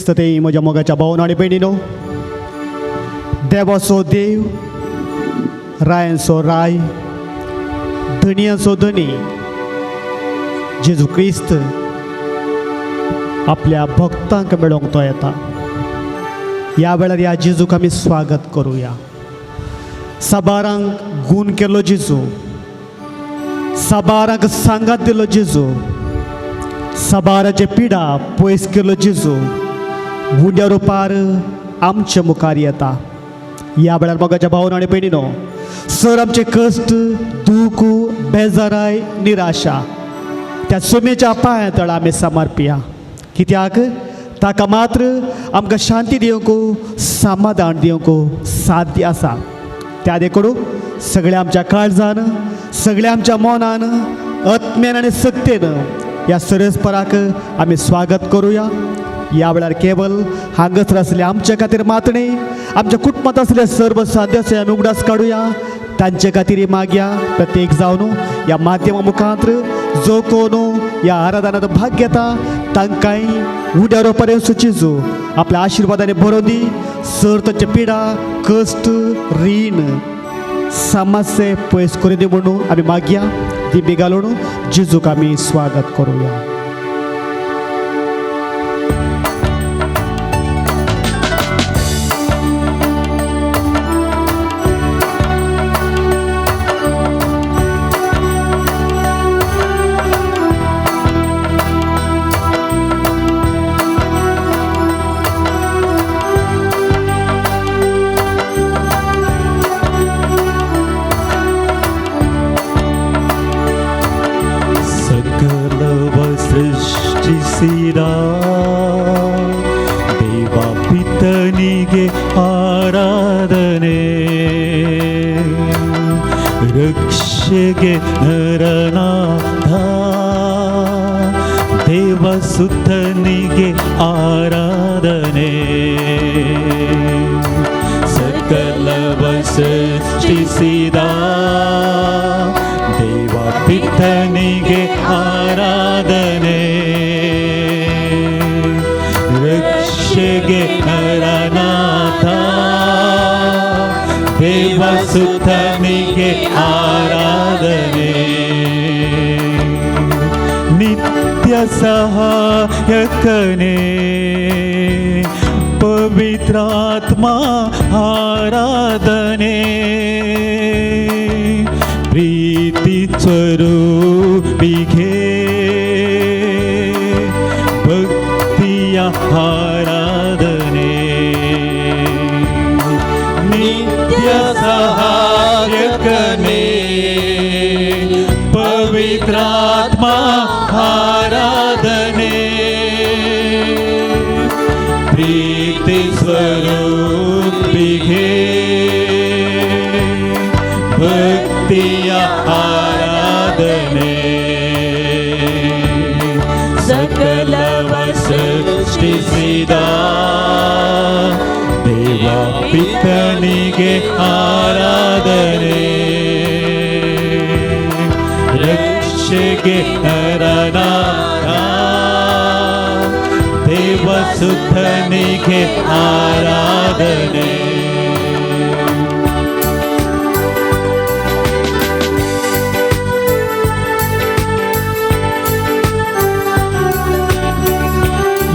क्रिस्त ते म्हज्या मोगाच्या भावन आनी भयणीनो, देवाचो देव, रायांचो राय, धनयांचो धनी जेजू क्रिस्त आपल्या भक्तांक मेळोवंक तो येता. ह्या वेळार ह्या जेजूक आमी स्वागत करुया. साबारांक गूण केलो जेजू, साबारांक सांगात दिलो जेजू, साबाराचे पिडा पयस केलो जेजू उंड्या रुपार आमच्या मुखार येता. ह्या वेळार मोगाच्या भावन आनी भयणीनो, सर आमचे कश्ट, दूख, बेजाराय, निराशा त्या सुमेच्या पांया तळा आमी समर्पिया. कित्याक ताका मात्र आमकां शांती दिवंक, समाधान दिवंक साध्य आसा. त्या देखून सगळ्या आमच्या काळजान, सगळ्या आमच्या मनान, आत्म्यान आनी सक्तेन ह्या सरस्पराक आमी स्वागत करुया. ह्या वेळार केवल हांगासर आसले आमच्या खातीर मात न्ही, आमच्या कुटुंबांत आसले सर्व सदस्य आमी उगडास काडुया. तांचे खातीर मागया. प्रत्येक जावन ह्या माध्यमा मुखांत जो कोण ह्या आराधनांत भाग घेता तांकांय उड्या रोपार सुचिजू आपल्या आशिर्वादाने भरोवन दी. सर तांचे पिडा, कश्ट, रीण, समस्ये पयस करून दी म्हणून आमी मागया. दिंबी घालून जेजूक आमी स्वागत करुया. सकलव ಸೃಷ್ಟಿಸಿದ ದೇವ ಪಿತನಿಗೆ ಆರಾಧನೆ, ರಕ್ಷೆಗೆ ನರನಾಥ ದೇವಸುತನಿಗೆ ಆರಾಧನೆ. ಸಕಲವ ಸೃಷ್ಟಿಸಿದ ದೇವ ಪಿತನಿಗೆ ಆರಾಧನೆ, ರಕ್ಷೆಗೆ ನರನಾಥ ದೇವಸುತನಿಗೆ ಆರಾಧನೆ. ನಿತ್ಯ ಸಹಾಯಕನೇ ಪವಿತ್ರಾತ್ಮ ಆರಾಧನೆ, ಪ್ರೀತಿ ಸ್ವರೂಪಿಗೆ ಭಕ್ತಿಯ ಆರಾಧನೆ. ನಿತ್ಯ ಸಹಾಯಕನೇ ಪವಿತ್ರಾತ್ಮ ಆರಾಧನೆ, ಪ್ರೀತಿ ಸ್ವರೂಪಿಗೆ ಭಕ್ತಿಯ ಆರಾಧನೆ. ಸಕಲವ ಸೃಷ್ಟಿಸಿದ ದೇವ ಪಿತನಿಗೆ ಆರಾಧನೆ, ರಕ್ಷೆಗೆ ನರನಾಥ ದೇವಸುತನಿಗೆ ಆರಾಧನೆ.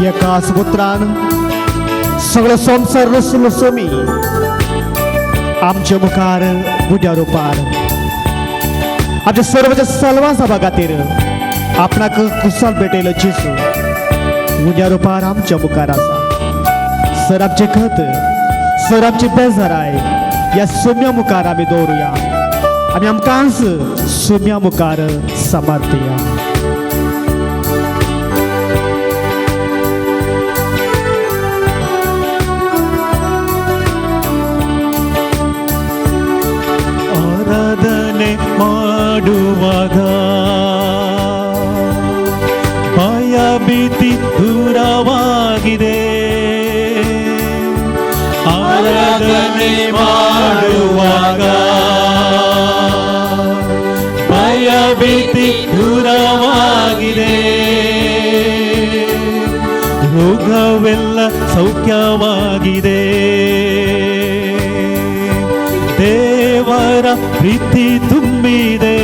एकाच पुत्रान सगळो संवसार रचलो सोमी आमच्या मुखार बुड्या रुपार आमच्या सर्वांच्या सलवासा खातीर आपणाक कुसाल भेटयलो जेजू उद्या रुपार आमच्या मुखार आसा. सर आमचे खत, सर आमची बेजाराय ह्या सोम्या मुखार आमी दवरुया आनी आमकांच सोम्या मुखार समर्पिया. ಆರಾಧನೆ ಮಾಡುವಾಗ ಭಯ ಭೀತಿ ದೂರವಾಗಿದೆ. ಆರಾಧನೆ ಮಾಡುವಾಗ ಭಯ ಭೀತಿ ದೂರವಾಗಿದೆ. ರೋಗವೆಲ್ಲ ಸೌಖ್ಯವಾಗಿದೆ. ದೇವರ ಪ್ರೀತಿ ತುಂಬಿದೆ,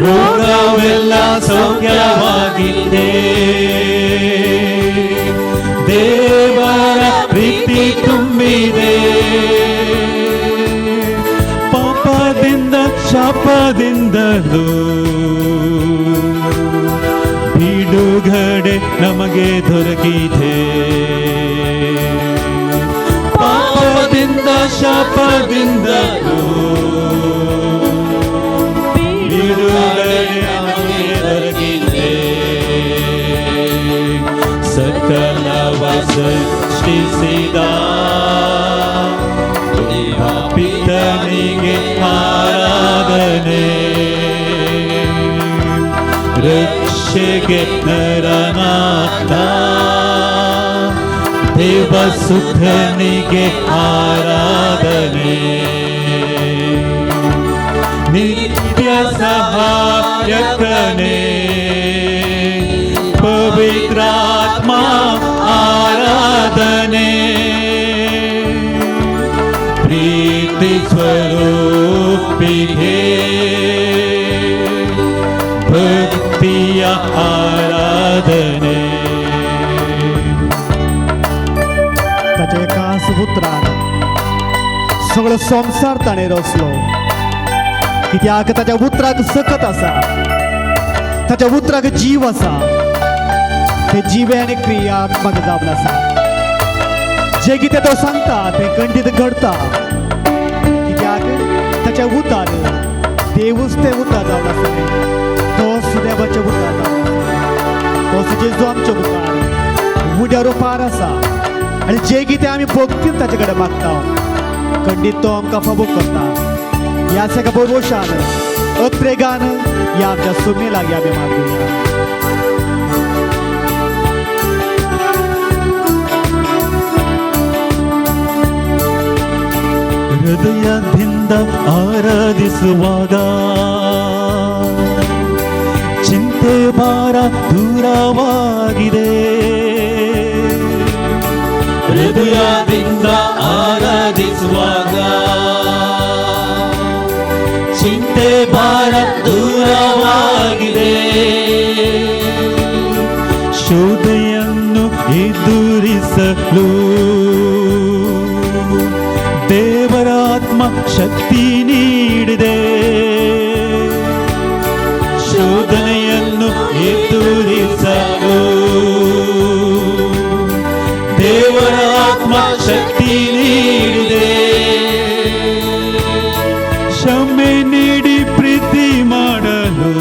ರೋಗವೆಲ್ಲ ಸೌಖ್ಯವಾಗಿದೆ. ದೇವರ ಪ್ರೀತಿ ತುಂಬಿದೆ, ಪಾಪದಿಂದ ಶಾಪದಿಂದಲೂ ಬಿಡುಗಡೆ ನಮಗೆ ದೊರಕಿದೆ. ಪಾಪದಿಂದ ಶಾಪದಿಂದಲೂ ಬಿಡುಗಡೆ ನಮಗೆ ದೊರಕಿದೆ. ಸಕಲವ ಸೃಷ್ಟಿಸಿದ ದೇವ ಪಿತನಿಗೆ ಆರಾಧನೆ, ರಕ್ಷೆಗೆ ನರನಾಥ ದೇವಸುತನಿಗೆ ಆರಾಧನೆ, ನಿತ್ಯ ಸಹಾಯಕನೇ ಪವಿತ್ರಾತ್ಮ ಆರಾಧನೆ, ಪ್ರೀತಿ ಸ್ವರೂಪಿಗೆ ಭಕ್ತಿಯ ಆರಾಧನೆ. ताच्या एकाच उतरान सगळो संवसार ताणें रचलो, कित्याक ताच्या उतराक सकत आसा, ताच्या उतराक जीव आसा, ते जिवे आनी क्रियात्मक जावन आसा. जे कितें तो सांगता तें खंडीत घडता, कित्याक ताच्या उतार देवूच तें उतर जावन आसा. तो सुदेवाचें उतर जावन आसा, तो जेजू आमच्या मुखार उड्या रुपार आसा आनी जे कितें आमी भक्तीन ताचे कडेन मागता खंडीत तो आमकां फावो करता. ह्याच एका भरवशान अत्रेगान ह्या आमच्या सुमे लागीं आमी मागुया. ಹೃದಯದಿಂದ ಆರಾಧಿಸುವಾಗ ಚಿಂತೆ ಭಾರ ದೂರವಾಗಿದೆ. ಹೃದಯದಿಂದ ಆರಾಧಿಸುವಾಗ ಚಿಂತೆ ಭಾರ ದೂರವಾಗಿದೆ. ಶೋಧೆಯನ್ನು ಎದುರಿಸಲು ದೇವರಾತ್ಮ ಶಕ್ತಿ ನೀಡಿದೆ. ಶೋಧನೆಯನ್ನು ಎದುರಿಸಲು ದೇವರಾತ್ಮ ಶಕ್ತಿ ನೀಡಿದೆ. ಕ್ಷಮೆ ನೀಡಿ ಪ್ರೀತಿ ಮಾಡಲು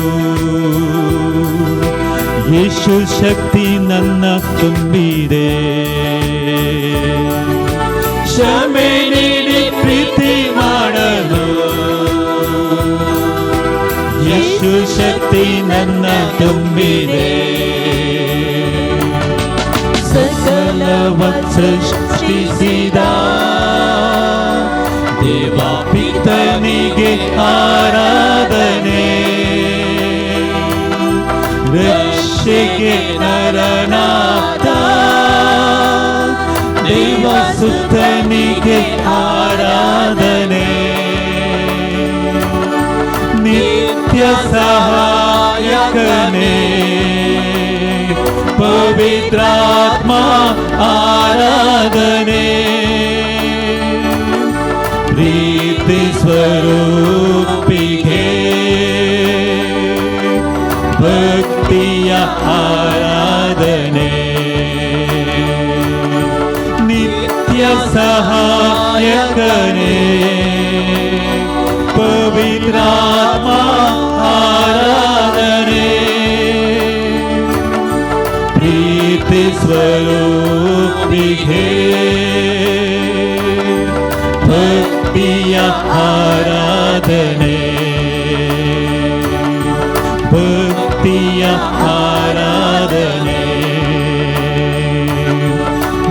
ಯೇಸು ಶಕ್ತಿ ನನ್ನ ತುಂಬಿದೆ. ಕ್ಷಮೆ ನೀಡಿ ಪ್ರೀತಿ ಮಾಡಲು ಯೇಸು ಶಕ್ತಿ ನನ್ನ ತುಂಬಿದೆ. ಸಕಲವ ಸೃಷ್ಟಿಸಿದ ದೇವ ಪಿತನಿಗೆ ಆರಾಧನೆ, ರಕ್ಷೆಗೆ ನರನಾಥ ದೇವಸುತನಿಗೆ ಆರಾಧನೆ, ನಿತ್ಯ ಸಹಾಯಕನೇ ಪವಿತ್ರಾತ್ಮ ಆರಾಧನೆ, ಪ್ರೀತಿ ಸ್ವರೂಪಿಗೆ ಭಕ್ತಿಯ ಆರಾಧನೆ, ನಿತ್ಯ ಸಹಾಯಕನೇ ಪವಿತ್ರಾತ್ಮ ಆರಾಧನೆ, ಪ್ರೀತಿ ಸ್ವರೂಪಿಗೆ ಭಕ್ತಿಯ ಆರಾಧನೆ, ಭಕ್ತಿಯ ಆರಾಧನೆ,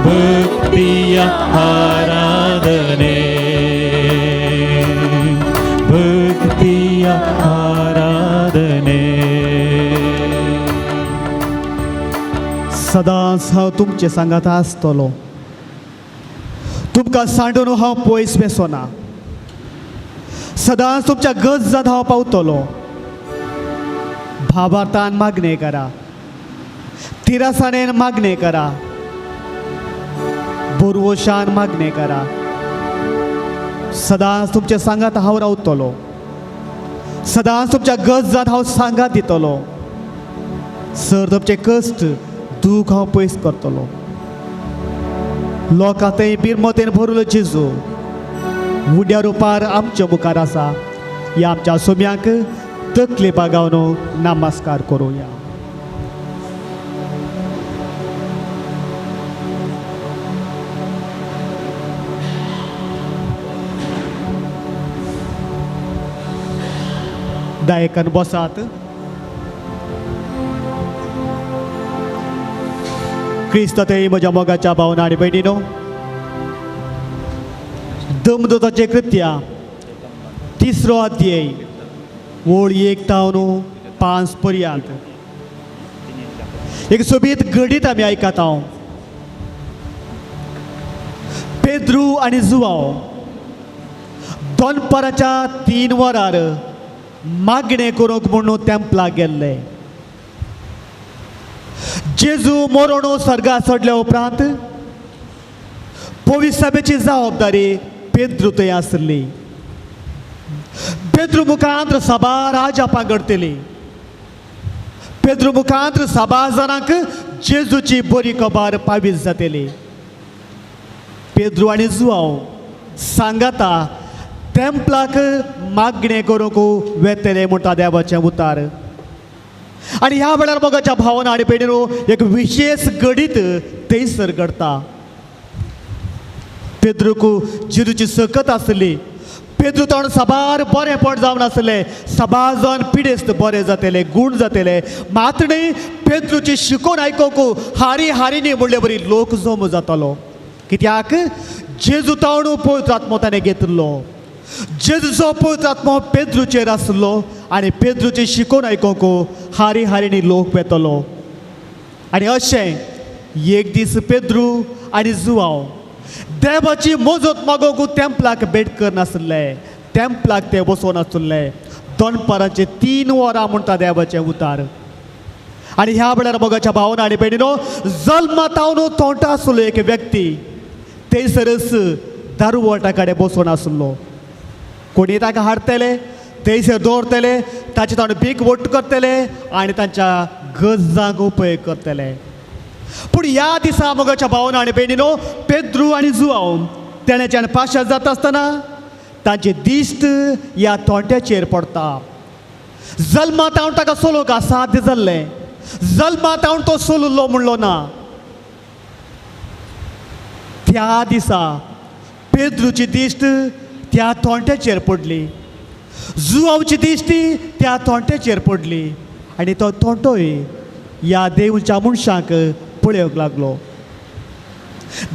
ಭಕ್ತಿಯ ಆರಾಧನೆ, ಭಕ್ತಿಯ ಆರಾಧನೆ. सदांच हांव तुमचे सांगात आसतलो, तुमकां सांडून हांव पयस बेसोना, सदांच तुमच्या गरजांत हांव पावतलो। भावार्थान मागणें करा, तिरासाणेन मागणें करा, बोरवोशान मागणें करा, सदांच तुमच्या सांगात हांव रावतलो, सदांच तुमच्या गरजांत हांव सांगात दितलो, सर तुमचे कश्ट दूख हांव पयस करतलो। लोकां थंय बिरमतेन भरलो जेजू उड्या रुपार आमच्या मुखार आसा। ह्या आमच्या सोम्यांक तकले बागावन नमस्कार करुया। दायकन बसात। क्रिस्त थंय म्हज्या मोगाच्या भावना आनी भयणीनो, दमदोताचे कृत्या तिसरो अध्याय ओळ 1 तावन 5 पर्यंत एक सोबीत घडीत आमी आयकता हांव। पेद्रू आनी जुवांव दनपाराच्या 3 वरार मागणें करूंक म्हणून तेंपलाक गेल्ले। जेजू मरण सर्गा चडल्या उपरांत पवित्र जबाबदारी पेद्रू थंय आसली। पेद्रू मुखांत साबार आजापां घडटली, पेद्रू मुखांत साबार जाणांक जेजूची बरी खबर पावीस जातली। पेद्रू आनी जुवांव सांगाता तेंपलाक मागणें करूंक वेतले म्हणटा देवाचें उतार। आनी ह्या वेळार मोगाच्या भावना आनी भयणीनो एक विशेष घडीत थंयसर घडटा। पेद्रूक जेजूची सकत आसली, पेद्रू तोंड साबार बरेंपण जावन आसलें, साबार जाण पिडेस्त बरे जातले, गूण जातले, मात न्ही पेद्रूची शिकोवन आयकूंक हारी हारीनी म्हणले बरी लोक जमो जातालो। कित्याक जेजू तावण पवित्र आत्मो ताणें घेतिल्लो, जेजूचो पवित्र आत्मो पेद्रूचेर आसलो आनी पेद्रूची शिकोवन आयकूंक हारी हारीनी लोक वेतलो। आनी अशें एक दीस पेद्रू आनी जुवांव देवाची मजत मागोवंक तेंपलाक भेट करनासले, तेंपलाक ते बसोवन आसले। दनपाराचे 3 वरां म्हणटा देवाचें उतार। आनी ह्या वेळार मोगाच्या भावना आनी भयणीनो जल्मा तावन तोंडा आसलो एक व्यक्ती थंयसरच दारुवटा कडेन बसोवन आसलो। कोणी ताका हाडटले, थंयसर दवरतले, ताचे ताणें भीक वट्ट करतले आनी तांच्या गरजांक उपयोग करतले। पूण ह्या दिसा मोगाच्या भावना आनी भयणीनो पेद्रू आनी जुवांव तेण्याच्यान पाशार जाता आसतना तांची दिश्ट ह्या तोंट्याचेर पडटा। जल्मा तावन ताका सोलोवंक असाध्य जाल्लें, जल्मा तावन तो सोलुल्लो म्हणलो ना। त्या दिसा पेद्रूची दिश्ट त्या तोंट्याचेर पडली, जुवांवची दिश्टी त्या तोंट्याचेर पडली आनी तो तोंटोय ह्या देवच्या मनशांक पळोवंक लागलो।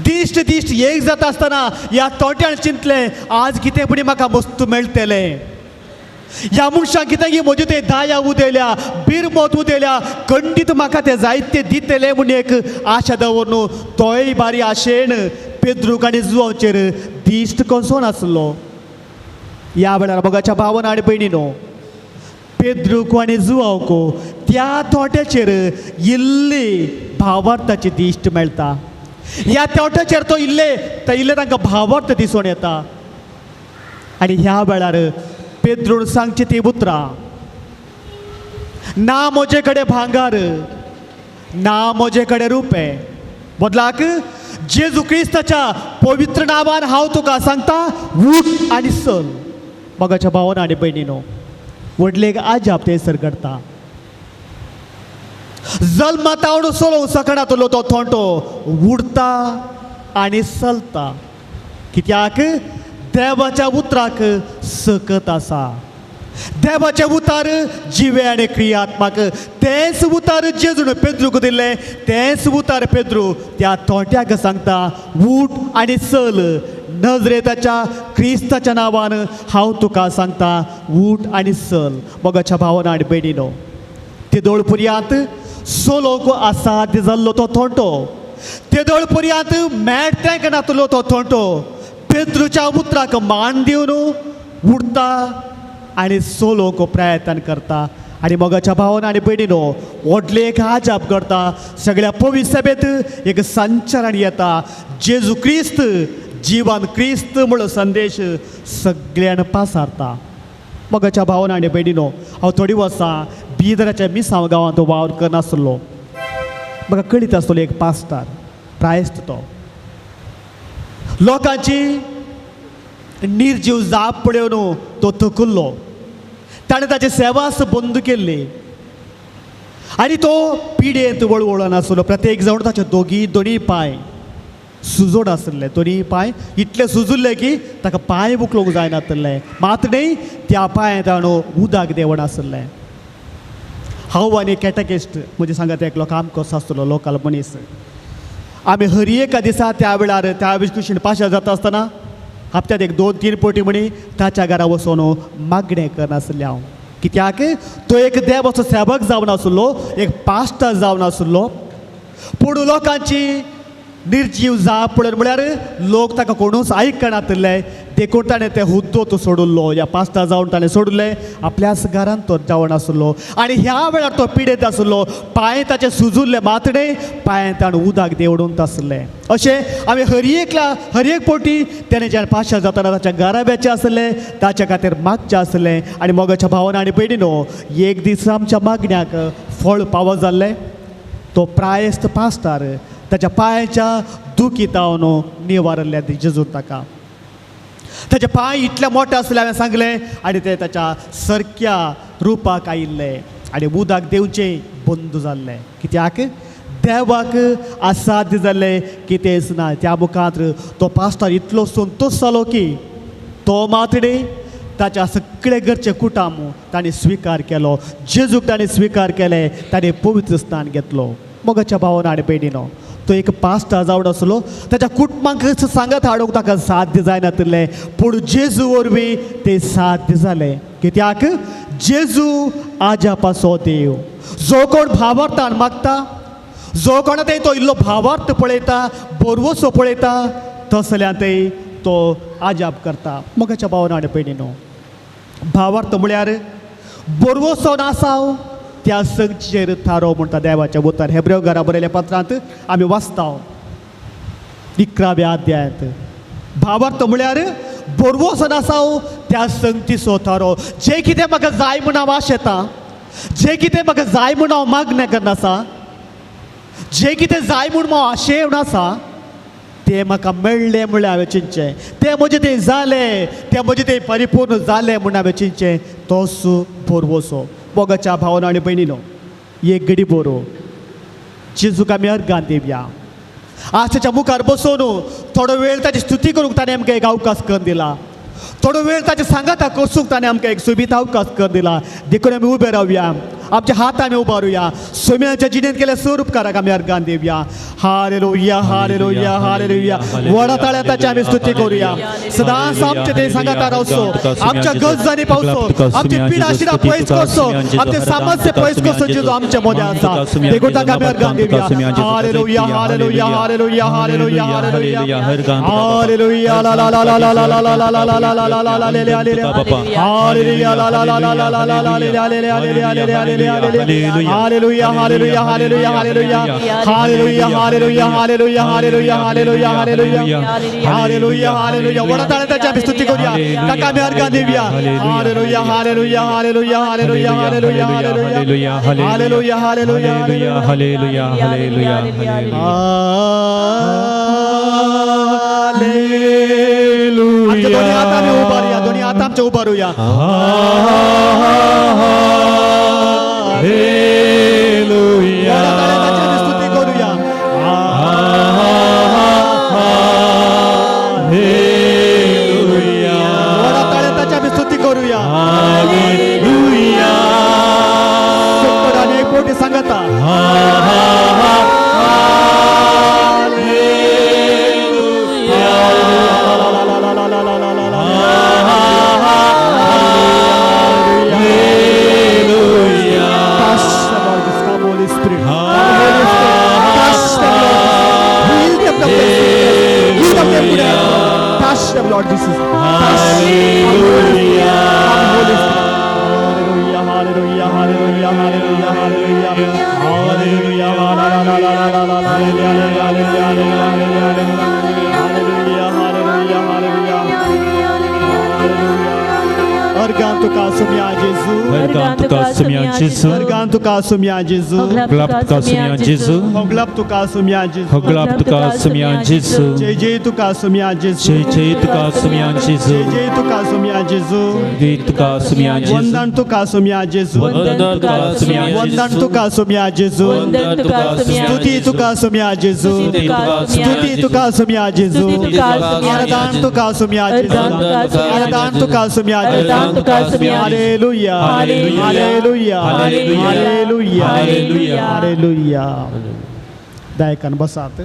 दिश्ट दिश्ट एक जाता आसतना ह्या तोंट्यान चिंतलें, आज कितें पुणी म्हाका वस्तू मेळटलें, ह्या मनशांक कितें की म्हजे ते दाया उदयल्या, बिरमत उदयल्या, खंडीत म्हाका ते जायते दितले म्हूण एक आशा दवरून तोय बारी आशेन पेद्रूक आनी जुवांचेर दिश्ट कसो नासलो। ह्या वेळार मोगाच्या भावना आनी भयणीनो पेद्रूक आनी जुवांवक त्या तोट्याचेर इल्ली भावार्थाची दिश्ट मेळटा। ह्या तोट्याचेर तो इल्ले तो इल्ले तांकां भावार्थ दिसून येता। आनी ह्या वेळार पेद्रून सांगची ती उतरां, ना म्हजे कडेन भांगार, ना म्हजे कडेन रुपें, बदलाक जेजू क्रिस्ताच्या पवित्र नांवान हांव तुका सांगता, उठ आनी चल। मोगाच्या भावना आनी भयणीनो व्हडलें एक आजाप थंयसर घडटा। जल्मा तावन चलोवंक शकनातलो तो थोंटो उडता आनी चलता, कित्याक देवाच्या उतराक सकत आसा। देवाचें उतार जिवे आनी क्रियात्मक, तेंच उतार जेजून पेद्रूक दिल्लें, तेंच उतार पेद्रू त्या तोंट्याक सांगता, उठ आनी चल, नजरेताच्या क्रिस्ताच्या नांवान हांव तुका सांगता, उठ आनी चल। मोगाच्या भावना आनी भयणीनो ते दोळपुर्यांत सोलोक असाध्य जाल्लो तो थोंटो, तेदोळ पर्यंत मेळटेंक नातलो तो थोंटो पेद्रूच्या उतराक मान दिवन उडता आनी सोलोक प्रयत्न करता. आनी मोगाच्या भावन आनी भयणीनो, व्हडलें एक आजाप करता. सगळ्या पवित्र सभेंत एक संचरण येता. जेजू क्रिस्त जिवन क्रिस्त म्हणलो संदेश सगळ्यान पासारता. मोगाच्या भावन आनी भयणीनो, हांव थोडीं वर्सां बिदराच्या मिसांव गांवांत वावर करनासलो. म्हाका कळीत आसतलो एक पास्तार प्रायस्त तो लोकांची निर्जीव जाप पळोवन तो थकुल्लो. ताणें ताची सेवास बंद केल्ली आनी तो पिडेंत वळवळून आसलो. प्रत्येक जावन ताचे दोगी दोनी पांय सुजोड आसले, दोनी पांय इतले सुजुल्ले की ताका पांय उखलूंक जायनातले. मात न्ही त्या पांय ताणें उदक देवण आसलें. हांव आनी कॅटकिस्ट म्हजे सांगात एकलो काम कसो आसतलो लोकल मनीस. आमी हर एका दिसा त्या वेळार त्या कुशीन पाशार जाता आसतना हप्त्यात एक 2-3 पटी म्हणी ताच्या घरा वचून मागणें करनासलें हांव. कित्याक तो एक देवाचो सेवक जावन आसलो, एक पास्टर जावन आसलो. पूण लोकांची निर्जीव जाप पळोवन म्हळ्यार लोक ताका कोणूच आयकनातले. देखून ताणें तें हुद्दो तो सोडिल्लो, ह्या पास्ता जावन ताणें सोडले, आपल्याच घरांत तो जावन आसलो. आनी ह्या वेळार तो पिडेत आसलो. पांय ताचे सुजुल्ले मातणे पांय ताणें उदक देवडून आसले. अशें आमी हर एकला हर एक पोटी तेणें जेन्ना पाशार जातना ताच्या घराब्याचें आसलें, ताच्या खातीर मागचें आसलें. आनी मोगाच्या भावान आनी भयणीनो, एक दीस आमच्या मागण्याक फळ पावो जाल्लें. तो प्रायस्त पास्तार ताच्या पांयाच्या दुखीतावन निवारल्ल्या जेजून ताका ताचे पांय इतले मोठे आसले हांवें सांगलें, आनी ते ताच्या सारक्या रुपाक आयिल्ले आनी उदक देवचें बंद जाल्लें. कित्याक देवाक असाध्य जाल्लें कितेंच ना. त्या मुखार तो पास्तार इतलो संतोश जालो की तो मातडे ताच्या सगळे घरचे कुटाम ताणें स्विकार केलो. जेजूक ताणें स्विकार केलें, ताणें पवित्र स्थान घेतलो. मोगाच्या भावान आनी भयणीनो, तो एक पास्ता जावन आसलो. ताच्या कुटुंबांक सांगात हाडूंक ताका साध्य जायनातलें, पूण जेजू वरवीं तें साध्य जालें. कित्याक जेजू आजापाचो देव. जो कोण भावार्थान मागता, जो कोणा ते तो इल्लो भावार्थ पळयता, बरवसो पळयता, तसल्यान ते तो आजाप करता. मोगाच्या भावान आनी भयणीनो, भावार्थ म्हळ्यार बरवसो नासाव त्या संगचेर थारो म्हणटा देवाच्या उतर. हेब्रेव घरा बरयल्या पत्रांत आमी वाचता 11व्या अध्यायांत. भावार्थ म्हळ्यार बरवसो नासाव त्या संगतीचो थारो. जें कितें म्हाका जाय म्हूण हांव आशेतां, जें कितें म्हाका जाय म्हूण हांव मागणें करनासा, जें कितें जाय म्हूण हांव आशेवन आसा, तें म्हाका मेळ्ळें म्हळ्यार हांवें चिंतचें, तें म्हजें तें जालें, तें म्हजें तें परिपूर्ण जालें म्हूण हांवें चिंतचें. तोच बरवसो. मोगाच्या भावना आनी भयणीनो, एक घडी बरो जेजूक आमी अर्गान दिवया. आज ताच्या मुखार बसोवन थोडो वेळ ताची स्तुती करूंक ताणें आमकां एक अवकाश करून दिला. थोडो वेळ ताच्या सांगाता कसूंक ताणें आमकां एक सोबीत अवकाश करून दिला. देखून आमी उबे रावया, आमच्या हात आमी उबारुया, सोम्याच्या जिणेंत केल्या सर उपकाराक आमी अर्गान दिवया. हालेलुया, हालेलुया, हालेलुया. व्हडा ताळ्या ताची आमी स्तुती करुया. सदांच आमचे ते सांगाता रावचो, आमच्या गरजांनी पावचो, आमची पिडा शिरा पयस करचो, आमचे समस्या पयस करचो जेजू आमच्या मदें आसा. देखून ताका आमी अर्गान दिवया. हालेलुया, हालेलुया, हालेलुया, हालेलुया, हालेलुया, हालेलुया. ला ला ला ला ला ला ला ला ला ला ला ला ला ला ले ले ले हालेलुया ला ला ला ला ला ला ला ला ले ले ले ले ले ले ले. हालेलुया, हालेलुया, हालेलुया, हालेलुया, हालेलुया, हालेलुया, हालेलुया, हालेलुया, हालेलुया, हालेलुया, हालेलुया, हालेलुया. व्हडा ताळ्यान ताची आमी स्तुती करूया, ताका आमी अर्गां दिवया. हालेलुया, हालेलुया, हालेलुया, हालेलुया, हालेलुया, हालेलुया, हालेलुया, हालेलुया, हालेलुया, हालेलुया, हालेलुया. आमचे दोन्ही हात आमी उबारुया, दोन्ही हात आमचे उबारुया. हालेलुया, स्तुती करूया. हालेलुया, ताळ्यान आमी स्तुती करूया. हालेलुया. आणि एक पोटी सांगता. Lord Jesus. Hallelujah, hallelujah, hallelujah, hallelujah, hallelujah, hallelujah, hallelujah, hallelujah, hallelujah. Organ तुका सुम्या जेजू, अर्गान तुका सुम्या जेजू, अर्गान तुका सुम्या जेजू, होगलाप तुका सुम्या जेजू, होगलाप तुका सुम्या जेजू, होगलाप तुका सुम्या जेजू, जय जय तुका सुम्या जेजू, जय जय तुका सुम्या जेजू, जय जय तुका सुम्या जेजू, जय तुका सुम्या जेजू, वंदन तुका सुम्या जेजू, वंदन तुका सुम्या जेजू, वंदन तुका सुम्या जेजू, वंदन तुका सुम्या स्तुती तुका सुम्या जेजू, स्तुती तुका सुम्या जेजू, आराधन तुका सुम्या जेजू, आराधन तुका सुम्या जेजू. Hallelujah, hallelujah, hallelujah, hallelujah. दायकान बसात.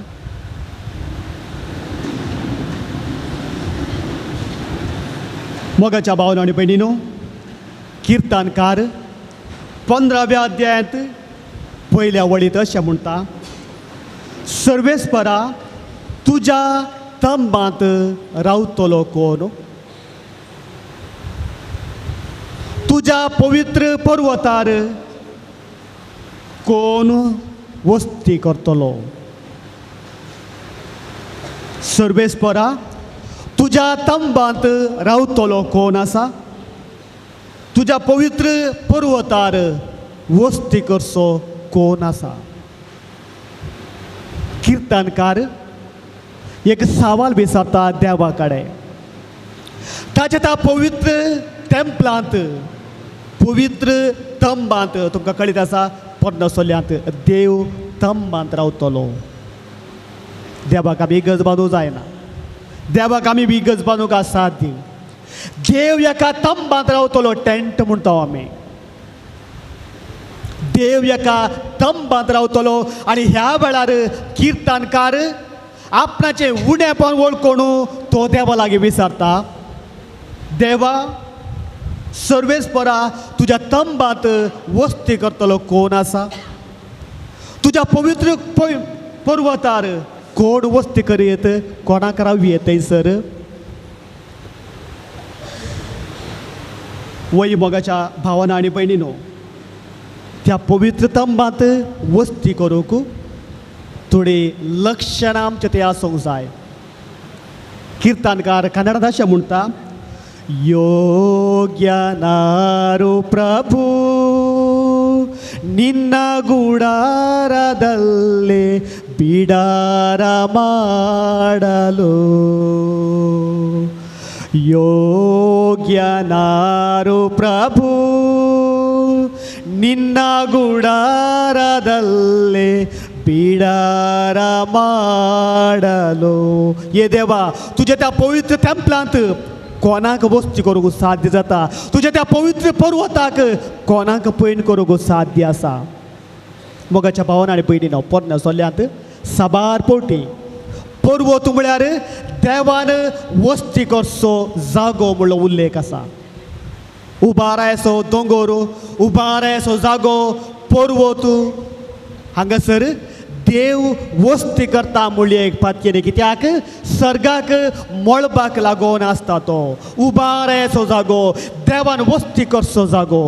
मोगाच्या भावना आनी भयणीनो, किर्तनकार 15व्या अध्यायांत पयल्या वळींत अशें म्हणटा, सर्वेस्परा तुज्या तंबांत रावतलो कोण, तुज्या पवित्र पर्वतार कोण वस्ती करतलो. सर्वेस्परा तुज्या तंबांत रावतलो कोण आसा, तुज्या पवित्र पर्वतार वस्ती करचो कोण आसा. किर्तनकार एक सवाल विचारता देवा कडेन, ताच्या त्या पवित्र टेम्पलांत, पवित्र तंबांत, तुमकां कळीत आसा पोरण्या सोल्यांत देव तंबांत रावतलो. देवाक आमी इगर्ज बांदूंक जायना, देवाक आमी इगर्ज बांदूंक असाध्य. देव एका तंबांत रावतलो, टेंट म्हणटा आमी. देव एका तंबांत रावतलो. आनी ह्या वेळार किर्तनकार आपणाचें उणेपण वळखून तो देवा लागीं विचारता, देवा सर्वेस्परा तुज्या तंबांत वस्ती करतलो कोण आसा, तुज्या पवित्र पर्वतार कोण वस्ती करयत, कोणाक रावी येत थंयसर. वय मोगाच्या भावना आनी भयणीनो, त्या पवित्र तंबांत वस्ती करूंक थोडी लक्षणां आमचें तें आसूंक जाय. किर्तनकार कन्नडांत अशें म्हणटा, ಯೋಗ್ಯನಾರು ಪ್ರಭು ನಿನ್ನ ಗುಡಾರದಲ್ಲಿ ಬಿಡಾರ ಮಾಡಲು, ಯೋಗ್ಯನಾರು ಪ್ರಭು ನಿನ್ನ ಗುಡಾರದಲ್ಲಿ बिडार ಮಾಡಲು. ये देवा, तुज्या त्या पवित्र टेम्पलांत कोणाक वस्ती करूंक साध्य जाता, तुज्या त्या पवित्र पर्वताक कोणाक पयण करूंक साध्य आसा. मोगाच्या भावान आनी भयणीनो, पोरण्या सोल्यांत साबार पोटी पर्वत म्हळ्यार देवान वस्ती करचो जागो म्हणलो उल्लेख आसा. उबारायसो दोंगोर, उबारायसो जागो, पर्वत, हांगासर देव वस्ती करता म्हणली एक पातयेन. कित्याक सर्गाक मळबाक लागून आसता तो उबारायचो जागो, देवान वस्ती करचो जागो.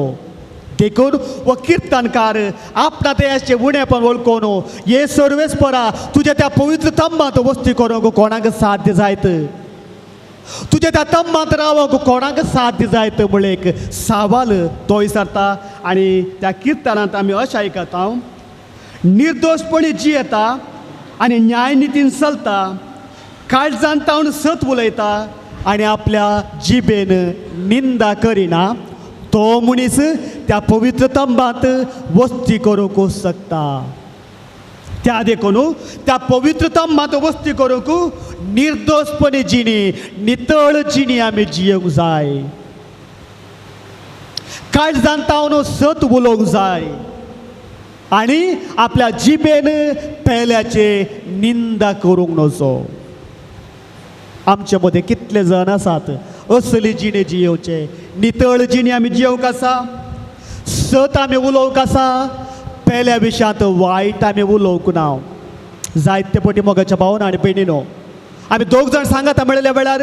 देखून हो किर्तनकार आपणा तें उणेपण वळखून हे सर्वेस्परा तुज्या त्या पवित्र तंबांत वस्ती करूंक कोणाक साध्य जायत, तुज्या त्या तंबांत रावंक कोणाक साध्य जायत म्हळ्ळें एक सवाल तो विचारता. आनी त्या किर्तनांत आमी अशें आयकता, निर्दोशपणी जियेता आनी न्यायनितीन चलता, काळजान तावन सत उलयता आनी आपल्या जिबेन निंदा करिना, तो मनीस त्या पवित्र तंबांत वस्ती करूंक शकता. त्या देखून त्या पवित्र तंबांत वस्ती करूंक निर्दोशपणी जिणी, नितळ जिणी आमी जियेवंक जाय, काळजान तावन सत उलोवंक जाय आनी आपल्या जिबेन पेल्याचे निंदा करूंक नजो. आमचे मदें कितले जाण आसात असली जिणे जियेवचे, नितळ जिणे आमी जियेवंक आसा, सत आमी उलोवंक आसा, पेल्या विशयांत वायट आमी उलोवंक ना. जायते पटी मोगाच्या भावन आनी भयणीनो, आमी दोग जाण सांगाता मेळिल्ल्या वेळार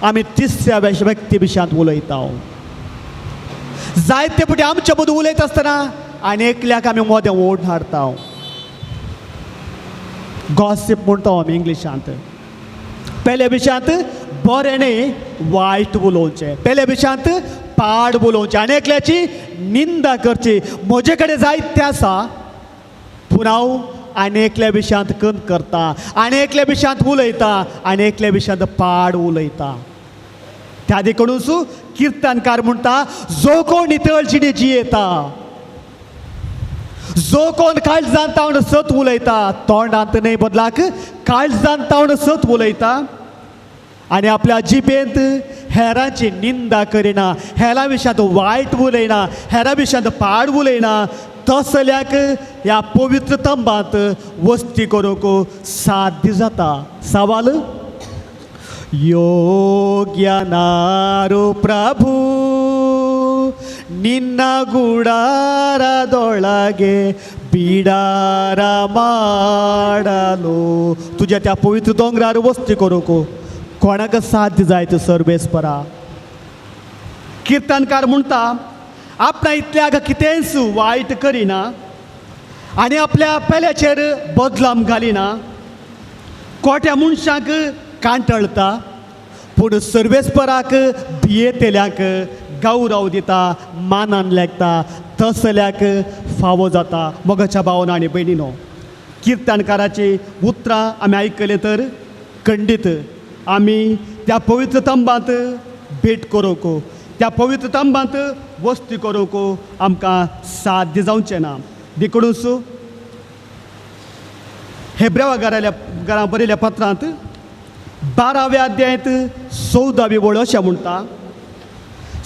आमी तिसऱ्या व्यक्ती विशयांत उलयता. जायते फावटी आमच्या मदीं उलयता आसतना आनी एकल्याक आमी मोदें ओड हाडता. गॉसीप म्हणटा आमी इंग्लिशांत. पेल्या विशयांत बरें न्ही वायट उलोवचें, पेल्या विशयांत पाड उलोवचें आनी एकल्याची निंदा करची. म्हजे कडेन जायतें आसा पूण हांव आनी एकल्या विशयांत कन करता, आनी एकल्या विशयांत उलयता, आनी एकल्या विशयांत पाड उलयता. त्या देखूनच किर्तनकार म्हणटा, जो कोण नितळ जिणे जियेता, जो कोण काळजान तावन सत उलयता, तोंडांत न्हय बदलाक काळजान तावन सत उलयता आनी आपल्या जिबेंत हेरांची निंदा करिना, हेरां विशयांत वायट उलयना, हेरां विशयांत पाड उलयना, तसल्याक ह्या पवित्र तंबांत वस्ती करूंक साध्य जाता. सवाल योग्य नारो प्रभु ನಿನ್ನ ಗುಡಾರದೊಳಗೆ बिडार ಮಾಡಲು. तुज्या त्या पवित्र दोंगरार वस्ती करूंक कोणाक साध्य जायत सर्वेस्परा. किर्तनकार म्हणटा आपणा इतल्याक कितेंच वायट करिना आनी आपल्या पेल्याचेर बदलाम घालिना, कोट्या मनशांक कांटळता पूण सर्वेस्पराक भियेतल्यांक गौरव दिता, मानान लेखता, तसल्याक फावो जाता. मोगाच्या भावना आनी भयणीनो, किर्तनकाराची उतरां आमी आयकलें तर खंडीत आमी त्या पवित्र तंबांत भेट करूंक, त्या पवित्र तंबांत वस्ती करूंक आमकां साध्य जावचें ना. देखूनच हेब्रेवा घराल्या घरा बरयल्या पत्रांत 12व्या अध्यायांत 14वी वळ अशें म्हणटा,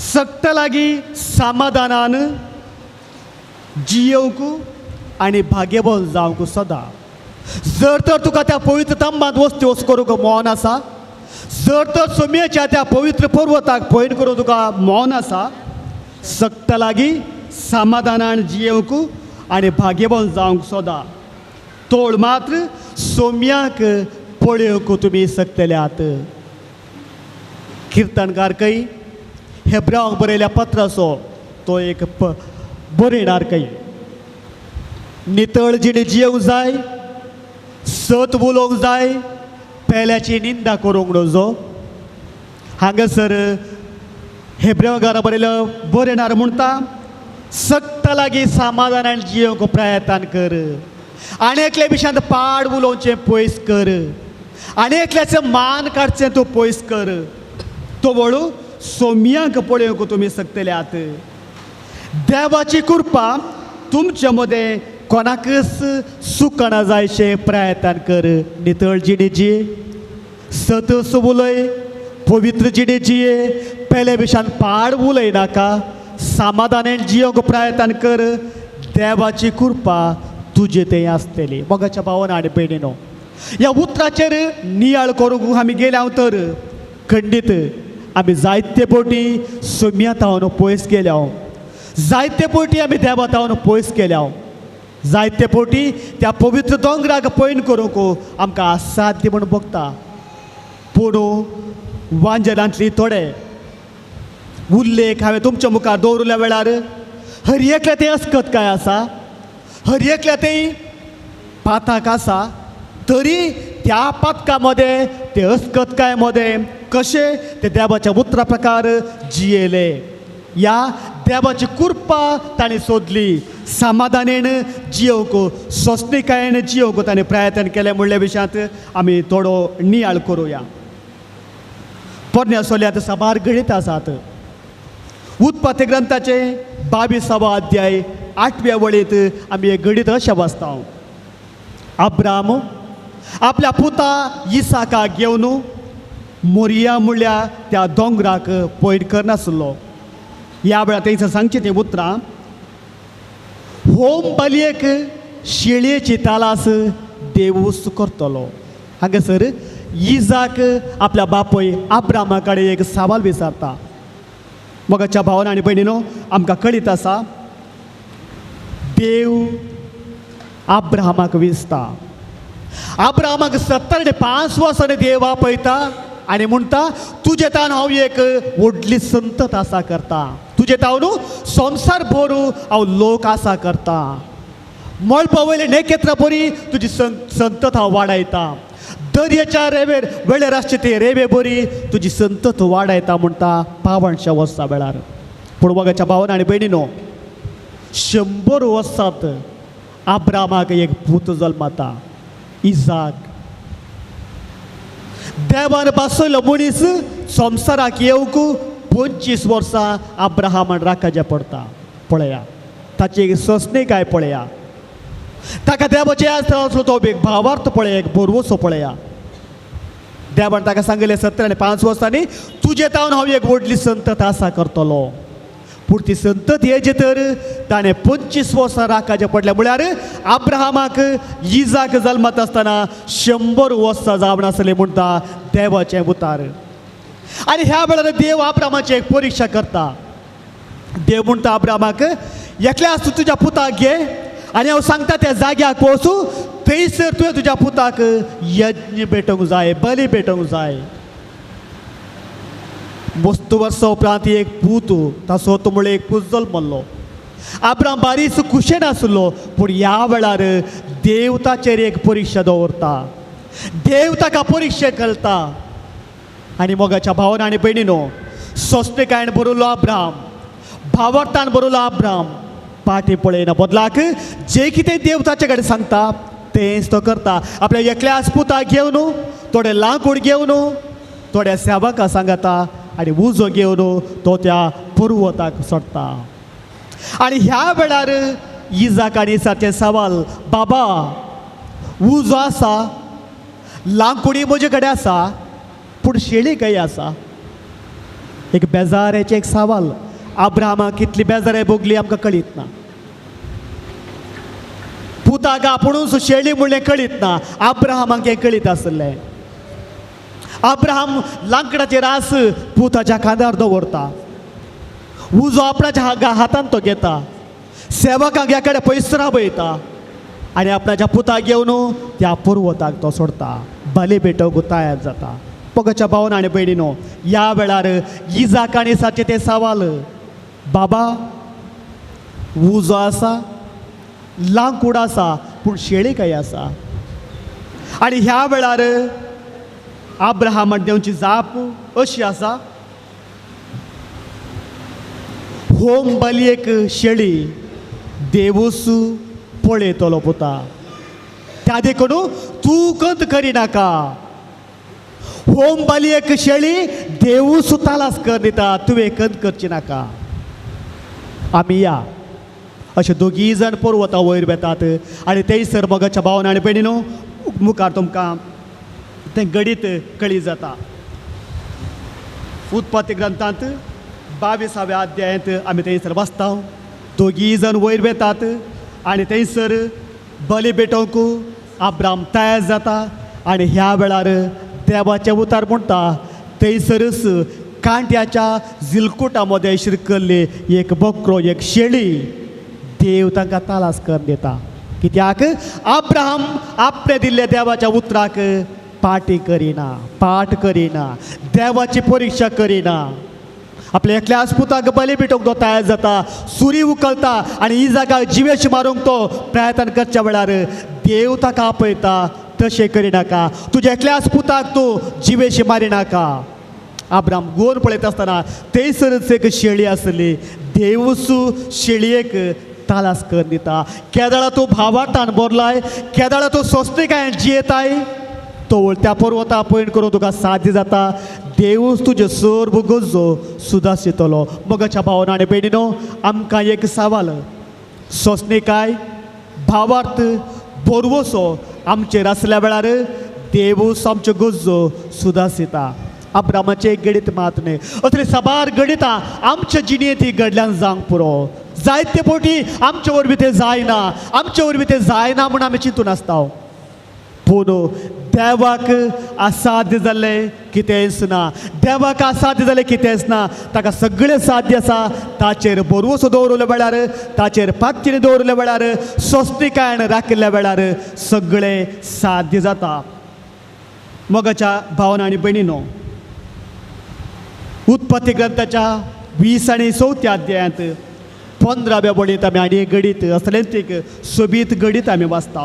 सक्त लागीं समाधानान जियेवंक आनी भाग्यबल जावंक सदां. जर तर तुका त्या पवित्र तंबांत वस्ती वस करूंक मौन आसा, जर तर सोमयेच्या त्या पवित्र पर्वताक पळयन करूंक तुका मौन आसा, सक्त लागीं समाधानान जियेवंक आनी भाग्यबल जावंक सदां. तोळ मात्र सोम्याक पळोवंक तुमी शकतल्यात. किर्तनकार खंय हेब्रांक बरयल्या पत्राचो तो एक बरयणार खंय नितळ जिणे जियेवंक जाय, सत उलोवंक जाय, पेल्याची निंदा करूंक नजो. हांगासर हेब्रेव घरा बरयल्या बरयणार म्हणटा, सक्त लागीं समाधानान जियेवंक प्रयत्न कर आनी एकल्या विशयांत पाड उलोवचें पयस कर आनी एकल्याचें मान काडचें तूं पयस कर. तो वळू सोम्यांक पळोवंक तुमी शकतल्यात. देवाची कृपा तुमचे मदें कोणाकच सुकना जायशें प्रयत्न कर. नितळ जिणे जिये, सतस उलय, पवित्र जिणे जिये, पेले विशयान पाड उलय नाका, समाधानान जियोंक प्रयत्न कर. देवाची कृपा तुजे थंय आसतली. मोगाच्या भावान आनी भयणीनो, ह्या उतराचेर नियाळ करूंक आमी गेल्या तर खंडीत आमी जायते फावटी सोम्या तावन पयस गेल्या, जायते फावटी आमी देवा तावन पयस गेल्या, जायते फावटी त्या पवित्र दोंगराक पळयन करूंक आमकां असाध्य म्हूण भोगता. पूण वांजनांतली थोडे उल्लेख हांवें तुमच्या मुखार दवरिल्ल्या वेळार हर एकल्या तें अस्कत काय आसा, हर एकल्या तें पाताक आसा, तरी त्या पातका मदें ते अस्कतकाय मदें कशें ते देवाच्या उतरा प्रकार जियेले, ह्या देवाची कृपा ताणें सोदली, समाधानेन जियोवंक, सोंसणिकायेन जियोवंक ताणें प्रयत्न केलें म्हणल्या विशयांत आमी थोडो नियाळ करुया. पोरण्या सोल्यांत साबार गणित आसात. उत्पत्ती ग्रंथाचे 22वो अध्याय 8व्या वळींत आमी एक गणित अशें वाचता. अब्राम आपल्या पुता इसाकाक घेवन मोरिया म्हणल्या त्या दोंगराक पयर करनासलो. ह्या वेळार थंयसर सांगचीं तीं उतरां, होम बलयेक शेळयेची तालास देवूच करतलो. हांगासर इजाक आपल्या बापूय आब्रामा कडेन एक सवाल विचारता. मोगाच्या भावान आनी भयणीनो, आमकां कळीत आसा देव अब्राहमाक विसता. अब्राहमाक 75 वर्सांनी देव आपयता आनी म्हणटा तुजे तावन हांव एक व्हडली संतत आसा करता, तुजे तावन संवसार भरू हांव लोक आसा करता, मळपा वयले नेकेत्रां बरी तुजी संतत हांव वाडयता, दर्याच्या रेवेर वेळेर आसचे ते रेवे बरी तुजी संतत वाडयता म्हणटा पावणच्या वर्सा वेळार. पूण मोगाच्या भावन आनी भयणीनो, 100 वर्सांत आब्रामाक एक पूत जल्मता, इजाक. देवान बसयलो मनीस संवसाराक येवंक 25 वर्सां अब्राहमान राखाचें पडटा. पळया ताची एक सोंसणीकाय पळया, ताका देवाचे आसलो तो एक भावार्थ पळया, एक भरवसो पळया. देवान ताका सांगिल्लें 17 आनी 5 वर्सांनी तुजे तावन हांव एक व्हडली संतत आसा करतलो. पूण ती संतत येचे तर ताणें 25 वर्सां राखाचें पडलें. म्हळ्यार अब्राहमाक इजाक जल्मत आसतना 100 वर्सां जावन आसलें म्हणटा देवाचें उतार. आनी ह्या वेळार देव अब्राहमाची एक परिक्षा करता. देव म्हणटा अब्राहमाक, एकल्या आसूं तुज्या पुताक घे आनी हांव सांगता त्या जाग्याक वचूं, थंयसर तुवें तुज्या पुताक यज्ञ भेटोवंक जाय, बली भेटोवंक जाय. मस्त वर्सां उपरांत एक पूत ताचो तो म्हळ्यार एक पूत जल्मल्लो. अब्राहम बारीस खुशेन आसलो, पूण ह्या वेळार देव ताचेर एक परिक्षा दवरता, देव ताका परिक्षा करता. आनी मोगाच्या भावन आनी भयणीनो, सोंसणीकायेन बरयलो अब्राहम, भावार्थान बरयलो अब्राहम, पाटी पळयना बदलाक जे कितें देव ताचे कडेन सांगता तेंच तो करता. आपल्या एकल्याच पुताक घेवन, थोडे लांकूड घेवन, थोड्या सेवकां सांगता आनी उजो घेवन तो त्या पर्वताक सोडटा. आनी ह्या वेळार इजाक आनी इसाचें सवाल, बाबा उजो आसा, लांकुडी म्हजे कडेन आसा, पूण शेळी खंय आसा? एक बेजाराचें एक सवाल. अब्राहमाक कितली बेजाराय भोगली आमकां कळीत ना. पुताक आपुणूच शेळी म्हणलें कळीत ना, अब्राहमाक हें कळीत आसलें. अब्राहम लांकडाचे रास पुताच्या खांदार दवरता, उजो आपणाच्या हातान तो घेता, सेवकांक ह्या कडेन पयस राबयता आनी आपणाच्या पुताक घेवन त्या पर्वताक तो सोडता, बली भेटोवंक तयार जाता. मोगाच्या भावन आनी भयणीनो, ह्या वेळार इजाक आनी इसाचें तें सवाल, बाबा उजो आसा, लांकूड आसा, पूण शेळी खंय आसा? आनी ह्या वेळार अब्राहमान दिवची जाप अशी आसा, होम बली एक शेळी देवूस पळयतलो पुता, त्या देखून तूं कंत करिनाका. होम बली एक शेळी देवूस तालास कर दिता, तुवें कंत करची नाका. आमी या अशे दोगीय जाण पर्वता वयर वेतात आनी थंयसर मोगाच्या भावन आनी भयणीनो मुखार तुमकां तें गणीत कळी जाता. उत्पत्ती ग्रंथांत 22व्या अध्यायांत आमी थंयसर वाचता, दोगीय जाण वयर वेतात आनी थंयसर बली भेटोवंक अब्राहम तयार जाता. आनी ह्या वेळार देवाचें उतार म्हणटा थंयसरच कांट्याच्या जिलकुटा मदें शिरकल्ली एक बकरो, एक शेळी देव तांकां तालास करून दिता. कित्याक अब्राहम आपणे दिल्ल्या देवाच्या उतराक पाटी करिना, पाठ करिना, देवाची परिक्षा करिना. आपल्या एकल्याच पुताक बली भेटोवंक तो तयार जाता, सुरी उखलता आनी इजाकाक जिवेश मारूंक तो प्रयत्न करच्या वेळार देव ताका आपयता, तशें करिनाका, तुज्या एकल्याच पुताक तूं जिवेश मारिनाका. अब्राहम गोर पळयता आसतना थंयसरच एक शेळी आसली, देवसू शेळयेक तालास करून दिता. केदळा तूं भावार्थान भरलाय, केदळा तूं सोंसणीकायेन जियेताय, तो त्या पर्वता पयण करून तुका साध्य जाता. देवूच तुज्यो सर्व गरजो सुदास येतलो. मोगाच्या भावना आनी भयणीनो, आमकां एक सवाल, सोंसणीकाय, भावार्थ, भरवसो आमचेर आसल्या वेळार देवूच आमच्यो गरजो सुदास येता. अब्रामाचें एक गणीत मात न्हय, असली साबार गणितां आमच्या जिणेंत ही घडल्यान जावंक पुरो. जायते फावटी आमचे वरवीं तें जायना, आमचे वरवीं तें जायना म्हूण आमी चिंतून आसता. पूण देवाक असाध्य जाल्लें कितेंच ना, देवाक असाध्य जाल्लें कितेंच ना. ताका सगळें साध्य आसा. ताचेर भरवसो दवरल्या वेळार, ताचेर पातयेन दवरल्या वेळार, सोंसणीकायेन राखिल्ल्या वेळार सगळें साध्य जाता. मोगाच्या भावना आनी भयणीनो, उत्पत्ती ग्रंथाच्या 20 आनी 4 अध्यायांत 15व्या वळींत आमी आनी एक गणीत असलेंच एक सोबीत गणीत आमी वाचता.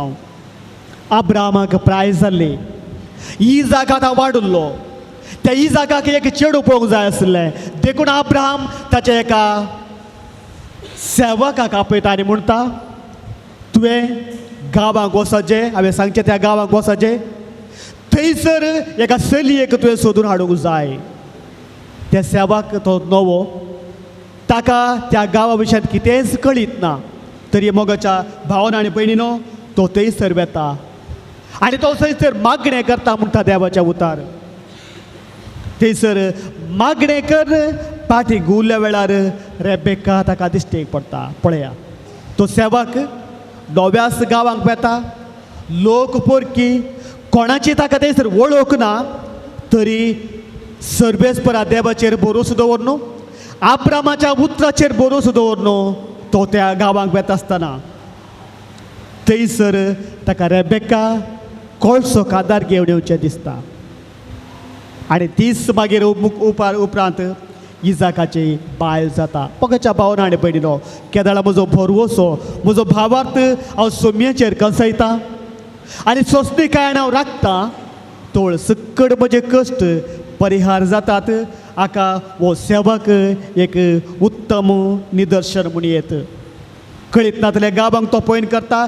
अब्राहमाक प्राय जाल्ली, इजाक आतां वाडुल्लो. त्या इजाकाक एक चेडूं पळोवंक जाय आसलें, देखून अब्राहम ताच्या एका सेवकाक आपयता आनी म्हणटा, तुवें गांवांक वचचें, हांवें सांगचें त्या गांवांक वचचें, थंयसर एका चलयेक तुवें सोदून हाडूंक जाय. त्या सेवक तो नवो, ताका त्या गांवा विशयांत कितेंच कळीत ना, तरी मोगाच्या भावन आनी भयणीनो तो थंयसर वेता आनी तो थंयसर मागणें करता. म्हणटा देवाच्या उतार, थंयसर मागणें कर पाटी गुवल्या वेळार रेबेका ताका दिश्टेक पडटा. पळया, तो सेवक नव्याच गांवांक वेता, लोक पोरकी, कोणाची ताका थंयसर वळख ना, तरी सर्वेस्परा देवाचेर भरोसो दवर न्हू, आब्रामाच्या उतराचेर भरोसो दवर न्हू, तो त्या गांवांक वेता आसतना थंयसर ताका रेबेका कोळसो कादार घेवन येवचें दिसता. आनी तीच मागीर उपरांत इजाकाची बायल जाता. पकाच्या भावना आनी भयणीनो, केदाळा म्हजो भरवसो, म्हजो भावार्थ हांव सोमयेचेर कसयता आनी सोंसणीकायेन हांव राखता, तोळ सक्कड म्हजे कश्ट परिहार जातात. हाका हो सेवक एक उत्तम निदर्शन म्हूण येत. कळीत नातल्या गांवांक तो पॉयंट करता,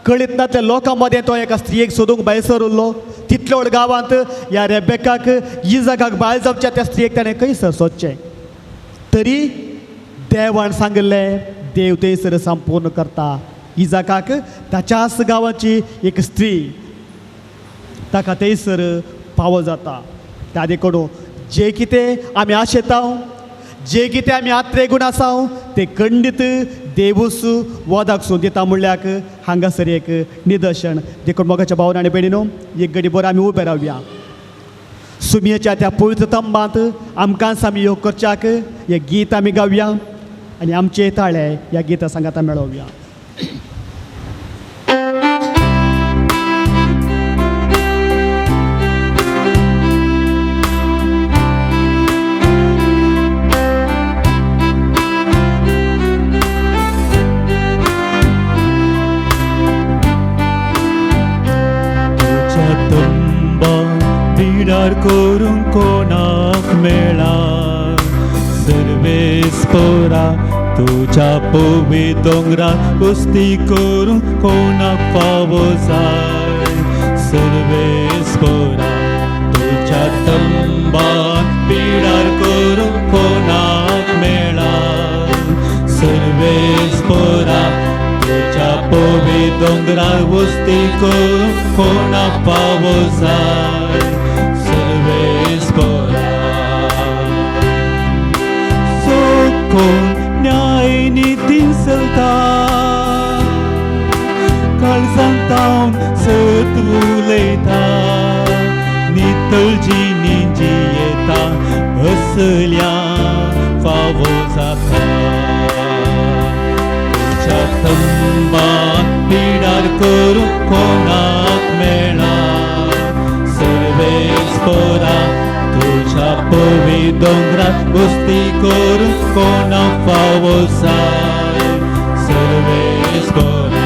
कळीत नातल्या लोकां मदें तो एका स्त्रियेक सोदूंक भायर सरुल्लो. तितल्या व्हड गांवांत ह्या रेबेकाक इजाकाक बायल जावच्या त्या स्त्रियेक ताणें खंयसर सोदचें, तरी देवान सांगिल्लें देव थंयसर संपूर्ण करता. इजाकाक ताच्याच गांवाची एक स्त्री ताका थंयसर पावो जाता. त्या देखून जे कितें आमी आशेता, जे कितें आमी आत्रेगूण आसा, ते खंडीत देवूस वदाक सून दिता म्हणल्याक हांगासर एक निदर्शन. देखून मोगाच्या भावन आनी भयणीनो, एक घडी बरो आमी उबे रावया. सुमयेच्या त्या पवित्र तंबांत आमकांच आमी योग करच्याक हे गीत आमी गावया आनी आमचे ताळे ह्या गिता सांगाता मेळोवया. बिडार करूंक कोणाक मेळा सर्वेस्परा, तुज्या पवी दोंगरा कुस्ती करूंक कोणाक फावो जाय. सर्वेस्परा, तुज्या तंबान बिडार करूंक कोणाक मेळा सर्वेस्परा, तुज्या पवी दोंगरा कुस्ती करूंक कोणाक फावो जाय. सोकोन न्याय नितीन चलता, काळजांत तावन सत उलयता, नितळ जिणी जियेता, असल्या फावो जाता. तुज्या तंबान पिडार करूंक कोणाक मेळा सर्वेस्परा, तुज्या पवी दोंगरात कुस्ती करूंक कोणाक फावो जाय. सर्वेस्परा.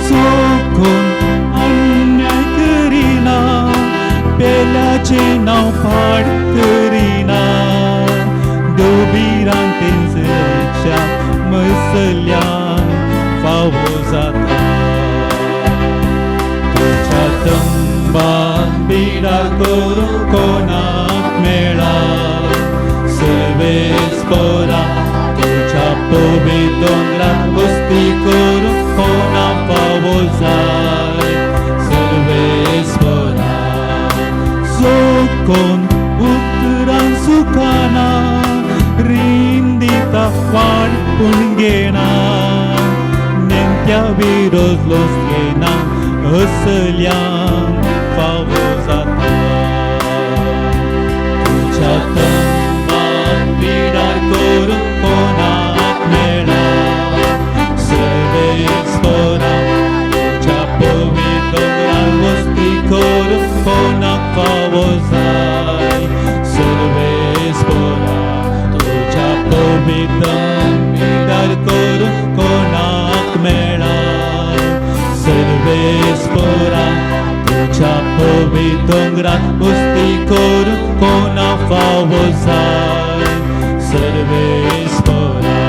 सोकून अन्याय करिना, पेल्याचें नांव पाड करिना, भिरांतेच्या मसल्या फावो जाता. तुज्या तंबान बिडार करूंक कोणाक मेळा सर्वेस्परा, तुज्या पवी दोंगरात कुस्ती करूंक कोणाक फावो जाय. सर्वेस्परा. सोकोन उतरान सुखाना, रीण दिता वाट पूण घेना, नेमक्या विरोध लोस घेना, असल्यांक फावो जाता. तुज्या तंबान बिडार करूंक कोणाक दोंगरात उस्ती करूंक कोणा फावो जाय सर्वेस्परा.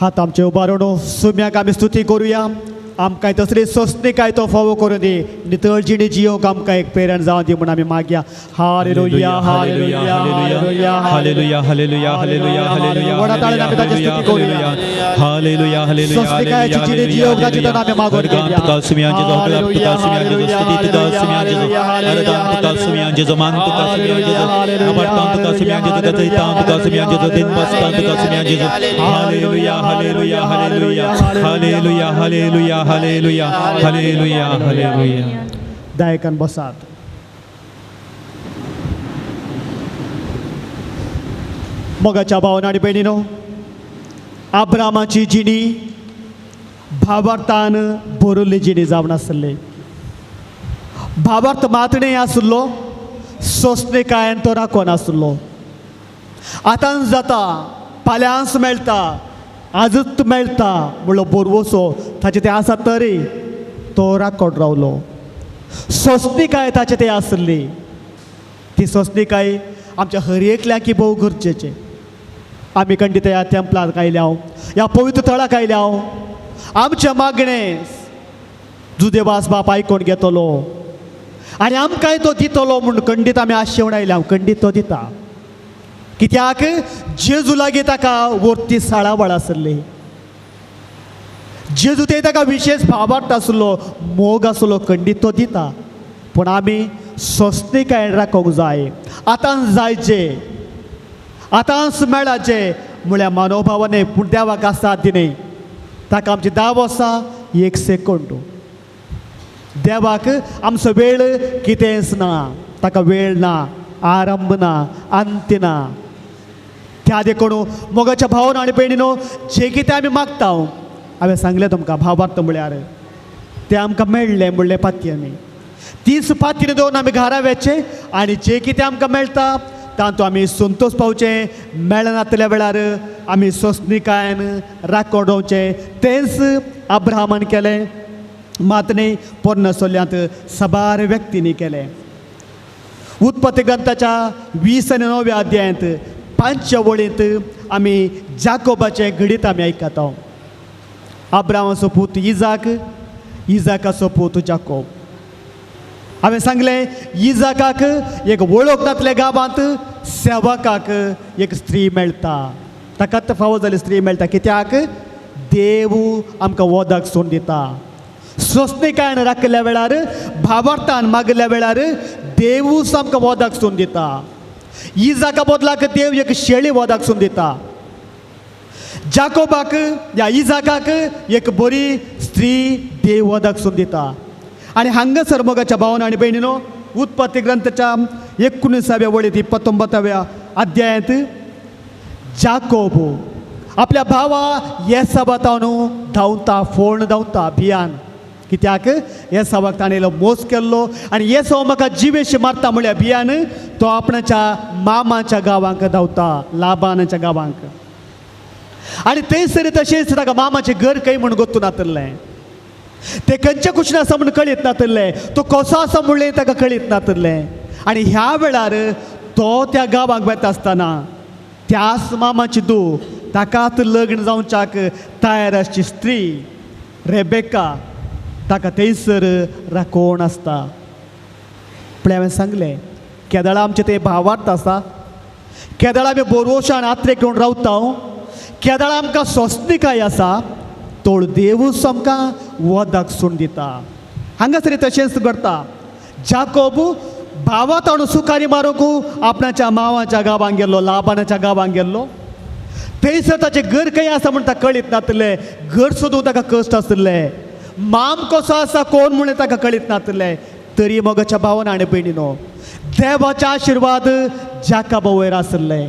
हात आमचे उबारून सुम्याक आमी स्तुती करुया. आमकां तसली सोंसणीकाय तो फावो करून दी, नितळ जिणी जियोंक आमकां एक प्रेरण जावन दी म्हूण आमी मागया. Hallelujah, hallelujah, hallelujah, hallelujah, hallelujah, hallelujah, hallelujah. व्हडा ताळ्यान आमी ताची स्तुती करुया. Hallelujah, hallelujah. स्वस्तिकायाची जिणी जियोंक ताची तर आमी मागून घेवया. तुका सुम्या जेजो, तुका सुम्या जेजो, स्तुती तुका सुम्या जेजो, आराधना तुका सुम्या जेजो, मान तुका सुम्या जेजो, नबरतां तुका सुम्या जेजो, गजयतां तुका सुम्या जेजो, दिन बसतां तुका सुम्या जेजो. Hallelujah, hallelujah, hallelujah, hallelujah, hallelujah, hallelujah, hallelujah, hallelujah. दायकान बसात. मोगाच्या भावना आनी भयणीनो, आब्रामाची जिणी भावार्थान भरिल्ली जिणी जावन आसली. भावार्थ मातणे आसलो, सोंसणीकायेन तो राखून आसलो. आतांच जाता, फाल्यांच मेळटा, आजूच मेळटा म्हणलो बोरवसो ताचे ते आसा तरी तो राखोन रावलो. सोंसणीकाय ताचे ते आसली. ती सोंसणीकाय आमच्या हर एकल्याक भोव गरजेचें. आमी खंडीत ह्या तेंपलाक आयल्या, ह्या पवित्र थळाक आयल्या. आमचें मागणें जुदेवास बाप आयकून घेतलो आनी आमकांय तो दितलो म्हूण खंडीत आमी आशेवन आयल्या. खंडीत तो दिता, कित्याक जेजू लागीं ताका वरती साळावळ आसली. जेजू ते ताका विशेश भावार्थ आसलो, मोग आसलो, खंडीत तो दिता. पूण आमी सोंसणीकायेन राखूंक जाय. आतां जायचें, आतांच मेळाचें म्हळ्यार मनोभावाने, पूण देवाक आसा न्ही. ताका आमची 10 वर्सां एक सेकंड. देवाक आमचो वेळ कितेंच ना, ताका वेळ ना, आरंभ ना, अंत ना. त्या देखून मोगाच्या भावन आनी भयणीनो, जे कितें आमी मागता, हांवें सांगलें तुमकां भावार्थ म्हळ्यार तें आमकां मेळ्ळें म्हणलें पातयेनी, तीच पातयेनी दवरून आमी घरा वचचें आनी जें कितें आमकां मेळटा तातूंत आमी संतोश पावचें. मेळनातल्या वेळार आमी सोंसणीकायेन राखोन रावचें. तेंच अब्राहमान केलें, मात न्ही पोरण्या सोल्यांत साबार व्यक्तींनी केलें. उत्पत्ती ग्रंथाच्या 20 आनी 9व्या अध्यायांत 5च्या वळींत आमी जाकोबाचें घडीत आमी आयकता. अब्राहमाचो पूत इजाक, इजाकाचो पूत जाकोब. हांवें सांगलें इजाकाक एक वळख नातल्या गांवांत सेवकाक एक स्त्री मेळटा, ताकाच फावो जाल्ली स्त्री मेळटा. कित्याक देव आमकां वोदक सोडून दिता. सोंसणीकायेन राखिल्ल्या वेळार, भावार्थान मागिल्ल्या वेळार देवूच आमकां वोदक सोडून दिता. इजाका बदलाक देव एक शेळी वोदक सोडून दिता. जाकोबाक या इजाकाक एक बरी स्त्री देव वोदक सोडून दिता. आनी हांगासर मोगाच्या भावन आनी भयणीनो, उत्पत्ती ग्रंथाच्या 19व्या वळींत 19व्या अध्यायांत जाकोब आपल्या भावा येसावातावन धांवता, फोण धांवता भियान. कित्याक येसावाक ताणें मोस केल्लो आनी येसाव म्हाका जिवेशी मारता म्हळ्यार भियान तो आपणाच्या मामाच्या गांवांक धांवता, लाबानाच्या गांवांक. आनी थंयसर तशेंच ताका मामाचें घर खंय म्हूण गोत्तू नातलें, ते खंयच्या कुशीन आसा म्हूण कळीत नातलें, तो कसो आसा म्हणलें ताका कळीत नातलें. आनी ह्या वेळार तो त्या गांवांक वता आसतना त्याच मामाची धूव ताकाच लग्न जावच्याक तयार आसची स्त्री रेबेका ताका थंयसर राखोवन आसता. पळय हांवें सांगलें, केदळा आमचें तें भावार्थ आसा, केदळा आमी बोरवशान आत्रेक घेवन रावता, केदळा आमकां सोंसणीकाय आसा, तोळ देवूच आमकां वोदक सोडून दिता. हांगासर तशेंच घडटा. जाकोब भावा ताणू सुकारी मारूंक आपणाच्या मावाच्या गांवांक गेल्लो, लाबानाच्या गांवांक गेल्लो. थंयसर ताचें घर खंय आसा म्हूण ताका कळीत नातलें, घर सोदूंक ताका कश्ट आसले, माम कसो आसा कोण म्हणून ताका कळीत नातलें. तरी मोगाच्या भावान आनी भयणीनो, देवाचे आशिर्वाद जाकोबा वयर आसले.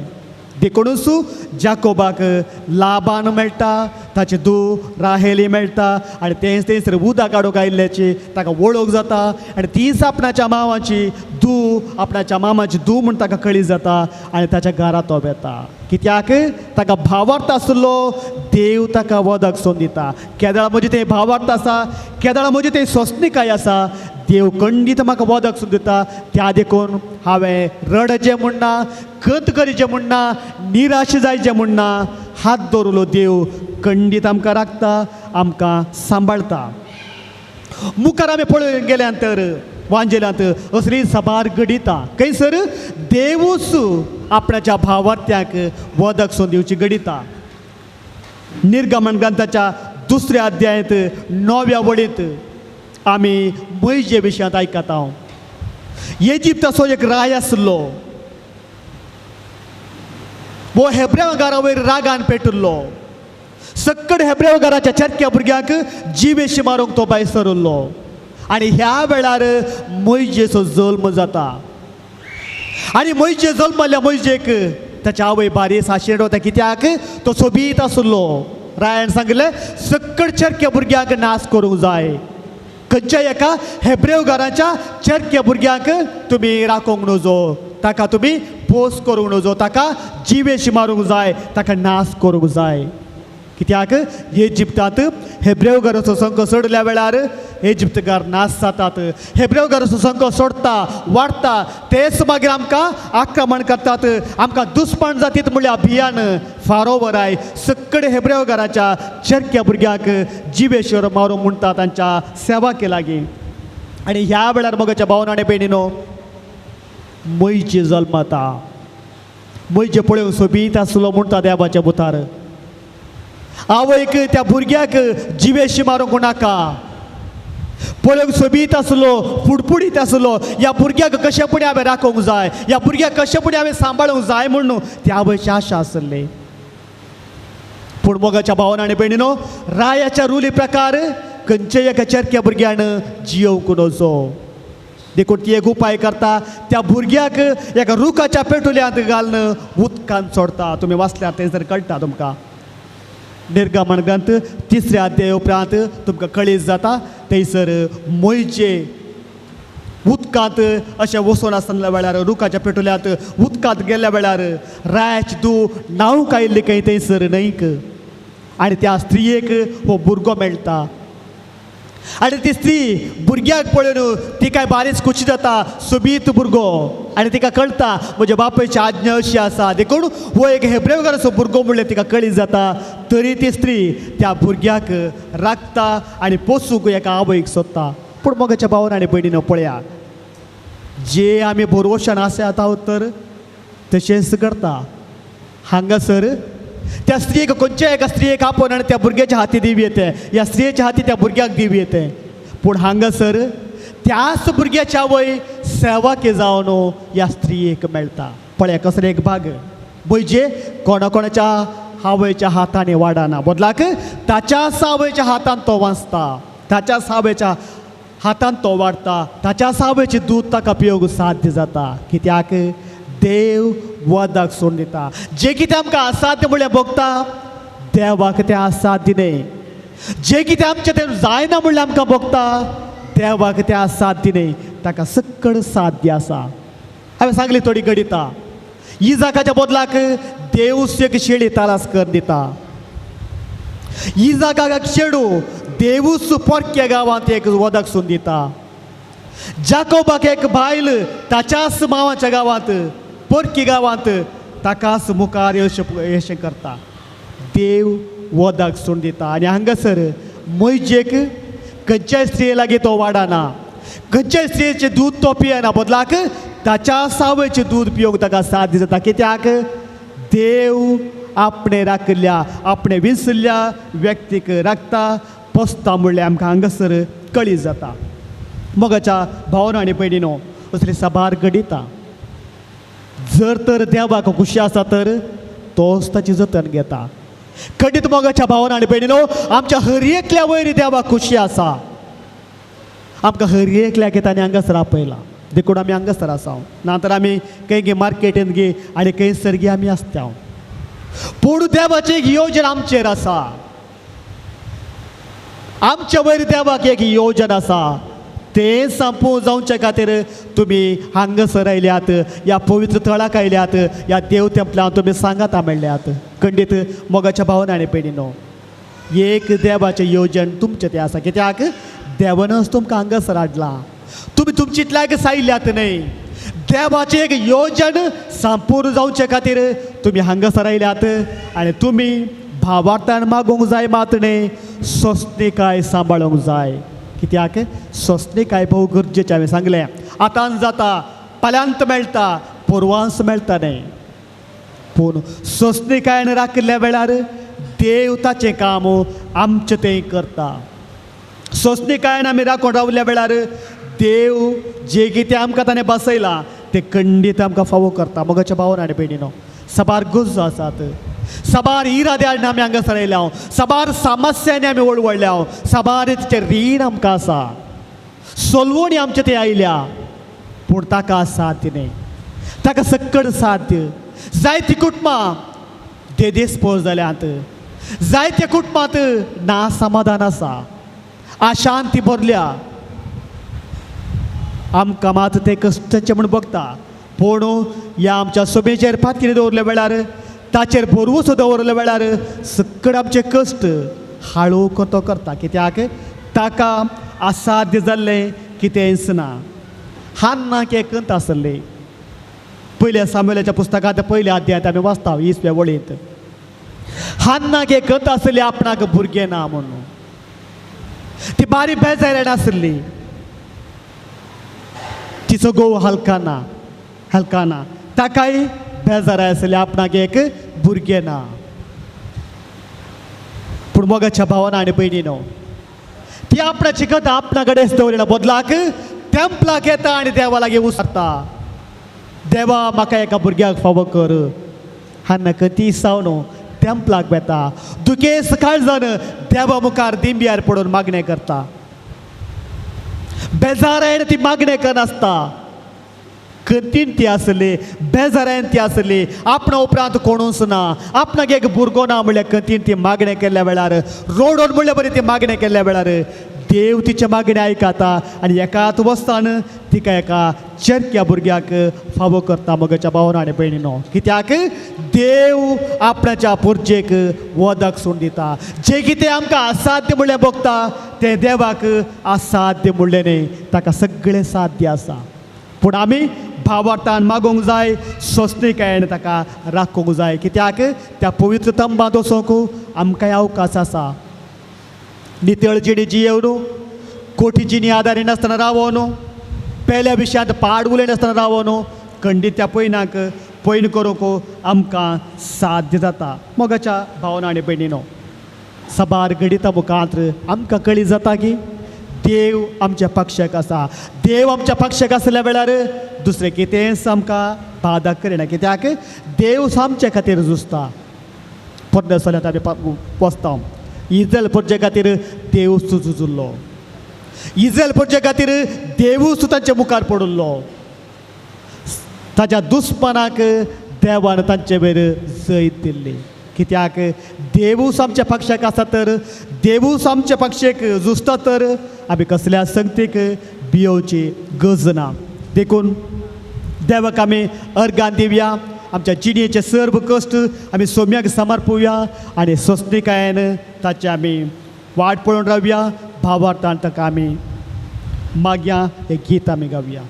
देखूनच जाकोबाक लाबान मेळटा, ताची धूव राहेली मेळटा आनी तेंच थंयसर उदक काडूंक आयिल्ल्याची ताका वळख जाता आनी तीच आपणाच्या मावाची धूव धूव आपणाच्या मामाची धूव म्हूण ताका कळी जाता आनी ताच्या घरा तो वेता. कित्याक ताका भावार्थ आसलो देव ताका वदक सोन दिता. केदळा म्हजी तें भावार्थ आसा, केदळा म्हजी तें सोंसणीकाय आसा, देव खंडीत म्हाका वदक सोन दिता. त्या देखून हांवें रडचें म्हूण ना, खंत करचें म्हूण ना, निराश जायचें म्हूण ना. हात दवरलो देव खंडीत आमकां राखता, आमकां सांबाळता. मुखार आमी पळोवंक गेल्यान तर वांजेलांत असली साबार घडिता. खंयसर देवूच आपणाच्या भावार्थ्यांक वदक सोन दिवची घडिता. निर्गमन ग्रंथाच्या दुसऱ्या अध्यायांत 9व्या वळींत आमी मोयजे विशयांत आयकता. इजिप्ताचो एक राय आसलो, वो हेब्रेव घरा वयर रागान पेटिल्लो. सक्कड हेब्रेव घराच्या चरक्या भुरग्यांक जिवेशी मारूंक तो भायर सरिल्लो. आनी ह्या वेळार मोयजेचो जल्म जाता. आनी मोयजे जल्मल्ल्या मोयजेक ताच्या आवय बारी साशेड वता. कित्याक तो सोबीत आसलो. रायान सांगलें सक्कड चरक्या भुरग्यांक नाश करूंक जाय. खंयच्या एका हेब्रेव घराच्या चरक्या भुरग्यांक तुमी राखूंक नजो, ताका तुमी पोस करूंक नजो, ताका जिवेशी मारूंक जाय, ताका नाश करूंक जाय. कित्याक इजिप्तांत हेब्रेव घराचो संक सोडल्या वेळार इजिप्तकार नाश जातात. हेब्रेव घराचो संक सोडता वाडटा, तेच मागीर आमकां आक्रमण करतात, आमकां दुस्मान जातीत म्हणल्यार अभियान फारोवराय सक्कड हेब्रेव घराच्या चरक्या भुरग्यांक जिवेश्वर मारूंक म्हणटा तांच्या सेवाके लागीं. आनी ह्या वेळार मोगाच्या भावन आनी भयणीनो मोयजे जल्मता. मोयजे पळोवंक सोबीत आसलो म्हणटा देवाच्या बुतार. आवयक त्या भुरग्याक जिवेशी मारूंक नाका. पळोवंक सोबीत आसलो, फुडफुडीत आसलो, ह्या भुरग्याक कशेंपणी हांवें राखूंक जाय, ह्या भुरग्याक कशेंपणी हांवें सांबाळूंक जाय म्हणून त्या आवयची आशा आसली. पूण मोगाच्या भावन आनी भयणीनो रायाच्या रुली प्रकार खंयच्याय एका चरक्या भुरग्यान जियोवंक नजो. देखून ती एक उपाय करता, त्या भुरग्याक एका रुखाच्या पेटुल्यांत घालून उदकान सोडता. तुमी वाचल्यार थंयसर कळटा तुमकां. निर्गमन ग्रंथ 3ऱ्या अध्याय उपरांत तुमकां कळीत जाता. थंयसर मोयजे उदकांत अशें वचून आसतना वेळार रुखाच्या पेटुल्यांत उदकांत गेल्ल्या वेळार रायाची धूव न्हावंक आयिल्ली खंय थंयसर न्हंयक. आनी त्या स्त्रियेक हो भुरगो मेळटा. आनी ती स्त्री भुरग्याक पळोवन तिका बारीच खोशी जाता, सोबीत भुरगो. आनी तिका कळटा म्हज्या बापायची आज्ञा अशी आसा, देखून हो एक हेब्रेव घराचो भुरगो म्हणल्यार तिका कळी जाता. तरी ती स्त्री त्या भुरग्याक राखता आनी पोसूंक एका आवयक सोदता. पूण मोगाच्या भावान आनी भयणीनो पळया, जे आमी भरवशान आसात तर तशेंच करता. हांगासर त्या स्त्रियेक खंयच्या एका स्त्रियेक आपोवन आनी त्या भुरग्याच्या हाती दिवं येते, ह्या स्त्रियेच्या हाती त्या भुरग्याक दिवं येते. पूण हांगासर त्याच भुरग्याच्या आवय सेवाके जावन ह्या स्त्रियेक मेळटा. पळया कसलो एक भाग म्हणजे कोणा कोणाच्या आवयच्या हातांनी वाडना, बदलाक ताच्याच आवयच्या हातान तो वाचता, ताच्याच आवयच्या हातान तो वाडटा, ताच्याच आवयचें दूद ताका पिवंक साध्य जाता. कित्याक देव वदाक सोडून दिता. जे कितें आमकां असाध्य म्हणल्यार भोगता, देवाक तें असाध्य न्हय. जे कितें आमचें तें जायना म्हणल्यार आमकां भोगता, देवाक तें असाध्य न्हय, ताका सक्कड साध्य आसा. हांवें सांगली थोडी घडिता. इजाकाच्या बदलाक देव एक शेळी तालास कर दिता. इजाकाक चेडूं देवूच पोरक्या गांवांत एक वदक सोडून दिता. जाकोबाक एक बायल ताच्याच मावाच्या गांवांत पोरकी गांवांत ताकाच मुखार अशें करता. देव वदाक सोडून दिता. आनी हांगासर मोयजेक खंयच्याय स्त्रिये लागीं तो वाडना, खंयच्याय स्त्रियेचें दूद तो पियेना, बदलाक ताच्या सावयचें दूद पिवंक ताका साध्य जाता. कित्याक देव आपणे राखिल्ल्या आपणे विसरल्या व्यक्तीक राखता पोसता म्हणल्यार आमकां हांगासर कळी जाता. मोगाच्या भावना आनी भयणीनो असली साबार घडिता. जर तर देवाक खुशी आसा तर तोच ताची जतन घेता. खंडीत मोगाच्या भावना आनी भयणीनो आमच्या हर एकल्या वयर देवाक खुशी आसा. आमकां हर एकल्याक ताणें हांगासर आपयला, देखून आमी हांगासर आसा. ना तर आमी खंय गे मार्केटीन गे आनी खंयसर गे आमी आसता. पूण देवाची एक योजना आमचेर आसा. आमच्या वयर देवाक एक योजना आसा. तें सांपू जावचे खातीर तुमी हांगासर आयल्यात, ह्या पवित्र थळाक आयल्यात, ह्या देव तेंपल्यान तुमी सांगाता मेळ्ळ्यात। खंडीत मोगाच्या भावना आनी भयणीनो, एक देवाचें येवजण तुमचें तें आसा, कित्याक देवानच तुमकां हांगासर हाडलां, तुमी तुमची इतल्याक सायल्यात न्हय। देवाचें एक येवजण संपूर्ण जावचे खातीर तुमी हांगासर आयल्यात आनी तुमी भावार्थान मागूंक जाय मात न्हय, सोंसणीकाय सांबाळूंक जाय। कित्याक सोंसणीकाय भोव गरजेचें हांवें सांगलें, आतां जाता फाल्यांत मेळटा, पोरवांस मेळटा न्हय, पूण सोंसणीकायन राखिल्ल्या वेळार देव ताचें काम आमचें तें करता। सोंसणीकायन आमी राखून रावल्या वेळार देव जे कितें आमकां ताणें बसयलां तें खंडीत आमकां फावो करता। मोगाच्या भावान आनी भयणीनो, साबार गरजो आसात, साबार इराद्यान आमी हांगासर आयल्या, साबार समस्यांनी आमी वळवळ्ळ्या, साबार तिचें रीण आमकां आसा, सोलवणी आमचे ते आयल्या, पूण ताका साध्य न्हय, ताका सक्कड साध्य। जायतीं कुटुंबां देदेस्पोर जाल्यांत, जायत्या कुटुंबांत ना समाधान आसा, अशांती भरल्या। आमकां मात तें कश्टाचें म्हूण बगता, पूण ह्या आमच्या सभेचेर फातरी दवरल्या वेळार, ताचेर भरवंसो दवरल्या वेळार सक्कड आमचे कश्ट हाळू तो करता, कित्याक ताका असाध्य जाल्लें कितेंच ना। हान्नाक एक आसलें, पयल्या सामुएलाच्या पुस्तकांत पयल्या अध्यायांत आमी वाचता 20व्या वळींत, हान्नाक एक आसली आपणाक भुरगें ना म्हणून, ती बारी बेजारान आसली, तिचो घोव हलकाना हलकाना, ताकाय बेजाराय आसली आपणाक एक भुरगें ना। पूण मोगाच्या भावान आनी भयणीनो, ती आपणाची कथा आपणा कडेन दवरिना, बदलाक तेंपलाक येता आनी देवा लागीं विचारता, देवा म्हाका एका भुरग्याक फावो कर। हान्नाक ती सावन तेंपलाक वेता, दुखेस्त काळजान देवा मुखार दिंब्यार पडून मागणें करता, बेजारायन ती मागणें करनासता, कठीण ती आसली, बेजारायन ती आसली, आपणा उपरांत कोणूच ना, आपणाक एक भुरगो ना म्हणल्यार कठीण ती मागणें केल्ल्या वेळार, रोडोन म्हणल्यार बरी ती मागणें केल्ल्या वेळार देव तिचें मागणें आयकता आनी एकाच वचतान तिका एका चरक्या भुरग्याक फावो करता। मोगाच्या भावान आनी भयणीनो, कित्याक देव आपणाच्या पुरजेक वदक सोडून दिता, जें कितें आमकां असाध्य म्हणल्यार भोगता तें देवाक असाध्य म्हणलें न्हय, ताका सगळें साध्य आसा। पूण आमी भावार्थान मागूंक जाय, सोंसणीकायेन ताका राखूंक जाय, कित्याक त्या पवित्र तंबांत वचोंक आमकांय अवकाश आसा। नितळ जिणी जियेवन, कोठी जिणी आदारी नासतना रावोन, पेल्या विशयांत पाड उलयनासतना रावोन, खंडीत त्या पयनाक पयन करूंक आमकां साध्य जाता। मोगाच्या भावना आनी भयणीनो, साबार घडितां मुखार आमकां कळी जाता की देव आमच्या पक्षाक आसा। देव आमच्या पक्षाक आसल्या वेळार दुसरें कितेंच आमकां बादा करिना, कित्याक देव आमच्या खातीर झुजता। पोरण्या सोल्यांत आमी वचता, इजरायल प्रजे खातीर देव झुजुल्लो, इजरायल प्रजे खातीर देवूच तांच्या मुखार पडिल्लो, ताच्या दुस्मानाक देवान तांचे वयर जैत दिल्ली, कित्याक देवूच आमच्या पक्षाक आसा तर, देवूच आमच्या पक्षेक झुजता तर आमी कसल्या संगतीक भियोवची गरज ना। देखून देवाक आमी अर्गान दिवया, आमच्या जिणेचे सर्व कश्ट आमी सोम्याक समर्पुया आनी सोंसणीकायेन ताची आमी वाट पळोवन रावया, भावार्थान ताका आमी मागया, हें गीत आमी गावया।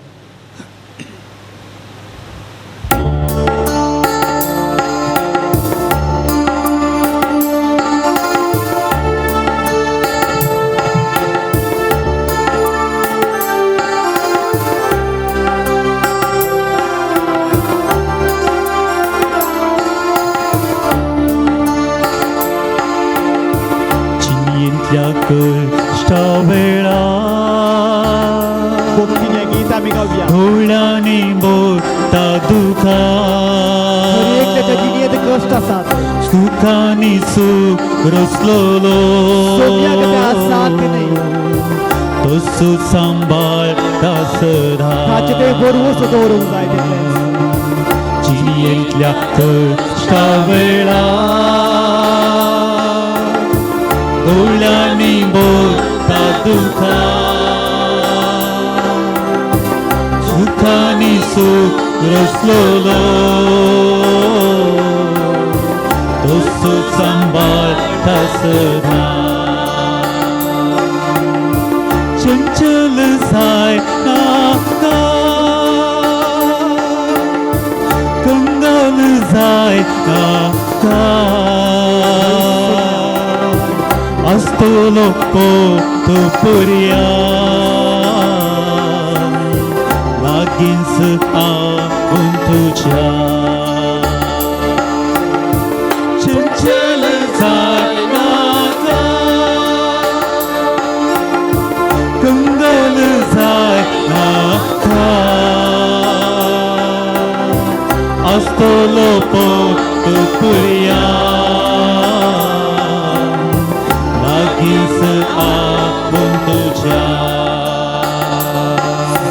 गीत आमी गावया, डोळ्यांनी बोलता दुखा, कश्ट आसात, सुखानी सुख रसलोलो, तसो सांबाळटा सदा, भरवंसो दवरूंक जाय जिणेंतल्या कश्टा वेळार, डोळ्यांनी बोलता दुखा, दुखांनी सुख रसलोलो तोच सांबाळटा सदां चंचल जाय नाका कंगाल जाय नाका आसतलो तो पुरया लागींच आपूण तुज्या चंचल जाय नाका कंगाल जाय नाका आसतलो तो पुरया लागींच आपूण तुज्या.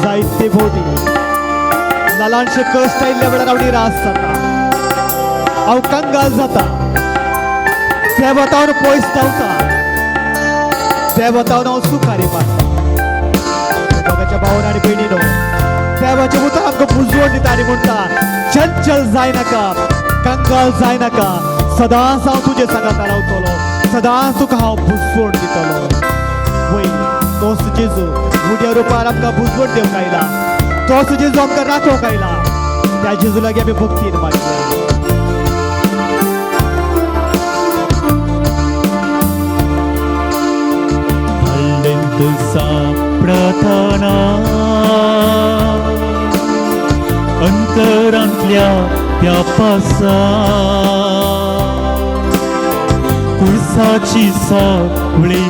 जायते भोवटी ल्हानशे कश्ट आयिल्ल्या वेळार हांव निराश जाता, हांव कंगाल जाता, देवतावन पयस धांवता, देवतावन हांव सुखारी मारता. मोगाच्या भावन आनी भयणीनो, देवाचें उतर आमकां पुजवण दिता आनी म्हणटा, चंचल जायनाका, कंगाल जायनाका, सदांच हांव तुजे सांगाता रावतलो, सदांच तुका हांव बुजवण दितलो. वय तोच जेजू उड्या रुपार आमकां बुजवण दिवंक आयला, तोच जेजू आमकां राखोवंक आयला. त्या जेजू लागीं आमी भक्तीन मागया. हाडलेंत सापडताना अंतरांतल्या त्या पासा कुळसाची सावळी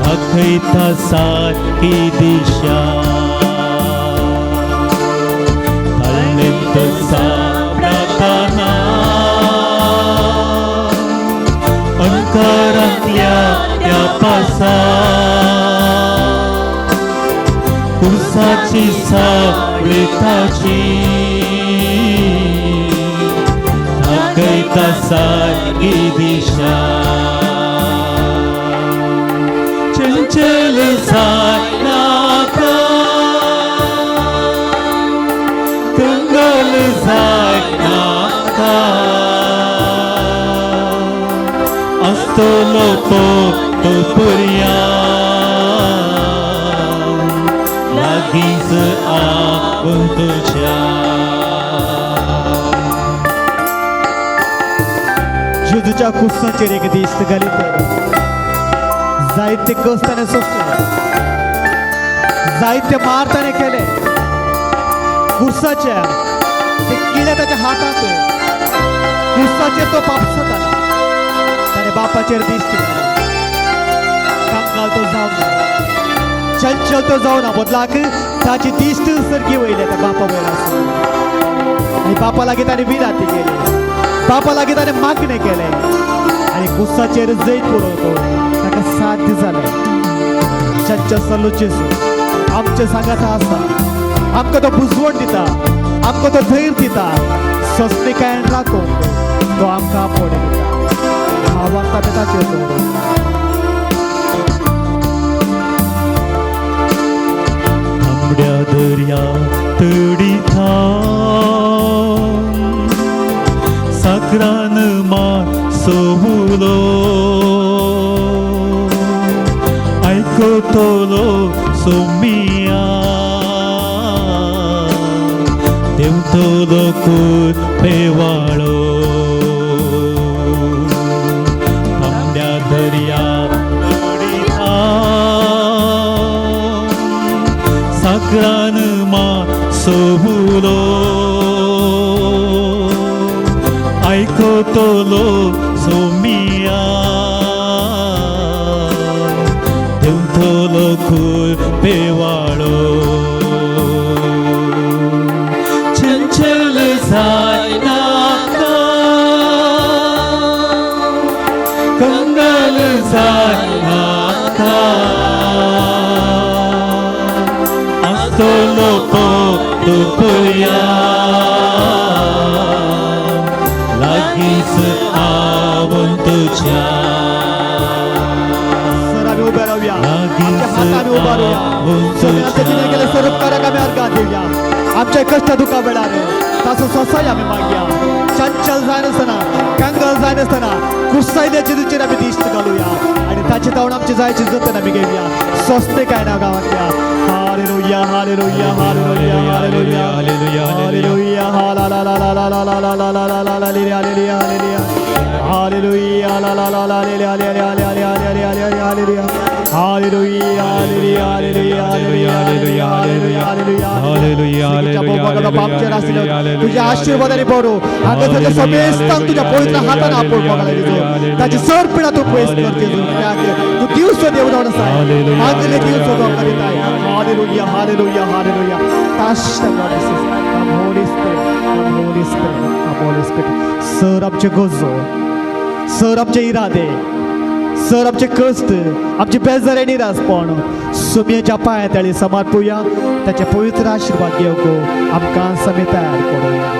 दाखयता सारकी दिशा. हाडलेंत सापडताना अंतरांतल्या त्या पासा कुळसाची सावळी दाखयता सारकी दिशा. चंचल जायनाका कंगाल जायनाका आसतलो तो पुरया लागींच आपूण तुज्या. जेजूच्या कुसाचेर एक दीस घालीत जायते कश्ट ताणें सोंसले, जायते मार ताणें केले. कुसाच्या ते किळे ताच्या हातांत, कुसाचेर तो पापसताना ताणें बापाचेर दिश्ट घाली. कंगाल तो जावना, चंचल तो जावना, बदलाक ताची दिश्ट सरकी वयल्या त्या बापा वयर आसली आनी बापा लागीं ताणें विनाती केली, बापा लागीं ताणें मागणें केलें आनी कुसाचेर जैत पळोवतो ताका साध्य जालें. चंचल सल्लो जेजू आमचे सांगाता आसा, आमकां तो बुजवण दिता, आमकां तो धैर्य दिता, सोंसणीकायेन राखूंक तो आमकां आपोवणें दिता. भावार्थ आमी ताचेर दवरूंक. तांबड्या दर्या तडी थावन सागरान मार सोवलो आयकतलो सोमिया देंवतलो कुरपेवाळो. तांबड्या दर्या तडी थावन सागरान मार सोवलो आयकतलो सोमिया देंवतलो कुरपेवाळो. चंचल जायनाका कंगाल जायनाका आसतलो तो पुरया लागींच आवन तुज्या. सर आमी उबे रावया. आमच्या हात आमी उबारुया. सगळ्यांचे जिणे केले स्वरूपकाराक आमी अर्गां दिवया. आमच्या कश्ट दुखा वेळार ताचो सोसाय आमी मागया. चंचल जायनासतना, कंगल जायनासतना कुर्सायल्या जेजूचेर आमी दिश्ट घालुया आनी ताचे धांवण आमचे जायचे जतन आमी घेवया. स्वस्ते काय ना गांवांतल्या. Hallelujah, hallelujah, hallelujah, hallelujah, hallelujah, ला ला ला ला ला ला ला ला ला ला ला ला hallelujah, hallelujah, hallelujah, ला ला ला ला hallelujah, hallelujah, hallelujah, hallelujah, hallelujah, hallelujah, hallelujah, hallelujah, hallelujah, hallelujah. तुझ्या आशीर्वादाने भरू हांगासरच्या समेस्तांक तुझ्या पवित्र हातान आपोवन मोगाला दिजो. ताची सर पिडा तूं पयस कर जेजू. तूं दिवसो देव जावन आसा. मागले दिवसो तो आमकां दिताय. Hallelujah, hallelujah, hallelujah. Touch the God Jesus. Come Holy Spirit, come Holy Spirit, come Holy Spirit. Sir आमचे गरजो, सर आमचे इरादे, सर आमचे कश्ट, आमचे बेजार आनी निरासपण सुमयेच्या पांया तळी समर्पुया. ताचे पवित्र आशिर्वाद घेवंक आमकां समे तयार करुया.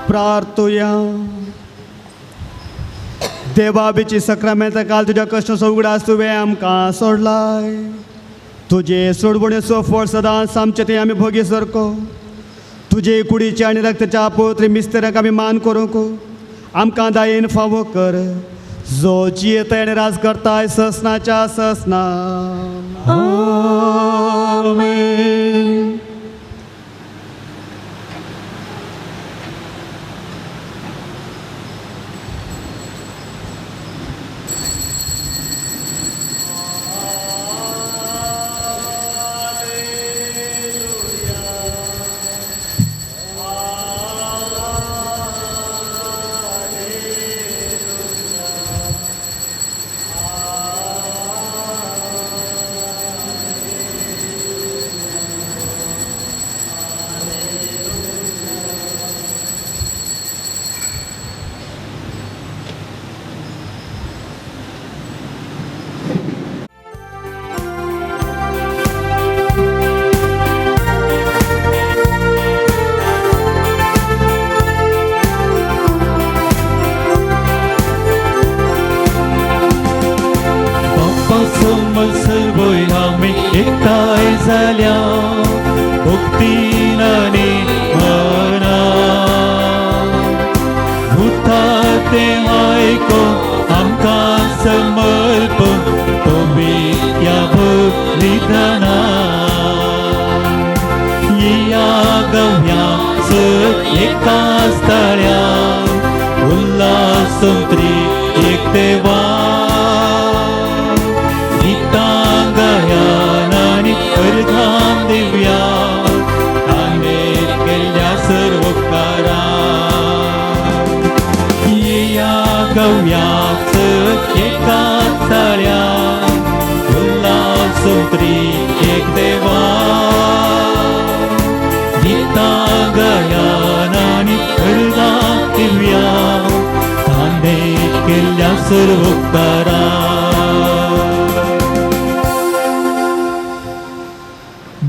प्रार्थुया. देवाबीची सक्रामेंत काल तुज्या कश्ट उगडास तुवें आमकां सोडलाय. तुजे सोडवणेचो फळ सदांच आमचे थंय आमी भोगी सारको. तुजे कुडीच्या आनी रक्ताच्या पवित्र मिस्तेराक आमी मान करूंक आमकां दायेन फावो कर. जो जियेता आनी राज करताय ससनाच्या ससना. आमेन.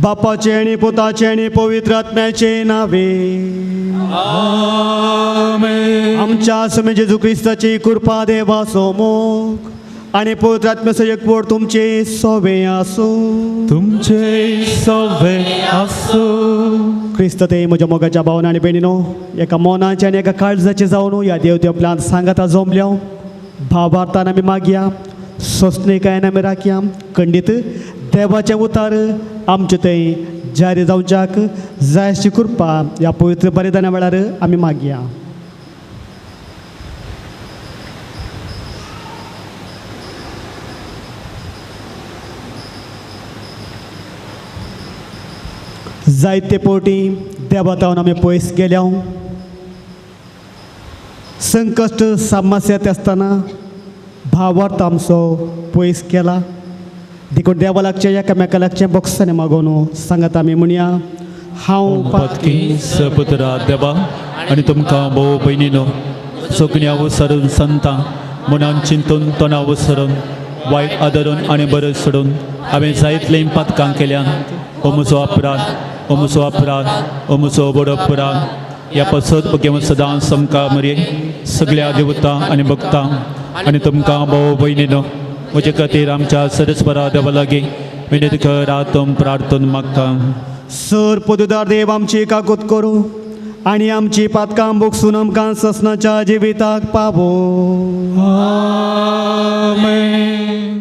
बापाचे आनी पुताचे आनी पवित्र आत्म्याचे नावे. आमेन. आमच्या स्वामी जेजू क्रिस्ताची कृपा, देवाचो मोग आनी पवित्र आत्म्याचो एकवट तुमचे सोवे आसूं. तुमचे सवे आसूं. क्रिस्त ते म्हज्या मोगाच्या भावना आनी भयणीनो, एका मनाचे आनी एका काळजाचे जावन ह्या देव देवप्लान सांगाता जमल्या. भावार्थान आमी मागया, सोंसणीकायेन आमी राखया. खंडीत देवाचें उतार आमचे थंय जारी जावच्याक जाय अशी कृपा ह्या पवित्र बलिदाना वेळार आमी मागया. जायते पवटी देवा तावन आमी पयस गेल्या. संकश्ट समस्या आसतना भावार्थ आमचो पयस केला. देखून देवा लागचें एकामेका लागचें बोक्सांनी मागोवन सांगात आमी म्हणया, हांव पातकी सपुत्रा देवा आनी तुमकां भोव भयणीनो सगळ्या वसरून संतां मनान चिंतून तोंडा वसरून वायट आदरून आनी बरें सोडून हांवें जायतलीं पातकां केल्यान. हो म्हजो अपराध, हो म्हजो अपराध, हो म्हजो व्हड अपराध. ह्या पासत भुरग्यां सदां समका मरे सगळ्या देवता आनी भक्तां आनी तुमकां भोव भयणीनो म्हजे खातीर आमच्या सरस्वरा देवा लागीं विनंती करात प्रार्थन मागता. सर पदुदार देव आमची काकूत करूं आनी आमची पातकां बोगसून आमकां ससनाच्या जिविताक पावो. आमेन.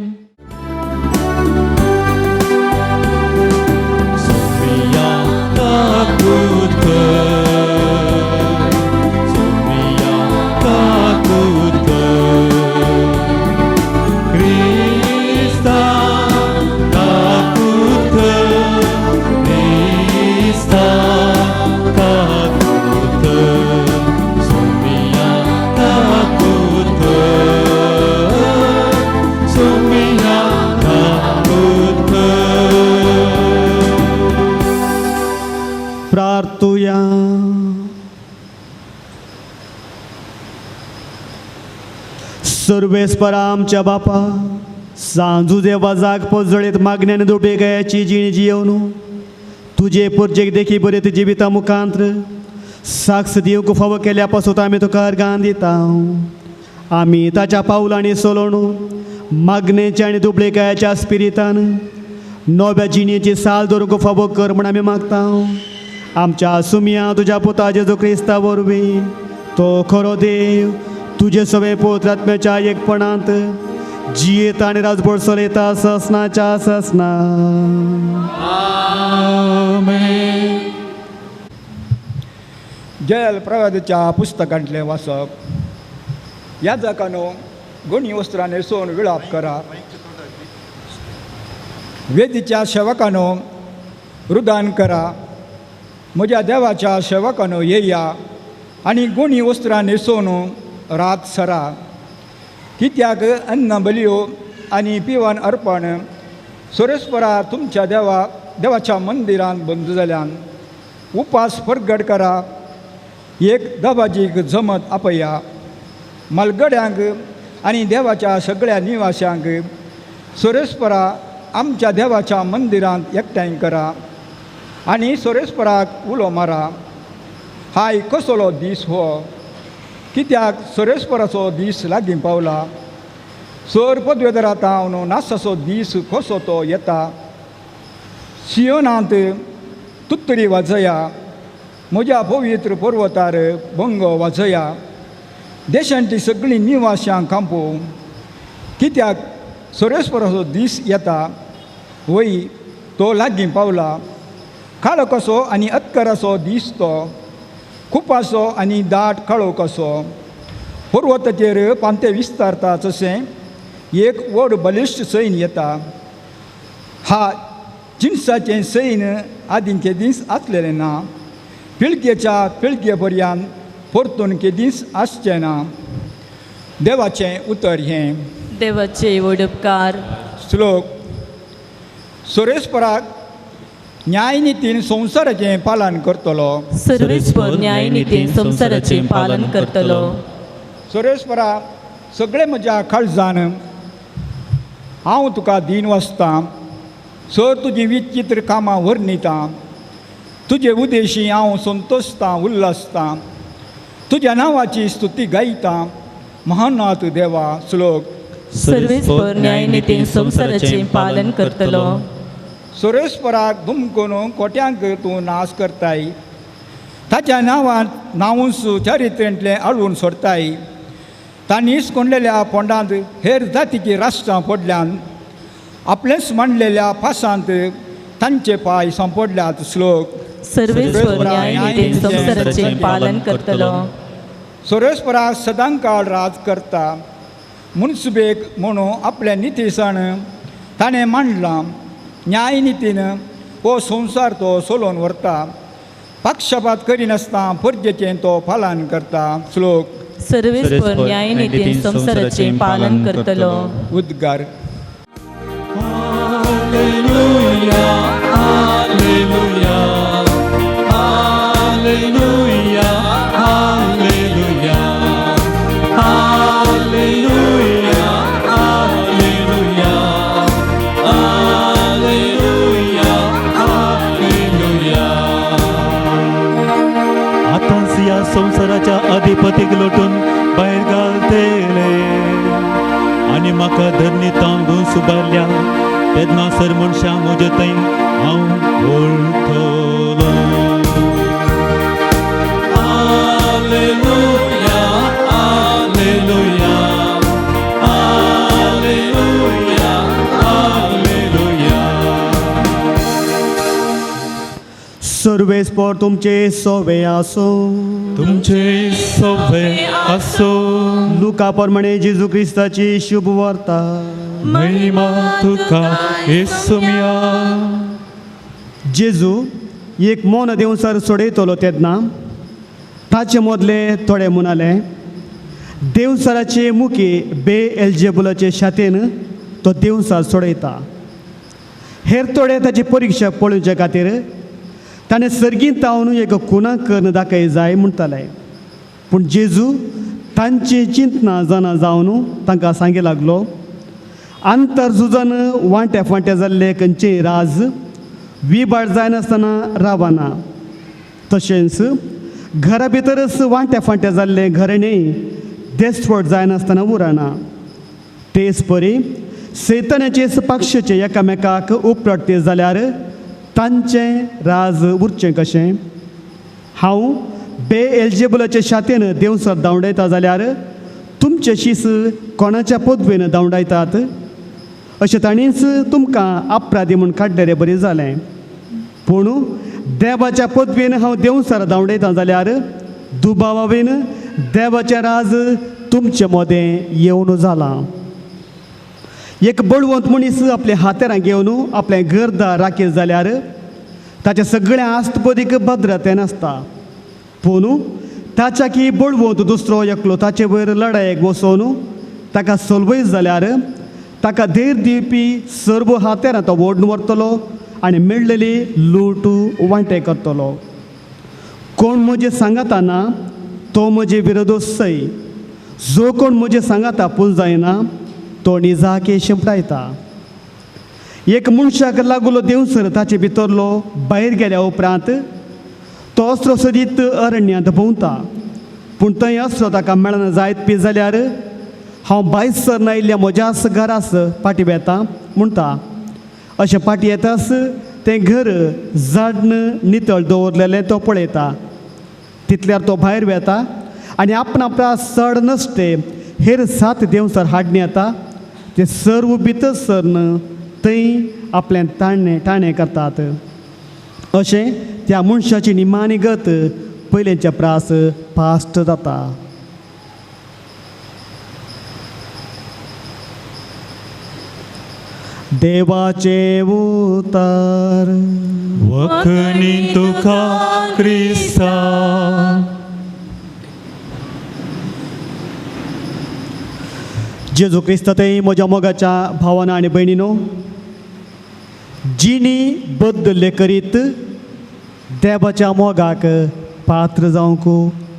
सोमिया काकूत कर, सोमिया काकूत कर, क्रिस्ता काकूत कर, क्रिस्ता काकूत कर, सोमिया काकूत कर, सोमिया काकूत कर. प्रार्थुया. सर्वेस्परा आमच्या बापा, सांजू देवा जाग पजळीत मागण्यान दुबे गयाची जिणी जियोवन तुजे पुरजेक देखी बरे तुजी जिविता मुखांत्र साक्ष दिवंक फावो केल्या पासून आमी तुका अर्गान दिता. आमी ताच्या पावलांनी सोलोवन मागणेच्या आनी दुबळेकायाच्या स्पिरितान नव्या जिणेची साल दवरूंक फावो कर म्हण आमी मागता. आमच्या सुमया तुज्या पुता जेजू क्रिस्ता वरवीं, तो खरो देव तुजे सगळे पवित्र एकपणांत जियेता आनी राजभर चलयता ससनाच्या ससना. आमेन. जयल प्रवादाच्या पुस्तकांतलें वाचप. ह्या जाकानो गुणी वस्त्रां न्हेसोवन विळाप करा. वेदीच्या सेवकानो रुदान करा. म्हज्या देवाच्या सेवकानो येया आनी गुणी वस्त्रां न्हेसोवन रात सरा. कित्याक अन्न बलयो आनी पिवन अर्पण सुरेस्परा तुमच्या देवाच्या मंदिरांत बंद जाल्यान. उपास परगट करा. एक दबाजीक जमत आपया. मालगड्यांक आनी देवाच्या सगळ्या निवाशांक सुरेस्परा आमच्या देवाच्या मंदिरांत एकठांय करा आनी सुरेस्पराक उलो मारा. हाय कसलो दीस हो, कित्याक सुरेस्पराचो दीस लागीं पावला. सोर पदवेदरा तावन नासाचो दीस कसो तो येता. सियोनांत तुत्तरी वाजया, म्हज्या पवित्र पर्वतार भंगो वाजया. देशांतली सगळीं निवाशां कांपो, कित्याक सुरेस्पराचो दीस येता. वय तो लागीं पावला. काळो कसो आनी अत्कराचो दीस तो, कुपासो आनी दाट काळो कसो. पर्वताचेर पांते विस्तारता तशें एक व्हड बलिश्ट सैन येता. हा जिनसाचें सैन आदीं केदींच आसलेलें ना, पिळगेच्या पिळगे पर्यान परतून केदींच आसचें ना. देवाचें उतर हें. देवाचे व्हड उपकार. श्लोक. सुरेस्पराक न्यायनितीन संवसाराचें पालन करतलो. सर्वेस्पर न्यायनितीन संवसाराचें पालन करतलो. सुरेस्परा सगळे म्हज्या काळजान हांव तुका दीन वाचतां. सर तुजी विचित्र कामां वर्णिता. तुजे उदेशी हांव संतोशतां उल्हासतां. तुज्या नांवाची स्तुती गायतां महानाथ देवा. श्लोक. सर्वेस्पर न्यायनितीन संवसाराचें पालन करतलो. सुरेश्वराक धुमकून कोट्यांक तूं नाश करताय. ताच्या नांवांत नांवूच चरित्रेंतलें आळून सोडताय. तांणीच कोंडलेल्या फोंडांत हेर जातीची राष्ट्रां पडल्यान आपलेंच मांडलेल्या पासांत तांचे पांय सांपडल्यात. श्लोक. सर्वेस्पर न्यायनितीन संवसाराचें पालन करतलो. सुरेश्वरा सदांकाळ राज करता. मुनसुबेक म्हणून आपलें नितीसण ताणें मांडलां. न्यायनितीन हो संवसार तो सोलोवन व्हरता. पक्षपात करिनासतना परजेचें तो पालन करता. श्लोक. सर्वेस्पर न्यायनितीन संवसाराचें पालन करतलो. उद्गार. Hallelujah, hallelujah, hallelujah, hallelujah, hallelujah, hallelujah, hallelujah, hallelujah. आतांच ह्या संवसाराच्या अधिपतीक लोटून भायर घालतले आनी म्हाका धरणी तांबून सुबारल्या तेन्ना सर मनशां म्हजे थंय हांव वळटलो. हालेलुया, हालेलुया, हालेलुया, हालेलुया. सर्वेस्पर तुमचे सोवे आसो. तुमचे सवे आसो. लुका प्रमाणे जेजू क्रिस्ताची शुभ वार्ता. महिमा तुका येसुमिया. जेजू एक मोन देंवचार सोडयतलो तेन्ना ताचे मदले थोडे म्हणाले देंवचाराचे मुखे बे एल्जेबुलाचे शातेन तो देंवचार सोडयता. हेर थोडे ताची परिक्षा पळोवचे खातीर ताणें सर्गींत तावन एक खुना करून दाखय जाय म्हणटाले. पूण जेजू तांची चिंतना जाणा जावन तांकां सांगी लागलो, अंतर झुजान वांट्या फांट्या जाल्ले खंयचेय राज विबाड जायनासतना रावना. तशेंच घरा भितरच वांट्या फांट्या जाल्लें घरणें देसफट जायनासतना उरना. तेच परी सैतानाचे पक्षाचे एकामेकाक उपलटते जाल्यार तांचें राज उरचें कशें? हांव बे एल्जेबलाचे शातेन देंवचार धांवडायता जाल्यार तुमचे शीस कोणाच्या पदवेन धांवडायतात? अशें ताणीच तुमकां अपराधी म्हूण काडलें बरें जालें. पूण देवाच्या पदवेन हांव देंवचार धांवडायता जाल्यार दुबावावेन देवाचें राज तुमचे मदें येवन जालां. एक बळवंत मनीस आपल्या हातेरां घेवन आपलें घरदार राखीत जाल्यार ताच्या सगळ्या आस्तपदीक भद्रतें नासता. पूण ताच्या की बळवंत दुसरो एकलो ताचे वयर लडायेक बसोवन ताका सोलवयत जाल्यार ताका धैर्य दिवपी सर्व हातेरां तो ओडून व्हरतलो आनी मेळ्ळेली लूट वांटे करतलो. कोण म्हजें सांगाता ना तो म्हजे विरोध सय. जो कोण म्हजें सांगाता पूण जायना तो निजाके शिंपडायता. एक मनशाक लागलो देंवसर ताचे भितरलो भायर गेल्या उपरांत तो अस्त्र सदीत अरण्यांत भोंवता. पूण थंय अस्त्र ताका मेळना जायत पी जाल्यार हांव भायर सरना आयिल्ल्या म्हज्याच घरास फाटीं वेता म्हणटा. अशें फाटीं येताच तें घर झाडन नितळ दवरलेलें तो पळयता. तितल्यार तो भायर वेता आनी आपण आपल्या चड नसते हेर सात देंवचार हाडणी येता. ते सर्व भितर सरन थंय आपलें ताणें टाणें करतात. अशें त्या मनशाची निमाणी गत पयलेंच्या प्रास पास्ट जाता. देवाचें उतर. वखणी तुका क्रिस्ता. जेजू क्रिस्त थंय म्हज्या मोगाच्या भावान आनी भयणीनो, जिणी बदल्ले करीत देवाच्या मोगाक पात्र जावंक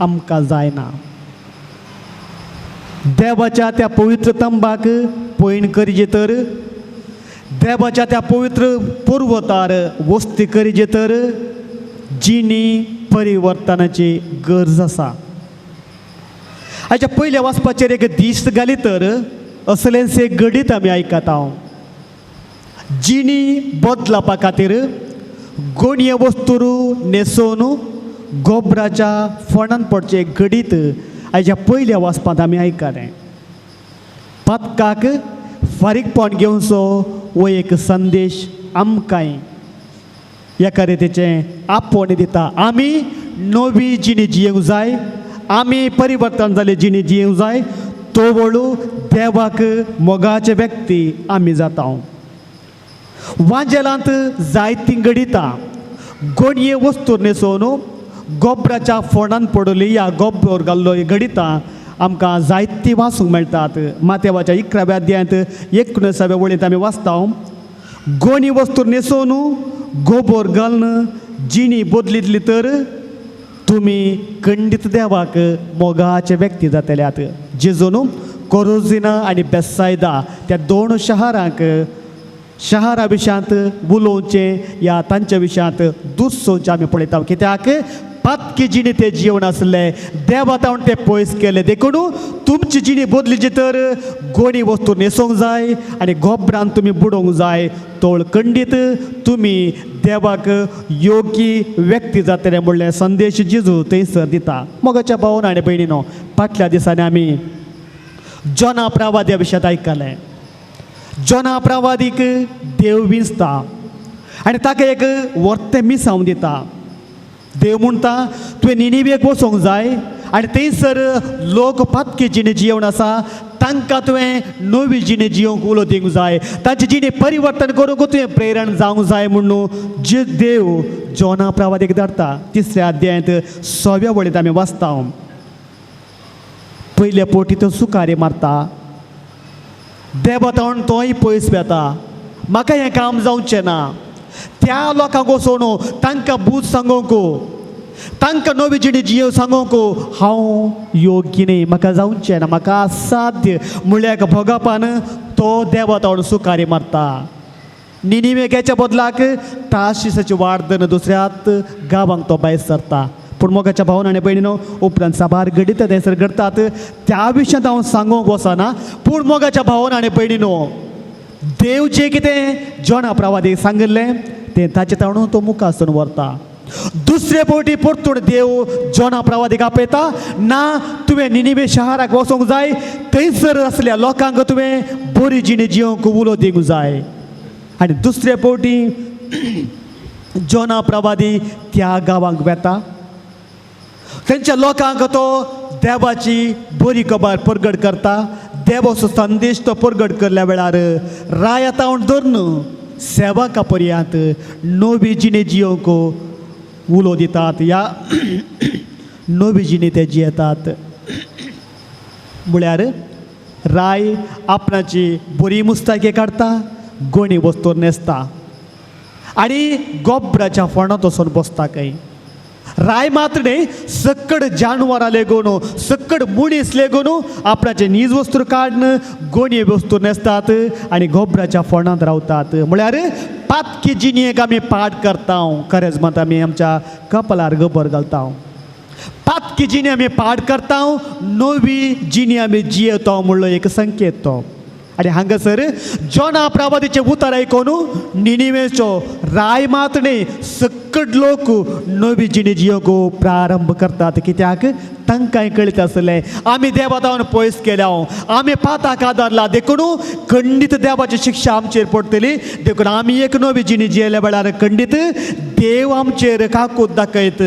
आमकां जायना. देवाच्या त्या पवित्र तंबाक पयण करचे तर देवाच्या त्या पवित्र पर्वतार वस्ती करीजे तर जिणी परिवर्तनाची गरज आसा. आयच्या पयल्या वाचपाचेर एक दीस घाली तर असलेंच एक घडीत आमी आयकता. जिणी बदलपा खातीर गोणये वस्तूर न्हेसोवन गोबराच्या फोंडान पडचें घडीत आयच्या पयल्या वाचपांत आमी आयकलें. पातकाक फारीकपण घेवचो हो एक संदेश आमकांय एका रितीचें आपोवणें दिता. आमी नवी जिणी जियेवंक जाय, आमी परिवर्तन जाल्ली जिणी जियेवंक जाय. तो वळू देवाक मोगाचे व्यक्ती आमी जाता. वांजेलांत जायतीं घडितां गोणये वस्तू न्हेसोवन गोबराच्या फोंडान पडली ह्या गोबर घाल्लो घडितां आमकां जायतीं वाचूंक मेळटात. मातेवाच्या 11व्या अध्यायांत 19व्या वळींत आमी वाचता, गोणी वस्तू न्हेसोवन गोबर घालून जिणी बदलितली तर तुमी खंडीत देवाक मोगाचे व्यक्ती जातल्यात. जेजून कोरोजिना आनी बेसायदा त्या दोन शहरांक शहरा विशयांत उलोवचें या तांच्या विशयांत दुसोवचें आमी पळयता. कित्याक पातकी जिणी ते जिवन आसले, देवा तावन ते पयस केले. देखून तुमची जिणी बदलीची तर गोणी वस्तू न्हेसोंक जाय आनी गोबरान तुमी बुडोवंक जाय. तोळ खंडीत तुमी देवाक योग्य व्यक्ती जातले म्हणलें संदेश जेजू थंयसर दिता. मोगाच्या भावन आनी भयणीनो, फाटल्या दिसांनी आमी जोना प्रवाद्या विशयांत आयकलें. जोना प्रवादीक देव विंचता आनी ताका एक वर्तें मिसावन दिता. देव म्हणटा तुवें निनिवेक वचोंक जाय आनी थंयसर लोक पातकी जिणे जियेवन आसा तांकां तुवें नवी जिणे जियोवंक उलो दिवंक जाय, तांची जिणे परिवर्तन करूंक तुवें प्रेरण जावंक जाय म्हणून जे देव जोना प्रवादीक धाडटा. 3ऱ्या अध्यायांत 6व्या वळींत आमी वाचता, पयल्या पोटी तो सुकारी मारता, देवा तावन तोय पयस वेता, म्हाका हें काम जावचें ना. त्या लोकांक वचोन तांकां बूद सांगोंक, तांकां नवी जिणी जियेव सांगोंक हांव योग्य न्ही, म्हाका जावचें ना, म्हाका असाध्य म्हणल्यार भोगापान तो देवा तावन सुकारी मारता. निनिवेकाच्या बदलाक ताशिसाची वाट धरून दुसऱ्यात गांवांक तो भायर सरता. पूण मोगाच्या भावन आनी भयणीनो, उपरांत साबार घडीत थंयसर घडटात त्या विशयांत हांव सांगूंक वचना. पूण मोगाच्या भावन आनी भयणीनो, देव जें कितें जोना प्रवादीक सांगिल्लें तें ताचे ताणून तो मुखासून व्हरता. दुसरे फावटी परतून देव जोना प्रवादीक आपयता, ना तुवें निनिवे शहराक वचोंक जाय, थंयसर आसल्या लोकांक तुवें बरी जिणी जियोवंक उलो दिवंक जाय. आनी दुसरे फावटी जोना प्रवादी त्या गांवांक वेता, थंयच्या लोकांक तो देवाची बरी खबर परगट करता. देवाचो संदेश तो परगट करल्या वेळार राया तावन धरून सेवका पर्यंत नवी जिणे जियोवंक उलो दितात या नवी जिणे ते जियेतात. म्हळ्यार राय आपणाची बरी मुस्ताकी काडटा, गोणी वस्तू न्हेसता आनी गोबराच्या फोंडांत वचून बसता. खंय राय मात्र न्ही, सक्कड जानवरां लेगून सक्कड मनीस लेगून आपणाचे नीज वस्तू काडून गोणये वस्तू न्हेसतात आनी गोबराच्या फोंडांत रावतात. म्हळ्यार पातकी जिणेक आमी पाठ करता, खरेंच मात आमी आमच्या कपलार गोबर घालता. पातकी जिणी आमी पाठ करता, नवी जिणी आमी जियेता म्हणलो एक संकेत तो. आनी हांगासर जोना प्रवादीचें उतर आयकून निनिवेचो राय मात न्ही सक्कड लोक नवी जिणी जियोवंक प्रारंभ करतात. कित्याक तांकांय कळीत आसलें आमी देवा तावन पयस केल्या, आमी पाताक आदारला, देखून खंडीत देवाची शिक्षा आमचेर पडटली. देखून आमी एक नवी जिणी जियेल्या वेळार खंडीत देव आमचेर काकूत दाखयत,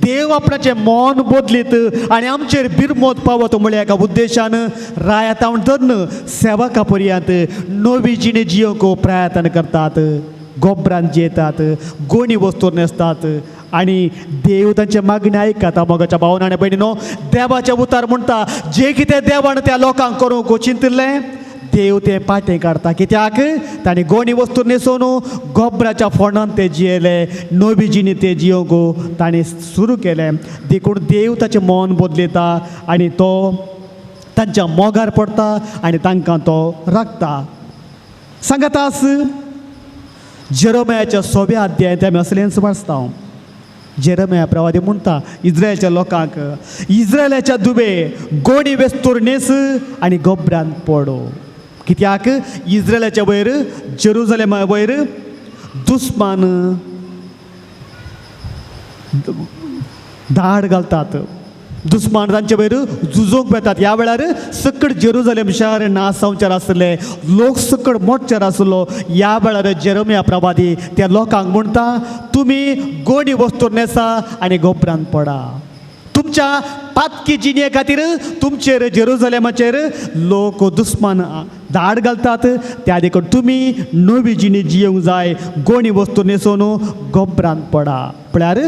देव आपणाचें मन बदलीत आनी आमचेर बिरमोत पावत म्हळ्या एका उद्देशान राया तावन धरून सेवका पर्यंत नवी जिणी जियोवंक प्रयत्न करतात, गोबरान जियेतात, गोणी वस्तू न्हेसतात आनी देव तांचे मागणें आयकता. मोगाच्या भावन आनी भयणीनो, देवाचें उतार म्हणटा जें कितें देवान त्या लोकांक करूंक चिंतिल्लें देव तें पाटें काडटा. कित्याक तांणी गोणी वस्तू न्हेसोवन गोबराच्या फोंडान ते जियेले, नवी जिणी ते जियोवंक तांणी सुरू केलें. देखून देव ताचें मन बदलयता आनी तो तांच्या मोगार पडटा आनी तांकां तो राखता. सांगातास जेरोमयाच्या सोव्या अध्यायांत आमी असलेंच वाचता. जेरमया प्रवादी म्हणटा इस्रायलच्या लोकांक, इस्रायलाच्या दुबे गोणी वेस्तूर न्हेस आनी गोबरान पडो. कित्याक इस्रायलाच्या वयर जेरुजलेमा वयर दुस्मान धाड घालतात, दुस्मान तांचे वयर झुजोवंक वेतात. ह्या वेळार सकट जेरुजलेम शहर नासावचेर आसले, लोक सकट मोडचेर आसलो. ह्या वेळार जेरोमिया प्रवादी त्या लोकांक म्हणटा, तुमी गोडी वस्तू न्हेसा आनी गोबरान पडा. तुमच्या पातकी जिणे खातीर तुमचेर जेरुजलेमाचेर लोक दुस्मान धाड घालतात. त्या देखून तुमी नवी जिणी जियोंक जाय, गोणी वस्तू न्हेसोन गोबरान पडा. म्हळ्यार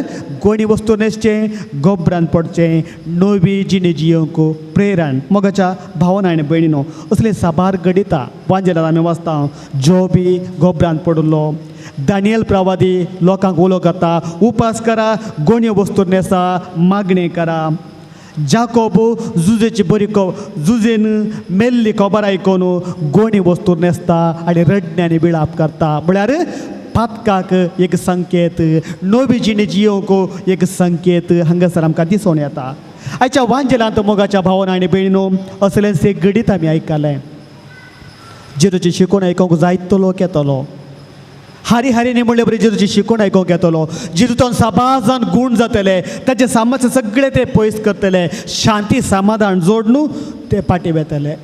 गोणी वस्तू न्हेसचें, गोबरान पडचें, नवी जिणी जियोंक प्रेरण. मोगाच्या भावना आनी भयणीनो, असले साबार घडिता वांजेलात आमी वाचता. जो बी गोबरान पडिल्लो, दानियल प्रवादी लोकांक उलो करता, उपास करा, गोण्यो वस्तू न्हेसा, मागणें करा. जाकोब जुजेची बरी जुजेन मेल्ली खबर आयकून गोणी वस्तू न्हेसता आनी रडणे आनी विळाप करता. म्हळ्यार पातकाक एक संकेत, नवी जिणे जियोंक एक संकेत हांगासर आमकां दिसून येता. आयच्या वांजेलांत मोगाच्या भावना आनी भयणीनो असलेंच एक घडीत आमी आयकलें. जेजूची शिकवण आयकूंक जायतो लोक येतलो, हारी हारीने म्हणले बरी जेजूची शिकवण आयकूंक येतलो. जेजूतून साबाजान गूण जातले, ताचे सामर्थ्य सगळे ते पयस करतले, शांती समाधान जोडून ते फाटीं वेतले.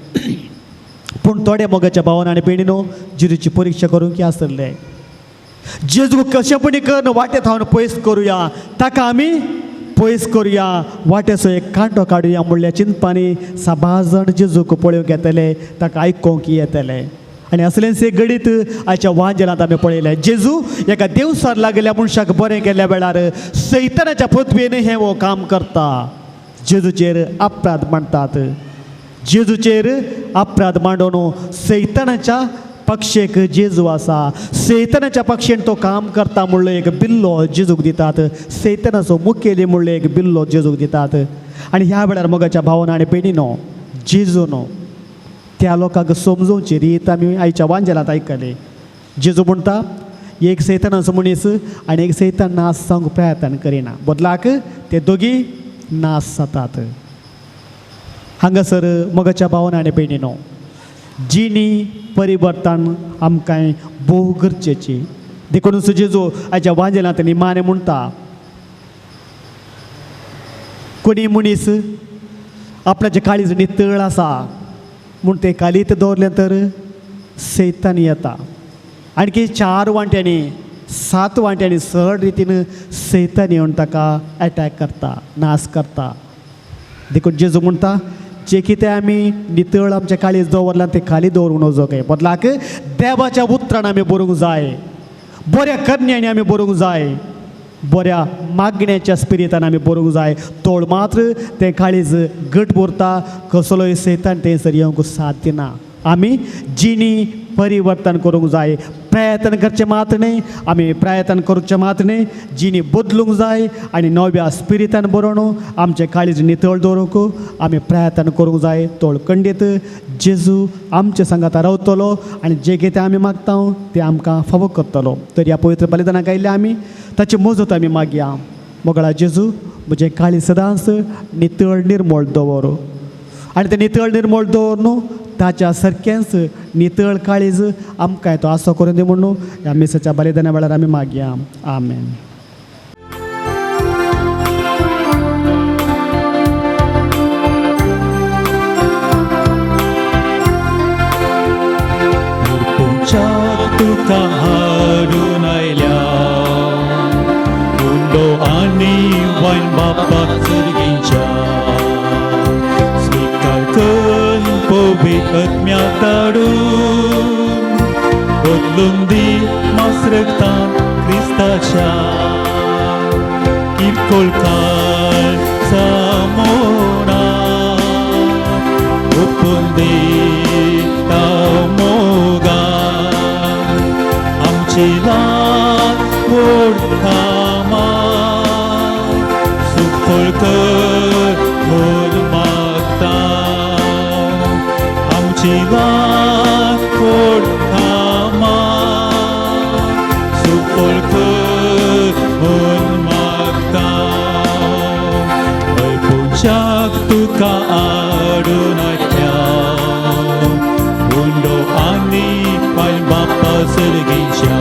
पूण थोडे मोगाच्या भावान आनी भयणीनो जेजूची परिक्षा करूंक आसले. जेजू कशेपणी करून वाटे थावन पयस करुया, ताका आमी पयस करुया, वाटेचो एक कांटो काडुया म्हणल्या चिंतपानी साबार जाण जेजूक पळोवंक येतले, ताका आयकूंक येतले. आनी असलेंच एक घडीत आयच्या वांजेलांत आमी पळयलें. जेजू एका देवसार लागिल्ल्या मनशाक बरें केल्ल्या वेळार सैतानाच्या पदवेन हें हो काम करता. जेजूचेर अपराध मांडटात, जेजूचेर अपराध मांडून सैतानाच्या पक्षेक जेजू आसा, सैतानाच्या पक्षेन तो काम करता म्हणलो एक बिल्लो जेजूक दितात, सैतानाचो मुखेली म्हणलो एक बिल्लो जेजूक दितात. आनी ह्या वेळार मोगाच्या भावना आनी भयणीनो जेजूनो त्या लोकांक समजोवची रीत आमी आयच्या वांजेलांत आयकली. जेजू म्हणटा एक सैतानाचो मनीस आनी एक सैतान नाश जावंक प्रयत्न करिना, बदलाक ते दोगी नाश जातात. हांगासर मोगाच्या भावना आनी भयणीनो जिणी परिवर्तन आमकां भोव गरजेची. देखून जेजू आयच्या वांजेलांत निमाणें म्हणटा, कोणी मनीस आपणाचें काळीज नितळ आसा म्हूण तें कालीत दवरलें तर सैतान येता. आणखी 4 वांट्यांनी 7 वांट्यांनी सरळ रितीन सैतान येवन ताका एटॅक करता, नाश करता. देखून जेजू म्हणटा जे कितें आमी नितळ आमचें काळीज दवरलां तें खाली दवरूंक नजो काय, बदलाक देवाच्या उतरान आमी बरोवंक जाय, बऱ्या करण्यांनी आमी बरोवंक जाय, बऱ्या मागण्याच्या स्पिरितान आमी बरोवंक जाय. तोळ मात्र तें काळीज घट उरता, कसलोय सैतान थंयसर येवंक साथ दिना. आमी जिणी परिवर्तन करूंक जाय, प्रयत्न करचें मात्र न्ही, आमी प्रयत्न करचें मात्र न्ही, जिणी बदलूंक जाय आनी नव्या स्पिरितान बरोवन आमचें काळीज नितळ दवरूंक आमी प्रयत्न करूंक जाय. तोळ खंडीत जेजू आमचे सांगाता रावतलो आनी जें कितें आमी मागता तें आमकां फावो करतलो. तर ह्या पवित्र बलिदानाक आयिल्ले आमी ताची मजत आमी मागया. मोगळा जेजू म्हजें काळीज सदांच नितळ निर्मळ दवर आनी तें नितळ निर्मळ दवर न्हू ताच्या सारकेंच नितळ काळीज आमकां तो आसो करून दी म्हणून ह्या मिसाच्या बलिदाना वेळार आमी मागया. आमेन. तुका हाडून आयल्या उंडो आनी वायन बापा चुरगींच्या स्विकार कर पवित्र आत्म्या ताडून बदलून दी मासरक्तान क्रिस्ताच्या किरकोळ काळ सामोना ओपून दी मोगा आमची लात गोड कामा सुफळ कर म्हूण मागता आमची लात गोड कामा. मेळच्याक तुका आडून आयल्या उंडो आनी पाय बापा सर्गीच्या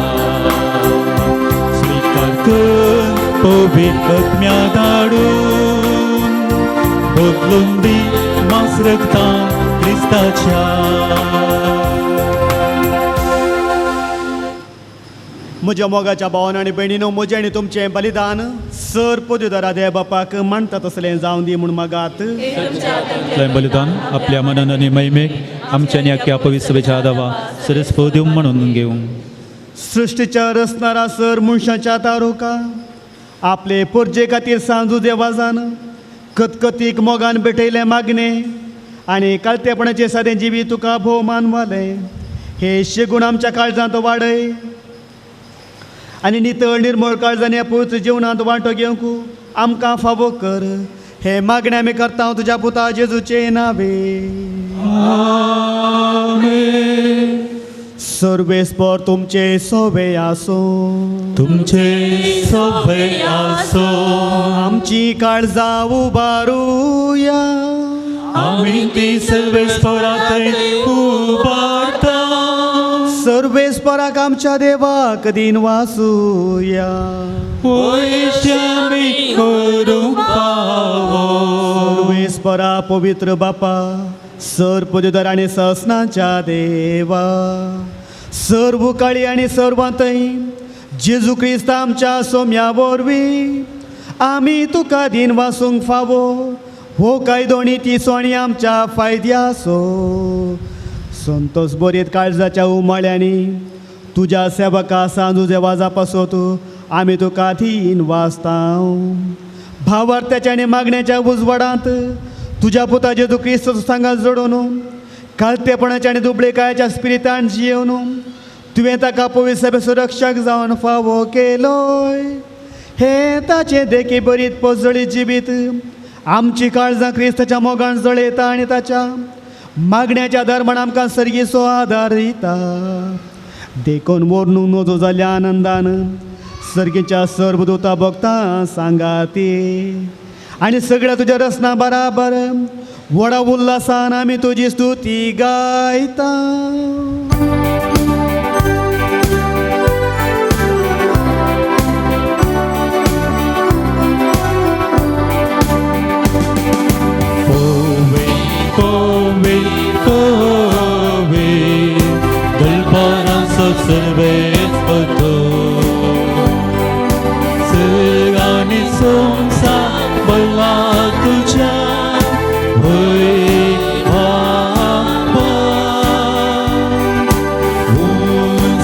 स्वीकार कर पवित्र आत्म्या धाडून बदलून दी मांस रक्तां क्रिस्ताच्या. म्हज्या मोगाच्या भावान आनी भयणीनो, म्हजें आनी तुमचें बलिदान सर पदवीधरा देव बापाक मानता तसलें जावं दी म्हूण मागात. आपलें बलिदान आपल्या मनान आनी महिमेक आमच्या आनी अख्ख्या पवित्र सभेच्या आदावा सरस दिवं म्हणून घेवं. सृश्टीच्या रचणारा सर मनशाच्या तारुका आपले पोरजे खातीर सांजू देवाजान कतकतीक मोगान भेटयलें मागणें आनी कालतेपणाचे सादें जिवीत तुका भोवमान वालें. हे शेगूण आमच्या काळजांत वाडय आनी नितळ निर्मळ काळजांनी ह्या पवित्र जिवनांत वांटो घेवंक आमकां फावो कर. हे मागणें आमी करता तुज्या पुता जेजूचे नावे. सर्वेस्पर तुमचे सोवे आसूं. तुमचे सभे आसो. आमची काळजां उबारुया. आमी ती सर्वेस्परात उबारता. सर्वेस्पराक आमच्या देवाक दिन वासूया. पयशे आमी करूंक फावो. सर्वेस्परा पवित्र बापा, सर पदवीधर आनी ससनाच्या देवा, सर्व काळी आनी सर्वांतय जेजू क्रिस्त आमच्या सोम्या वरवीं आमी तुका दिन वासूंक फावो. हो कायदो आनी ती सोणी आमच्या फायद्याचो. संतोष बरीत काळजाच्या उमाळ्यांनी तुज्या सेवका सांजू देवाजा पासत आमी तुका दीन वाचता. भावार्थ्याच्या आनी मागण्याच्या उजवाडांत तुज्या पुता जेजू क्रिस्ताचो सांगात जोडून कालतेपणाच्या आनी दुबळेकायाच्या स्पिरितान जियेवन तुवें ताका पवित्र सभे सुरक्षाक जावन फावो केलोय. हे ताचे देखी बरीत पोजळी जिवीत आमची काळजां क्रिस्ताच्या मोगान जळयता आनी ताच्या मागण्याच्या धर्मान आमकां सर्गीचो आदार दिता. देखून मोरनू नजो जाल्ल्या आनंदान सर्गीच्या सर्वदूता भोगता सांगाती आनी सगळ्या तुज्या रचना बराबर व्हडा उल्हासान आमी तुजी स्तुती गायता. पोवे पोवे पोवे दलपारांचो सर्वेस्पर सर्ग आनी संवसार भरला तुज्या वैभवान.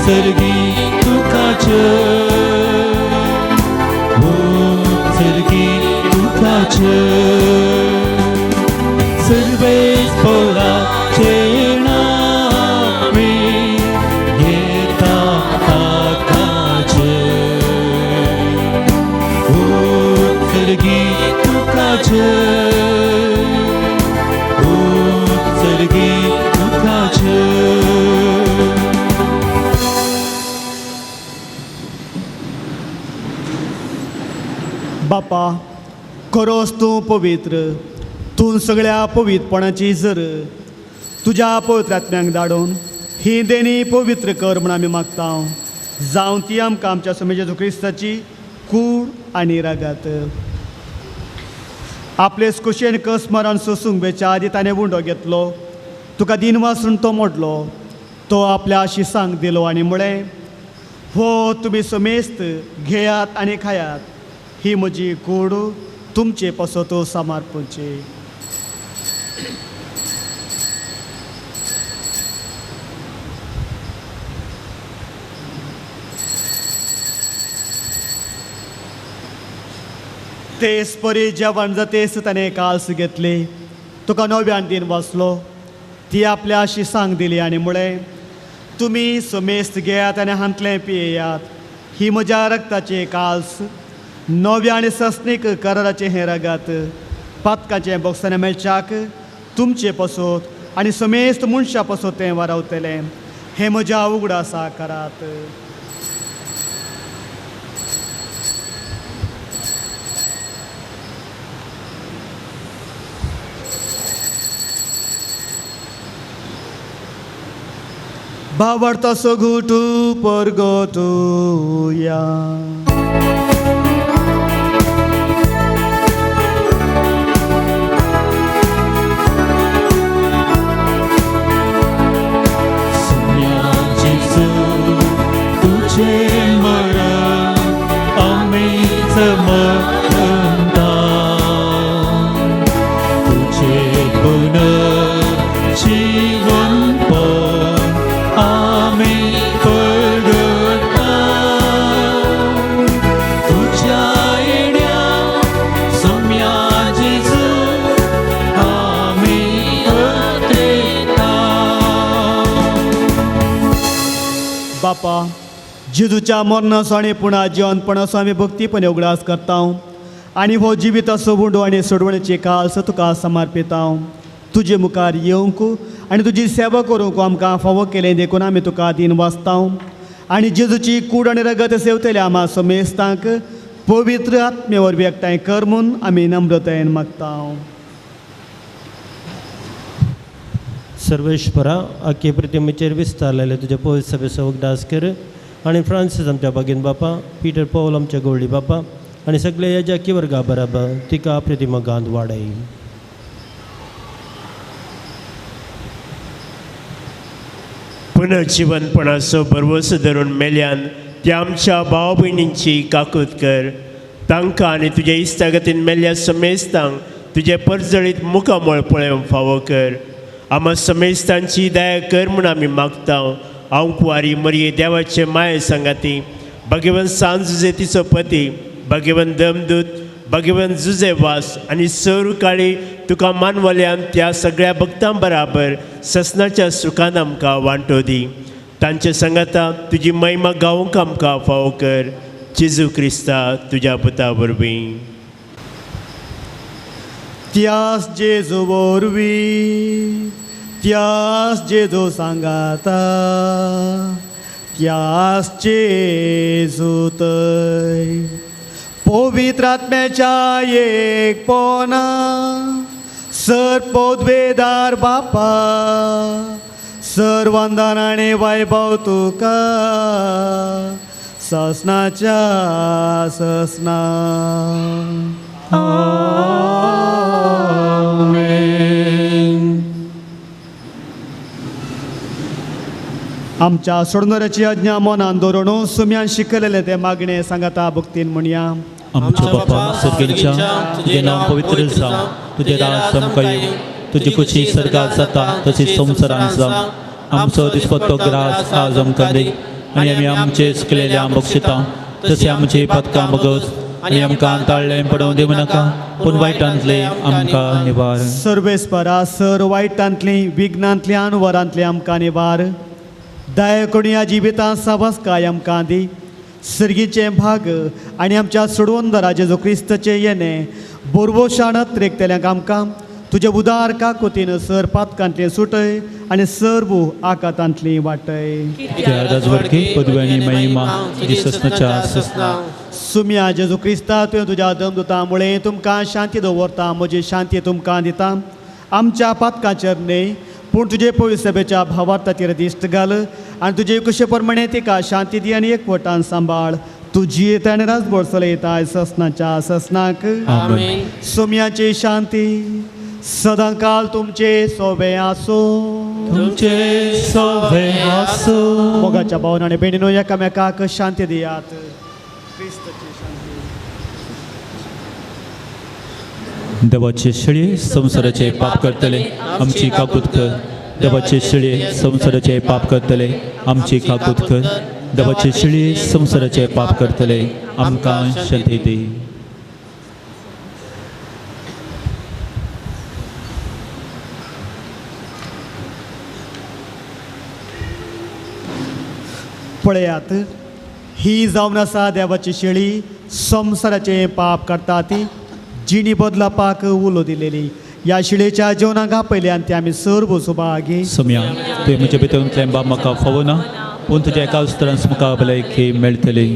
सर्गी तुका जय, सर्गी तुका जय. सर्वेस्पराचे नावे घेता ताका जय. उत्सर्गी तुका जय, उत्सर्गी तुका जय. बापा खरोच तूं पवित्र, तूं सगळ्या पवित्रपणाची जर तुज्या पवित्र आत्म्यांक धाडून ही देणी पवित्र कर म्हूण आमी मागता. जावं ती आमकां आमच्या स्वामी जेजू क्रिस्ताची कूड आनी रागात. आपले कुशेन कस मरण सोसूंक बेच्या आदी ताणें उंडो घेतलो, तुका दिन वासून तो मोडलो, तो आपल्या आशिसांक दिलो आनी म्हळें, हो तुमी समेस्त घेयात आनी खायात, ही म्हजी कूड तुमचे पासत समर्पणची. तेच परी जेवण जातेच ताणें काल्स घेतली, तुका नव्यान दिन वाचलो, ती आपल्या आशिसांक दिली आनी म्हळें, तुमी समेस्त घेयात आनी हांतलें पियेयात, ही म्हज्या रक्ताची काल्स, नव्या आनी सस्नीक कराराचें हें रगत, पातकाचें बोगसाणें मेळच्याक तुमचे पासत आनी समेस्त मनशां पासत तें वारावतलें. हें म्हज्या उगडासा करात. भावार्थाचो घुटू परगटुया. तुझे मरण आम्हीच मरता, तुझे पुनर्जीवन पण आम्ही परगटा. तुझ्या येण्या सम्या जेजू आम्ही अत्रेता. बापा, जेजूच्या मरणाचो आनी पुणा जिवनपणाचो आमी भक्तीपणे उगडास करता आनी हो जिविताचो उंडो आनी सोडवणेची काळस तुका समर्पिता. तुजे मुखार येवंक आनी तुजी सेवा करूंक आमकां फावो केलें देखून आमी तुका दीन वाचता आनी जेजूची कूड आनी रगत सेवतले आमा समेस्तांक पवित्र आत्मे वरवीं एकठांय कर म्हूण आमी नम्रतायेन मागता. सर्वेश्वरा, आख्खे प्रतिमेचेर विस्तारलेले तुज्या पवित्र सभेचो उगडास कर आनी फ्रांसीस आमच्या बागीन बापा, पीटर पॉल आमच्या गोल्डी बापा आनी सगळे ह्या वर्गा बराबर तिका प्रतिमा गांध वाडय. पुनर्जिवनपणाचो भरवंसो धरून मेल्यान त्या आमच्या भाव भयणींची काकूत कर. तांकां आनी तुज्या इश्टागतीन मेल्ल्या समेस्तांक तुजें परजळीत मुखामळ पळोवंक फावो कर. आमा समेस्तांची दया कर म्हूण आमी मागता. हांव कुवारी मरये देवाचे माये सांगाती भगवंत सांज जुजे तिचो पती, भगवंत दमदूत, भगवंत जुजे वास आनी सर काळी तुका मानवल्यान त्या सगळ्या भक्तां बराबर ससनाच्या सुखान आमकां वांटो दी. तांचे सांगाता तुजी महिमा गावंक आमकां फावो कर. जेजू क्रिस्ता तुज्या पुता वरवीं. त्यास जेजू वरवीं, त्यास जेजू सांगाता, त्यास जेजू तय पवित्र आत्म्याच्या एकपणा सर पदवेदार बापा, सर वंदन आनी वैभव तुका ससनाच्या ससना. आमच्या सोडणाऱ्याची आज्ञा मनान दवरून सुम्यान शिकलेले ते मागणे सांगाता भक्तीन म्हणया. आमच्या बापा सर्गेच्या, तुजें नांव पवित्र जावं, तुजें राज आमकां येवं, तुजी खुशी सर्गात जाता तशी संवसारांत जावं. आमचो दिसपट्टो ग्रास आज आमकां दी आनी आमी आमचे चुकलेल्या बक्षिता तशें आमची पदकां बगस आनी आमकां ताळ्ळें पडोवं दिवं नाका, पूण वायटांतलें आमकां निवार. सर्वेस्परा, सर वायटांतली विघ्नांतली आनी आमकां निवार. दया करून ह्या जिवितांत सावसकाय आमकां दी. सर्गीचें भाग आनी आमच्या सोडवंदरा जेजू क्रिस्ताचें येणें बोरवोशान त्रेकतल्यांक आमकां तुजे उदार काकुतीन सर पातकांतलें सुटय आनी सर्व आकातांतली वाटय. पदवी आनी महिमा तुजी ससनाच्या ससना. सुम्या जेजू क्रिस्ता, तुवें तुज्या दमदुता मुळे तुमकां शांती दवरता, म्हजी शांती तुमकां दिता. आमच्या पातकांचेर न्हय पूण तुजे पवित्र सभेच्या भावार्थाचेर दिश्ट घाल आनी तुजे कुशे प्रमाणे तिका शांती दी आनी एकवटान सांबाळ. तूं जियेता आनी राजभर चलयता ससनाच्या ससनाक. सोम्याची शांती सदांकाल तुमचे सोबे आसूं. तुमचे सोबे आसूं. मोगाच्या भावन आनी भयणीनो, एकामेकाक शांती दियात. क्रिस्ताची शांती. देवाचे शेळये संवसाराचे पाप करतले आमची काकूत कर. देवाचे शेळये संवसाराचे पाप करतले आमची काकूत कर. देवाचे शेळये संवसाराचे पाप करतले आमकां शांती दी. पळयात, ही जावन आसा देवाची शेळी संवसाराचें पाप करता ती जिणी बदलापाक उलो दिलेली. ह्या शिळेच्या जेवणाक आपयल्यान ती आमी सर्व सुभागी. सोम्या, तुवें म्हज्या भितरूंतलें बाब म्हाका फावो ना, पूण तुज्या एका उतरान म्हाका भलायकी मेळटली.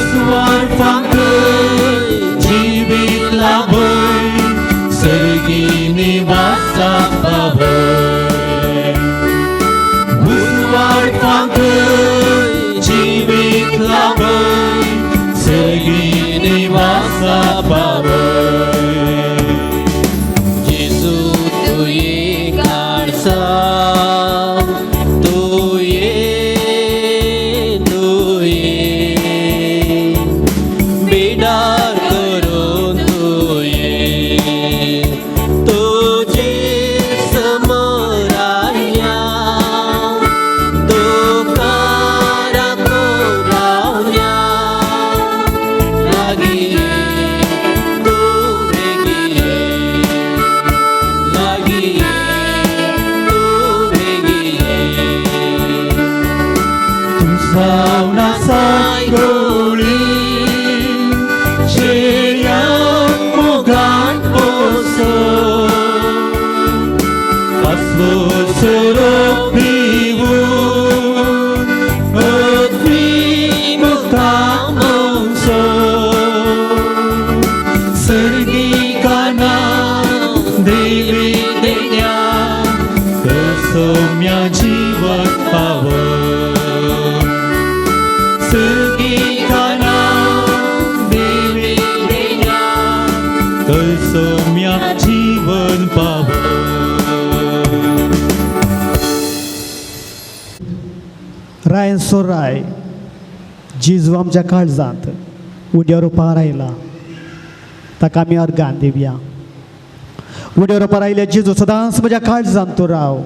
उजवाड फांकय जिवीत लाभय सर्गी निवासा पावय उजवाड फांकय जिवीत लाभय सर्गी निवासा पावय जेजू तुये काळसा तुये तुये बिडार करून तुये तुजे समराया तुका राखून रावया लागीं तूं बेगीन लागीं तूं बेगीन जावन आसाय गोळी शेळ्यांक मोगान पोसो पासवो सोरो पिवून अग्नी मुखामोसो सर्गी काना देवी देण्या कसोम्या जीवन पाव सर्गी काना देवी देण्या कसोम्या जीवन पाव रायन सोराय जेजू आमच्या काळजांत उड्या रुपार आयला ताका आमी अर्गान दिवया. उड्या रुपार आयल्या जेजू सदांच म्हज्या काळजांत तूं राव,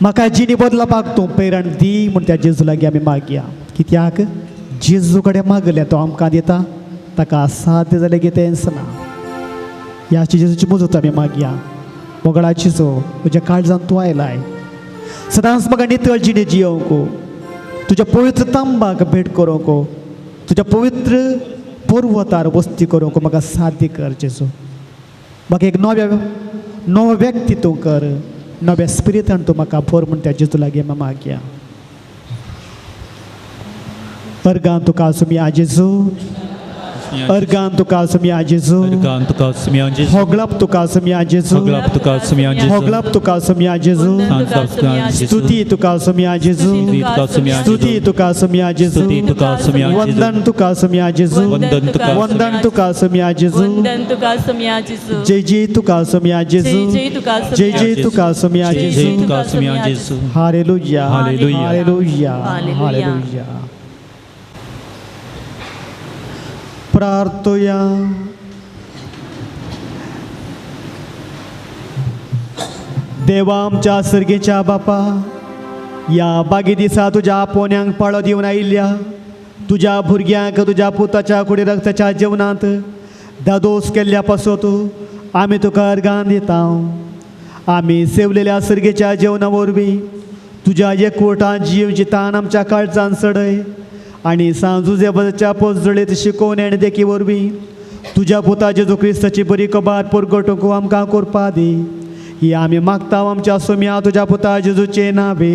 म्हाका जिणी बदलपाक तूं प्रेरण दी म्हूण त्या जेजू लागीं आमी मागया. कित्याक जेजू कडेन मागलें तो आमकां दिता, ताका असाध्य जालें कितेंच ना. ह्या जेजूची मुजत आमी मागया. मोगळा जेजू म्हज्या काळजांत तूं आयलाय, सदांच म्हाका नितळ जिणे जियोवंक, तुज्या पवित्र तांबाक भेट करूंक, तुज्या पवित्र पर्वतार वस्ती करूंक म्हाका साध्य कर जेजू. म्हाका एक नव्या नवो व्यक्ती तूं कर, नव्या स्पिरितान तूं म्हाका भर म्हूण त्या जेजू लागीं मागया. अर्गान तुका आसुया जेजू, अर्गान तुका आसुया जेजू, अर्गान तुका आसुया जेजू, होगळप तुका आसुया जेजू, होगळप तुका आसुया जेजू, होगळप तुका आसुया जेजू, स्तुती तुका आसुया जेजू, स्तुती तुका आसुया जेजू, स्तुती तुका आसुया जेजू, वंदन तुका आसुया जेजू, वंदन तुका वंदन तुका आसुया जेजू, वंदन तुका आसुया जेजू, जय जय तुका आसुया जेजू, जय जय तुका आसुया जय जय तुका आसुया जय जेजू. जय तुका आसुया जेजू. हालेलुया, हालेलुया. हालेलुया, हालेलुया. हालेलुया. प्रार्थोया. देवा आमच्या सर्गेच्या बापा, ह्या बागी दिसा तुज्या आपोवण्यांक पाळो दिवन आयिल्ल्या तुज्या भुरग्यांक तुज्या पुताच्या कुडी रक्ताच्या जेवणांत दादोस केल्ल्या पासत आमी तुका अर्गान दिता. आमी सेवलेल्या सर्गेच्या जेवणा वरवीं तुज्या एकवटान जीव जितान आमच्या काळजान सडय आनी सांजुजेबाच्या पोजडीत शिकोवणे आनी देखी वरवीं तुज्या पुता जेजू क्रिस्ताची बरी कबार परगटूंक आमकां करपा दी. ही आमी मागता आमच्या सोम्या तुज्या पुता जेजूचे नावे.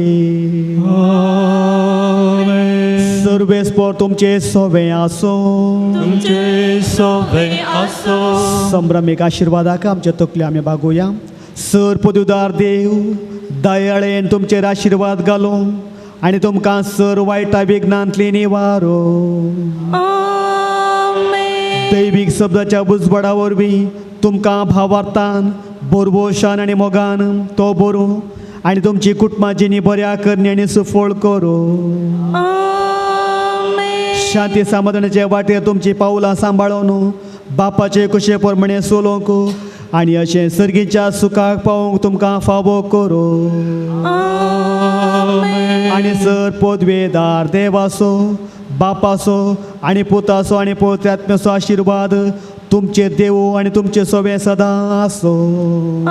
सर्वेस्पर तुमचे सोवे आसूं, तुमचे सोवे आसो. संभ्रमीक आशिर्वादाक आमच्या तकले आमी बागोवया. सर पदुदार देव दयाळेन तुमचेर आशिर्वाद घालूं आनी तुमकां सर वायटा विघ्नांतली निवारो. दैवीक शब्दाच्या उजवाडा वरवीं तुमकां भावार्थान बोरबोशान आनी मोगान तो बरो आनी तुमची कुटुंबां जिणी बऱ्या करणी आनी सुफळ करूं. शांती समाधानाचे वाटेर तुमची पावलां सांबाळून बापाचे कुशे प्रमाणे चलोवंक आनी अशें सर्गीच्या सुखाक पावोवंक तुमकां फावो करूं. आनी सर पदवेदार देवाचो बापाचो आनी पुताचो आनी पवित्र आत्म्याचो आशिर्वाद तुमचे देव आनी तुमचे सोवे सदां आसूं.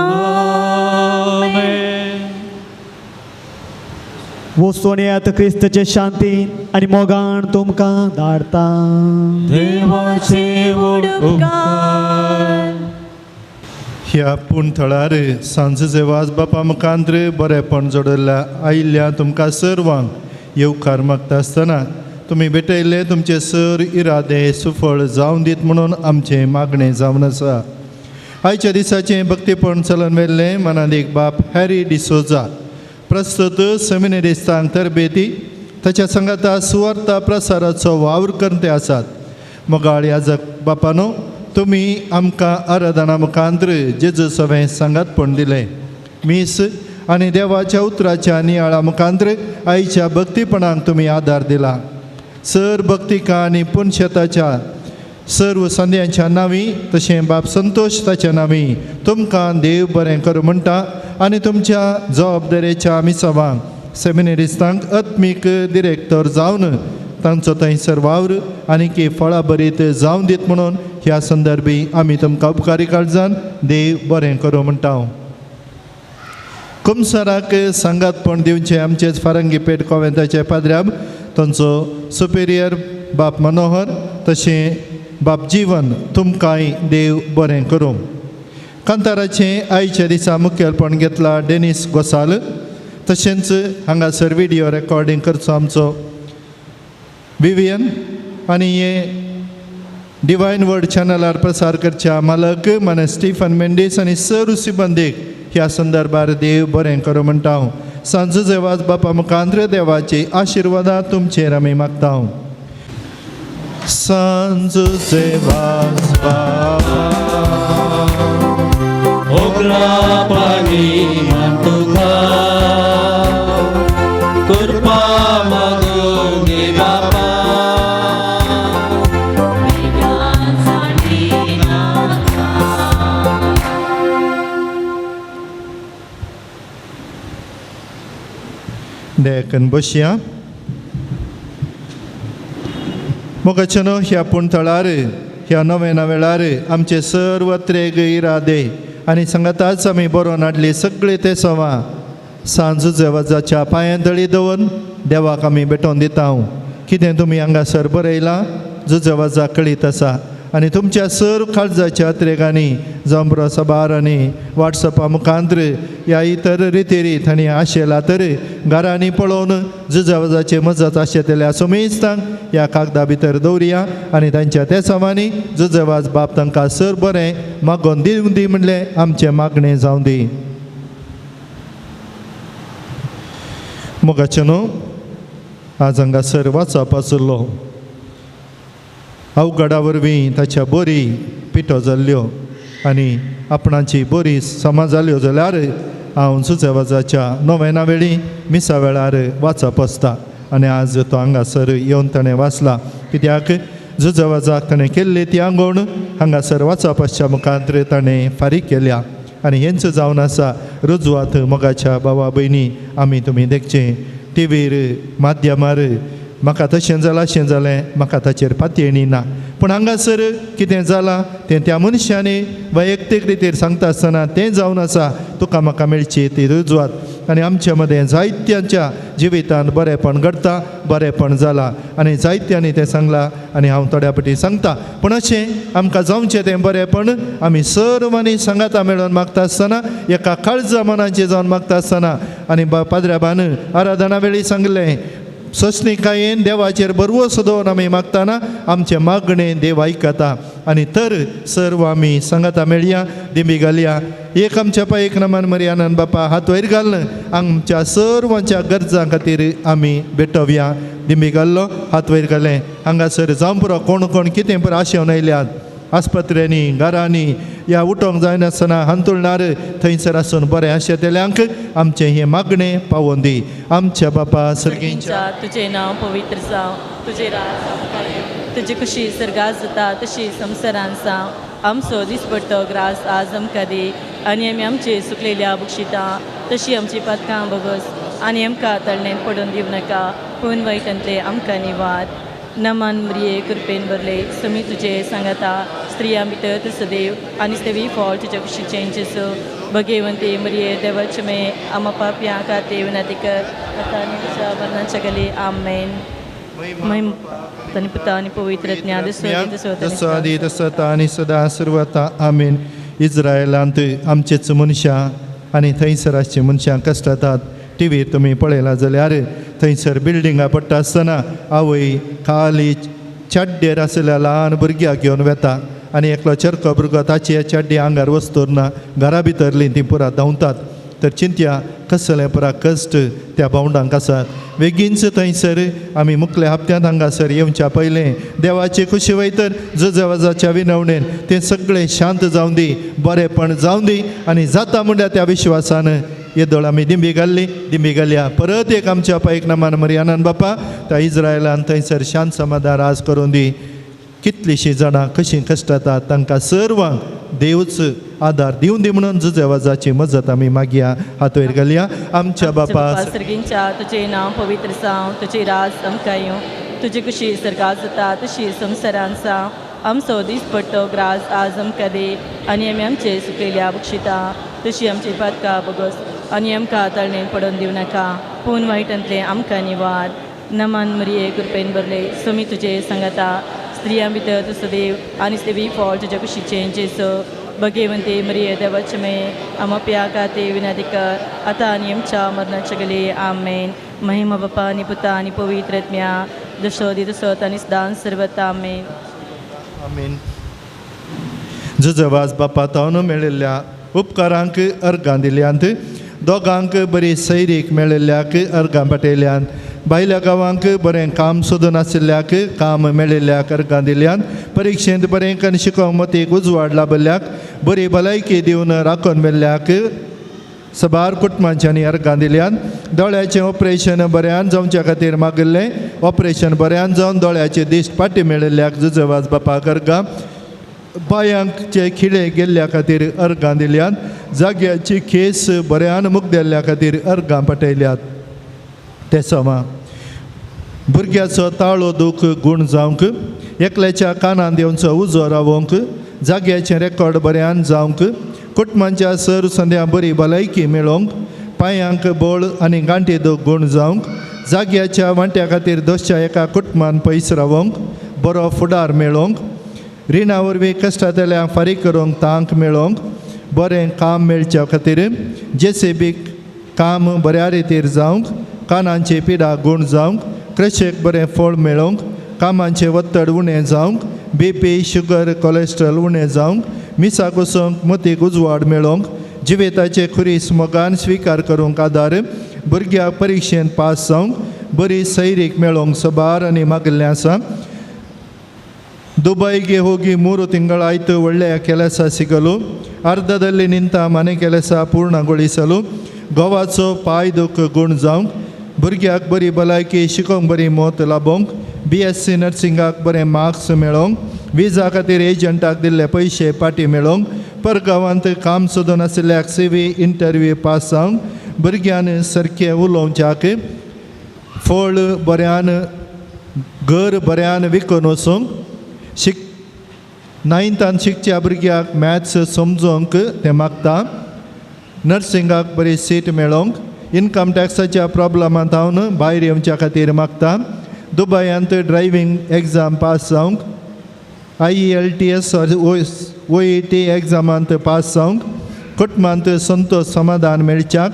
वचून येयात क्रिस्ताचे शांती आनी मोगान तुमकां धाडता. देवाचे उपकार. ह्या पूण थळार सांजचे वाज बापा मुखांत्र बरेपण जोडल्या आयिल्ल्या तुमकां सर्वांक येवकार मागता आसतना तुमी भेटयल्ले तुमचे सर इरादे सुफळ जावन दीत म्हणून आमचें मागणें जावन आसा. आयच्या दिसाचें भक्तीपण चलन व्हेल्लें मनादीक बाप हॅरी डिसोजा प्रस्तुत सेमिनरिस्तांक तरबेती ताच्या सांगाता सुवार्ता प्रसाराचो वावर करते आसात. मोगाळ याजक बापानो तुमी आमकां आराधना मुखांत्र जेजू सवें सांगातपण दिलें. मीस आनी देवाच्या उतराच्या नियाळा मुखांत्र आईच्या भक्तीपणाक तुमी आदार दिला. सर भक्तिका आनी पुनशेताच्या सर्व संद्यांच्या नांवी तशें बाप संतोश ताच्या नांवी तुमकां देव बरें करूं म्हणटा आनी तुमच्या जबाबदारेच्या मिसावांक सेमिनरिस्तांक आत्मीक डिरेक्टर जावन तांचो थंयसर वावर आनी की फळां बरीत जावन दीत म्हणून ह्या संदर्भी आमी तुमकां उपकारी काळजान देव बरें करूं म्हणटा. कुमसराक सांगातपण दिवचें आमचेच फारंगी पेट कोवेंताचे पाद्र्याब तांचो सुपिरियर बाप मनोहर तशें बाप जीवन तुमकांय देव बरें करूं. कांताराचें आयच्या दिसा मुखेलपण घेतला डेनीस गोसाल तशेंच हांगासर विडियो रेकॉर्डींग करचो आमचो विवियन आनी हे डिवायन वर्ड चॅनलार प्रसार करच्या मालक माने स्टीफन मेंडीस आनी सर सिबंदीक ह्या संदर्भार देव बरें करूं म्हणटा हांव. सांजू जेवाज बापा मुखांत्र देवाची आशिर्वादां तुमचेर आमी मागता हांव. सांजू जेवाज बापा ओग्रापानी मान तुका कृपा मागून दे बापा. देखून बसया. मोगाच्यानो ह्या पूण थळार ह्या नव्या वेळार आमचे सर्व त्रेग इरादे आनी सांगाताच आमी बरोवन हाडली सगळे ते सवां सांजू जेवाजाच्या पांयां तळी दवरून देवाक आमी भेटोवन दिता. कितें तुमी हांगासर बरयलां जुजेवाजा कळीत आसा आनी तुमच्या सर्व काळजाच्या त्रेगांनी जावं बरो सबार आनी वॉट्सॅपा मुखांत्र ह्या इतर रितीरीत आनी आशेला तर घरांनी पळोवन जुजावाजाचे मजत आशेतल्या सुमेस्तांक ह्या कागदा भितर दवरुया आनी तांच्या त्या सवांनी जुजेवाज बाप तांकां सर बरें मागोवन दिवं दी म्हणलें आमचें मागणें जावं दी. मोगाचें न्हू आज हांगासर वाचप आशिल्लो अवघडा वरवीं ताच्या बरी पिठो जाल्ल्यो आनी आपणाची बरी समा जाल्यो जाल्यार हांव सुचेवाजाच्या नोवेना वेळी मिसा वेळार वाचप आसता आनी आज तो हांगासर येवन ताणें वाचला कित्याक जुजवाजाक ताणें केल्ली ती आंगवण हांगासर वाचप आसच्या मुखांत्र ताणें फारीक केल्या आनी हेंच जावन आसा रुजवात मोगाच्या भावा भयणी आमी तुमी देखचें टिवीर माध्यमार म्हाका तशें जालां अशें जालें म्हाका ताचेर पातयेणी ना पूण हांगासर कितें जालां तें त्या मनशांनी वैयक्तीक रितीर सांगता आसतना तें जावन आसा तुका म्हाका मेळची ती रुजवात आनी आमच्या मदें जायत्यांच्या जिवितांत बरेंपण घडटा बरेंपण जालां आनी जायत्यांनी तें सांगलां आनी हांव थोड्या पटी सांगता पूण अशें आमकां जावचें तें बरेंपण आमी सर्वांनी सांगाता मेळोवन मागता आसतना एका काळजा मनाचें जावन मागता आसतना आनी पाद्र्याबान आराधना वेळी सांगलें सोसणिकायेन देवाचेर बरवस दवरून आमी मागतना आमचें मागणें देव आयकता आनी तर सर्व आमी सांगाता मेळया दिंबी घालया एक आमच्या पांय एक नमन मरियानंद बापा हात वयर घालून आमच्या सर्वांच्या गरजां खातीर आमी भेटोवया. दिंबी घाल्लो हात वयर घालें हांगासर जावं पुरो कोण कोण कितें पुरो आशेवन आयल्यात आस्पत्र्यांनी घरांनी ह्या उठोंक जायनासतना हांतुळणार थंयसर आसून बरें आशेतल्यांक आमचें हें मागणें पावोवन दी. आमच्या बापा सर्गींच्या तुजें नांव पवित्र जावं, तुजें राज आमकां येवं, तुजी खुशी सर्गात जाता तशी संवसारान जावं. आमचो दिसपट्टो ग्रास आज आमकां दी आनी आमी आमचे सुकलेल्या बक्षिता तशी आमची पातकां भोगस आनी आमकां तळणेन पडून दिवं नाका पूण वयतांतले आमकां निवार. नमन मरिये कृपेन भरले समी तुजे सांगाता स्त्रियां भितर तूं सदैव आनी सदैव फळ तुज्या कुशीचें जेजू. भगेवंती मरिये देवाचे मे आमा पापयां खातीर विनंती कर आतां आनी तुज्या मरणाच्या गली. आमेन. महिम पुता आनी पवित्र जसो आदी तसो आतां आनी सदां सर्वता. आमेन. इस्रायलांत आमचेच मनशां आनी थंयसर आसची मनशां कश्टतात टिवीर तुमी पळयला जाल्यार थंयसर बिल्डिंगां पडटा आसतना आवय खाली चाड्डेर आशिल्ल्या ल्हान भुरग्याक घेवन वेता आनी एकलो चरको भुरगो ताची चाड्डी आंगार वस्तूर ना घरा भितरली ती पुरा धांवतात. तर चिंत्या कसलें पुरा कश्ट त्या भावंडांक आसात. बेगीनच थंयसर आमी मुखल्या हप्त्यांत हांगासर येवच्या पयलें देवाची खुशी वयतर जुजेवाजाच्या विनवणेन तें सगळें शांत जावं दी, बरेंपण जावं दी आनी जाता म्हणल्यार त्या विश्वासान येदोळ आमी दिंबी घाल्ली, दिंबी घालया. परत एक आमच्या पायक नामान मरियानान बापा त्या इज्रायलान थंयसर शांत समाधान राज करून दी. कितलींशीं जाणां कशीं कश्टातात तांकां सर्वांक देवच आदार दिवन दी म्हणून जुजेवाजाची मजत आमी मागया. हात वयर घालया. आमच्या बापा सर्गींच्या तुजें नांव पवित्र जावं, तुजें राज आमकां येवं, तुजी खुशी सर्गात जाता तशी संवसारान जावं. आमचो दीसपट्टो ग्रास आज आमकां दी आनी आमी आमचे सुकलेल्या बक्षिता तशी आमची पातकां बगस आनी आमकां तळणेन पडोवन दिवं नाका, पूण वायटांतलें आमकां निवार. नमन मरिये कृपेन भरले, स्वामी तुजे सांगाता, स्त्रियां भितर तूं सदैव आनी देवी फळ तुज्या कुशीचें जेजू. भगेवंती मरिये देवाचे मे आमा प्या खातीर विनंती कर आतां आनी आमच्या मरणाच्या घडये. आमेन. महिमा बापा आनी पुता आनी पवित्र आत्म्या, जसो दी तसो आनी सदां सर्वता. आमेन. आमेन. जुजवाज बापा तावन मेळिल्ल्या उपकारांक अर्गां दिल्यांत, दोगांक बरी सैरीक मेळिल्ल्याक अर्गां पाटयल्यांत, भायल्या गांवांक बरें काम सोदून आशिल्ल्याक काम मेळिल्ल्याक अर्गां दिल्यांत, परिक्षेंत बरें कन शिकोवंक मतीक उजवाड लाबिल्ल्याक, बरी भलायकी दिवन राखून मेल्ल्याक सबार कुटुंबांच्यांनी अर्गां दिल्यांत, दोळ्याचें ऑपरेशन बऱ्यान जावच्या खातीर मागिल्लें ऑपरेशन बऱ्यान जावन दोळ्याचे दिश्ट फाटी मेळिल्ल्याक जुजवाज बापाक अर्गां, पांयांचे खिळे गेल्ल्या खातीर अर्गां दिल्यांत, जाग्याची केस बऱ्यान मुगदेल्ल्या खातीर अर्गां पाटयल्यात. ते समा भुरग्याचो ताळो दूख गूण जावंक, एकल्याच्या कानान येवचो उजो रावोंक, जाग्याचें रेकॉर्ड बऱ्यान जावंक, कुटुंबांच्या सर संद्या बरी भलायकी मेळोवंक, पांयांक बळ आनी गांठी दूख गूण जावंक, जाग्याच्या वांट्या खातीर दोशच्या एका कुटुंबान पयस रावोंक, बरो फुडार मेळोवंक, रिणा वरवीं कश्टांतल्यान फारीक करूंक तांक मेळोवंक, बरें काम मेळच्या खातीर जेसीबीक काम बऱ्या रितीर जावंक, कानांची पिडा गूण जावंक, कृशेक बरें फळ मेळोवंक, कामांचें वत्तड उणें जावंक, बीपी शुगर कोलेस्ट्रॉल उणें जावंक, मिसाक वचूंक मतीक उजवाड मेळोवंक, जिविताचे खुरीस मोगान स्विकार करूंक आदार, भुरग्याक परिक्षेंत पास जावंक, बरी सैरीक मेळोवंक सबार आनी मागिल्लें आसा. ದುಬೈಗೆ ಹೋಗಿ 3 ತಿಂಗಳಾಯಿತು. ಒಳ್ಳೆಯ ಕೆಲಸ ಸಿಗಲು, ಅರ್ಧದಲ್ಲಿ ನಿಂತ ಮನೆ ಕೆಲಸ ಪೂರ್ಣಗೊಳಿಸಲು, गोवाचो पांय दूख गूण जावंक, भुरग्याक बरी भलायकी शिकोवंक बरी मत लाबोवंक, BSc नर्सिंगाक बरे मार्क्स मेळोवंक, विजा खातीर एजंटाक दिल्ले पयशे पाटी मेळोवंक, परगांवांत काम सोदून आशिल्ल्याक CV interview pass जावंक, भुरग्यान सारकें उलोवच्याक, फळ बऱ्यान घर बऱ्यान विकून वचूंक, नायन्थान शिकच्या भुरग्याक मॅथ्स समजोवंक तें मागता, नर्सिंगाक बरी सीट मेळोवंक, इनकम टॅक्साच्या प्रॉब्लमांत हांव भायर येवच्या खातीर मागता, दुबयांत ड्रायव्हींग एग्जाम पास जावंक, IELTS OET एग्जामांत पास जावंक, कुटुंबांत संतोश समाधान मेळच्याक,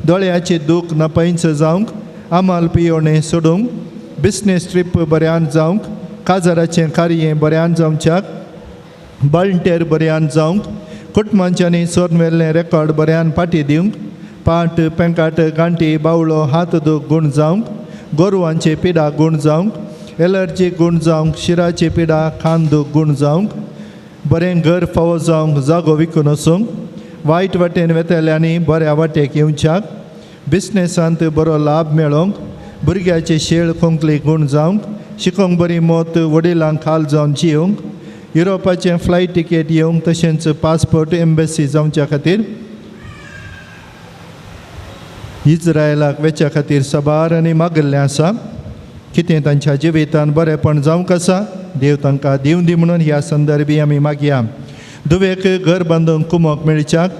दोळ्याची दूख नपयंच जावंक, आमाल पियोणे सोडूंक, बिजनेस ट्रीप बऱ्यान जावंक, काजाराचें कार्य बऱ्यान जावच्याक, बाळंटेर बऱ्यान जावंक, कुटुंबांच्यांनी सोद मेल्लें रेकॉर्ड बऱ्यान फाटी दिवंक, पाट पेंकाट गांठी बावळो हात दूख गूण जावंक, गोरवांचे पिडा गूण जावंक, एलर्जी गूण जावंक, शिराची पिडा खान दूख गूण जावंक, बरें घर फावो जावंक, जागो विकून वचूंक, वायट वाटेन वेतल्यांनी बऱ्या वाटेक येवच्याक, बिजनेसांत बरो लाभ मेळोवंक, भुरग्याचे शेळ खोंकली गूण जावंक, शिकोवंक बरी मत वडिलांक खाल जावन जिवंक, युरोपाचें फ्लायट तिकेट येवंक तशेंच पासपोर्ट एम्बेसी जावच्या खातीर, इज्रायलाक वेच्या खातीर सबार आनी मागिल्लें आसा. कितें तांच्या जिवितान बरेंपण जावंक आसा, देव तांकां दिवं दी म्हणून ह्या संदर्भी आमी मागया. दुवेक घर बांदूंक कुमोक मेळच्याक,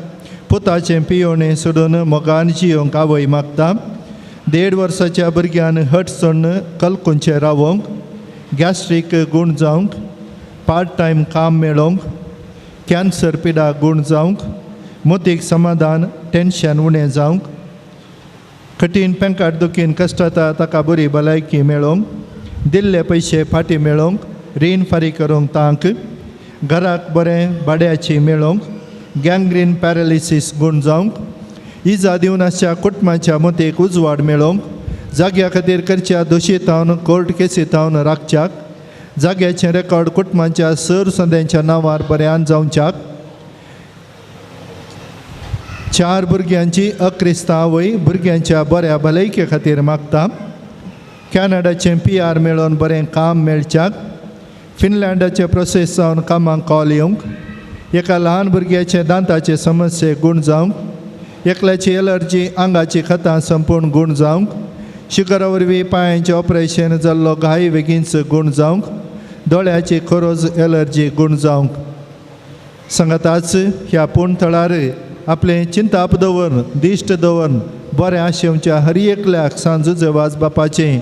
पुताचें पियोणें सोडून मोगान जियोंक आवय मागता, 1.5 वर्साच्या भुरग्यान हट सोडून कलकुंचें रावोंक, गॅस्ट्रीक गूण जावंक, पार्ट टायम काम मेळोवंक, कॅन्सर पिडा गूण जावंक, मोतीक समाधान टेन्शन उणें जावंक, कठीण पेंकाट दुखीन कश्टाता ताका बरी भलायकी मेळोवंक, दिल्ले पयशे फाटीं मेळोवंक, रीण फारीक करूंक तांक, घराक बरें भाड्याची मेळोवंक, गँग्रीन पॅरालिसीस गूण जावंक, इजा दिवन आसच्या कुटुंबाच्या मतीक उजवाड मेळोवंक, जाग्या खातीर करच्या दोशी थावन कोर्ट केसी थावन राखच्याक, जाग्याचें रेकॉर्ड कुटुंबाच्या सर संद्यांच्या नांवार बऱ्यान जावच्याक, 4 भुरग्यांची अक्रिस्तांव आवय भुरग्यांच्या बऱ्या भलायके खातीर मागता, कॅनडाचें PR मेळोवन बरें काम मेळच्याक, फिनलँडाचें प्रोसेस जावन कामाक कॉल येवंक, एका ल्हान भुरग्याचे दांताचे समस्ये गूण जावंक, एकल्याची एलर्जी आंगाची खतां संपूर्ण गूण जावंक, शुगरा वरवीं पांयांचें ऑपरेशन जाल्लो घाय बेगीनच गूण जावंक, दोळ्याची खोरोज एलर्जी गूण जावंक. सांगाताच ह्या पूण थळार आपलें चिंताप दवरून दिश्ट दवरून बरें आशेवच्या हर एकल्याक सांजू जेवाज बापाचें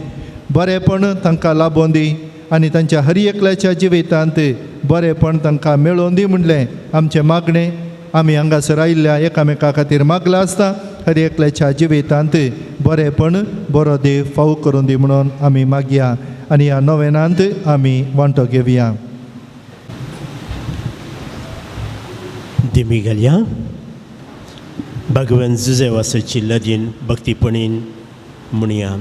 बरेंपण तांकां लाबोवन दी आनी तांच्या हर एकल्याच्या जिवितांत बरेंपण तांकां मेळोवन दी म्हणलें आमचें मागणें. आमी हांगासर आयिल्ल्या एकामेका खातीर मागलां आसता हर एकल्याच्या जिवितांत बरेंपण बरो देव फावो करून दी म्हणून आमी मागया आनी ह्या नोवेनांत आमी वांटो घेवया. दिमी घालया. भगवान जुजेवासाची लदीन भक्तीपणीन म्हणया.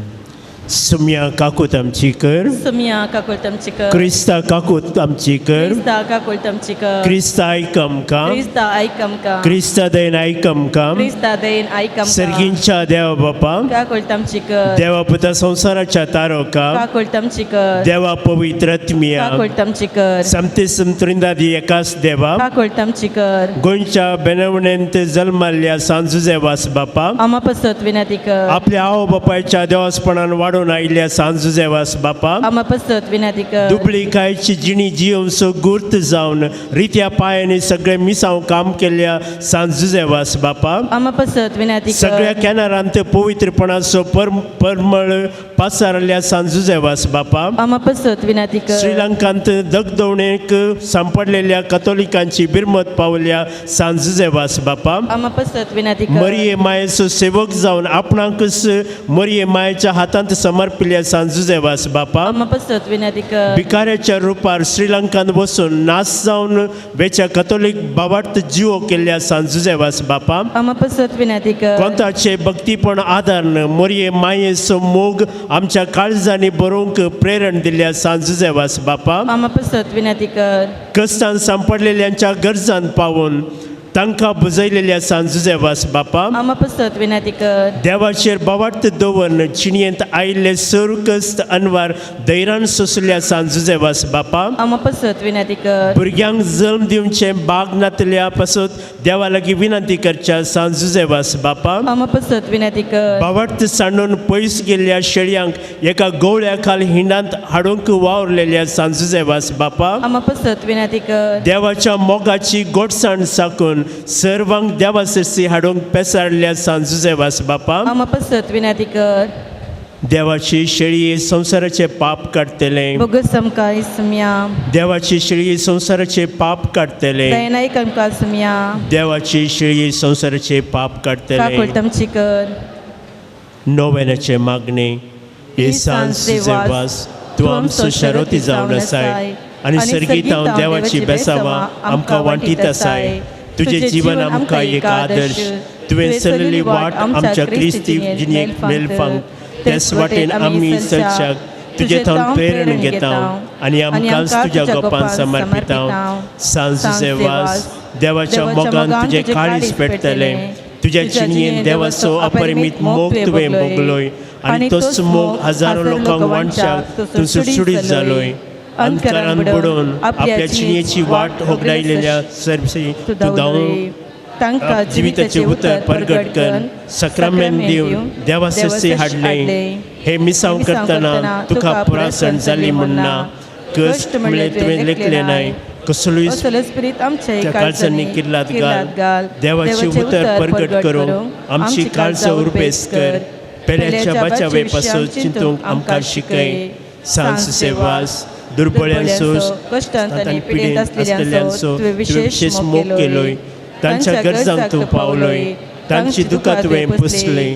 सुम्या काकूत आमची कर, सुम्या काकूत आमची कर, क्रिस्ता काकूत आमची कर, क्रिस्ता काकूत आमची कर, क्रिस्ता आयक आमकां, क्रिस्ता आयक आमकां, क्रिस्ता दयेन आयक आमकां, क्रिस्ता दयेन आयक आमकां, सर्गींच्या देवा बापा, काकूत आमची कर, देवा पुता संवसाराच्या तारोका, काकूत आमची कर, देवा पवित्र आत्म्या, काकूत आमची कर, समतेसम त्रिंदादी एकाच देवा, काकूत आमची कर, गोंयच्या बेनवणेंत जल्माल्ल्या सांजुजेवास बापा, आमा पसत विनंती कर, आपल्या आवय बापायच्या देवासपणान वाडून आयिल्ल्या सांजुजेवास बापा, आमा पसत विनंती कर, दुबळीकायची जिणी जियोवचो गुर्त जावन रित्या पांयांनी सगळे मिसांव काम केल्ल्या सांजुजेवास बापा, आमा पसत विनंती कर, सगळ्या कॅनरांत पवित्रपणाचो परमळ पासारल्या सांजुजेवास बापा, आमा पसत विनंती कर, श्रीलंकांत दगदवणेक सांपडलेल्या कथोलिकांची बिरमत पावल्या सांजुजेवास बापा, आमा पसत विनंती कर, मरिये मायेचो सेवक जावन आपणाकच मरिये मायेच्या हातांत समर्पिल्ल्या सांजुजेवास बापा, आमा पसत विनंती कर, भिकाऱ्याच्या रुपार श्रीलंकांत वचून नाश जावन वेच्या कथोलीक बाबार्थ जिवो केल्ल्या सांजुजेवास बापा, आमा पसत विनंती कर, कोंताचे भक्तीपण आदारन मरिये मायेचो मोग आमच्या काळजांनी बरोवंक प्रेरण दिल्ल्या सांजुजेवास बापा, आमा पसत विनंती कर, कश्टान सांपडलेल्यांच्या गरजान पावून तांकां बुजयलेल्या सांजुजेवास बापा, आमा पसत विनंती कर, देवाचेर बावार्थ दवरून चिणयेंत आयिल्ले सर कश्ट अनवार धैर्यान सोंसल्या सांजुजेवास बापा, आमा पसत विनंती कर, भुरग्यांक जल्म दिवचें बाग नातल्या पासत देवा लागीं विनंती करच्या सांजुजेवास बापा, आमा पसत विनंती कर, बावार्थ सांडून पयस गेल्ल्या शेळयांक एका गवळ्या खाल हिंडांत हाडूंक वावरलेल्या सांजुजेवास बापा, आमा पसत विनंती कर, देवाच्या मोगाची गोडसाण साकून सर्वांक देवा सरसी हाडूंक पेसारल्या सांजुजेवास बापा, आमा पसत विनंती कर, देवाची शेळी संवसाराचे पाप काडटले, बोगस आमकां इसम्या, देवाची शेळी संवसाराचे पाप काडटले, दयेन आयक आमकां सुम्या, देवाची शेळी संवसाराचे पाप काडटले. काकूत आमची कर. नोवेनाचे मागणे. हे सांजुजेवास तूं आमचो शरोती जावन आसाय आनी सर्गीत हांव देवाची बेसावा आमकां वांटीत आसाय. तुजें जीवन आमकां एक आदर्श, तुवें चलयल्ली वाट आमच्या क्रिस्ती जिणेक मेलफांक, त्याच वाटेन आमी चलच्याक तुजे थावन प्रेरण घेता आनी आमकांच तुज्या गोपान समर्पिता. सांजुजेवास देवाच्या मोगान तुजें काळीज पेटतलें, तुज्या जिणेन देवाचो अपरिमीत मोग तुवें भोगलोय आनी तोच मोग हजारो लोकांक वांटच्याक तूं सुडसुडीत जालोय. अंधकारान बुडोवन आपल्या जिणेची वाट होगडायलेल्या सरसी तूं धांवून तांकां जिविताचें उतर परगट कर, सक्रामेंत दिवन देवा सरसी हाडलें. हे मिसांव करतना तुका पुरासण जाली म्हणना, कश्ट म्हणलें तुवें लेखलें नाय, कसलोय आमच्या काळजांनी किल्लात घाल. देवाचें उतर परगट करूंक आमची काळजां उर्बेस कर, पेल्याच्या बाचावे पासून चिंतूंक आमकां शिकय. सांजुजेवास दुर्बळ्यांचो कश्टांत आनी पिडेंत आसलेल्यांचो तुवें विशेश मोग केलोय, तांच्या गरजांक तूं पावलोय, तांची दुकां तुवें पुसलीं,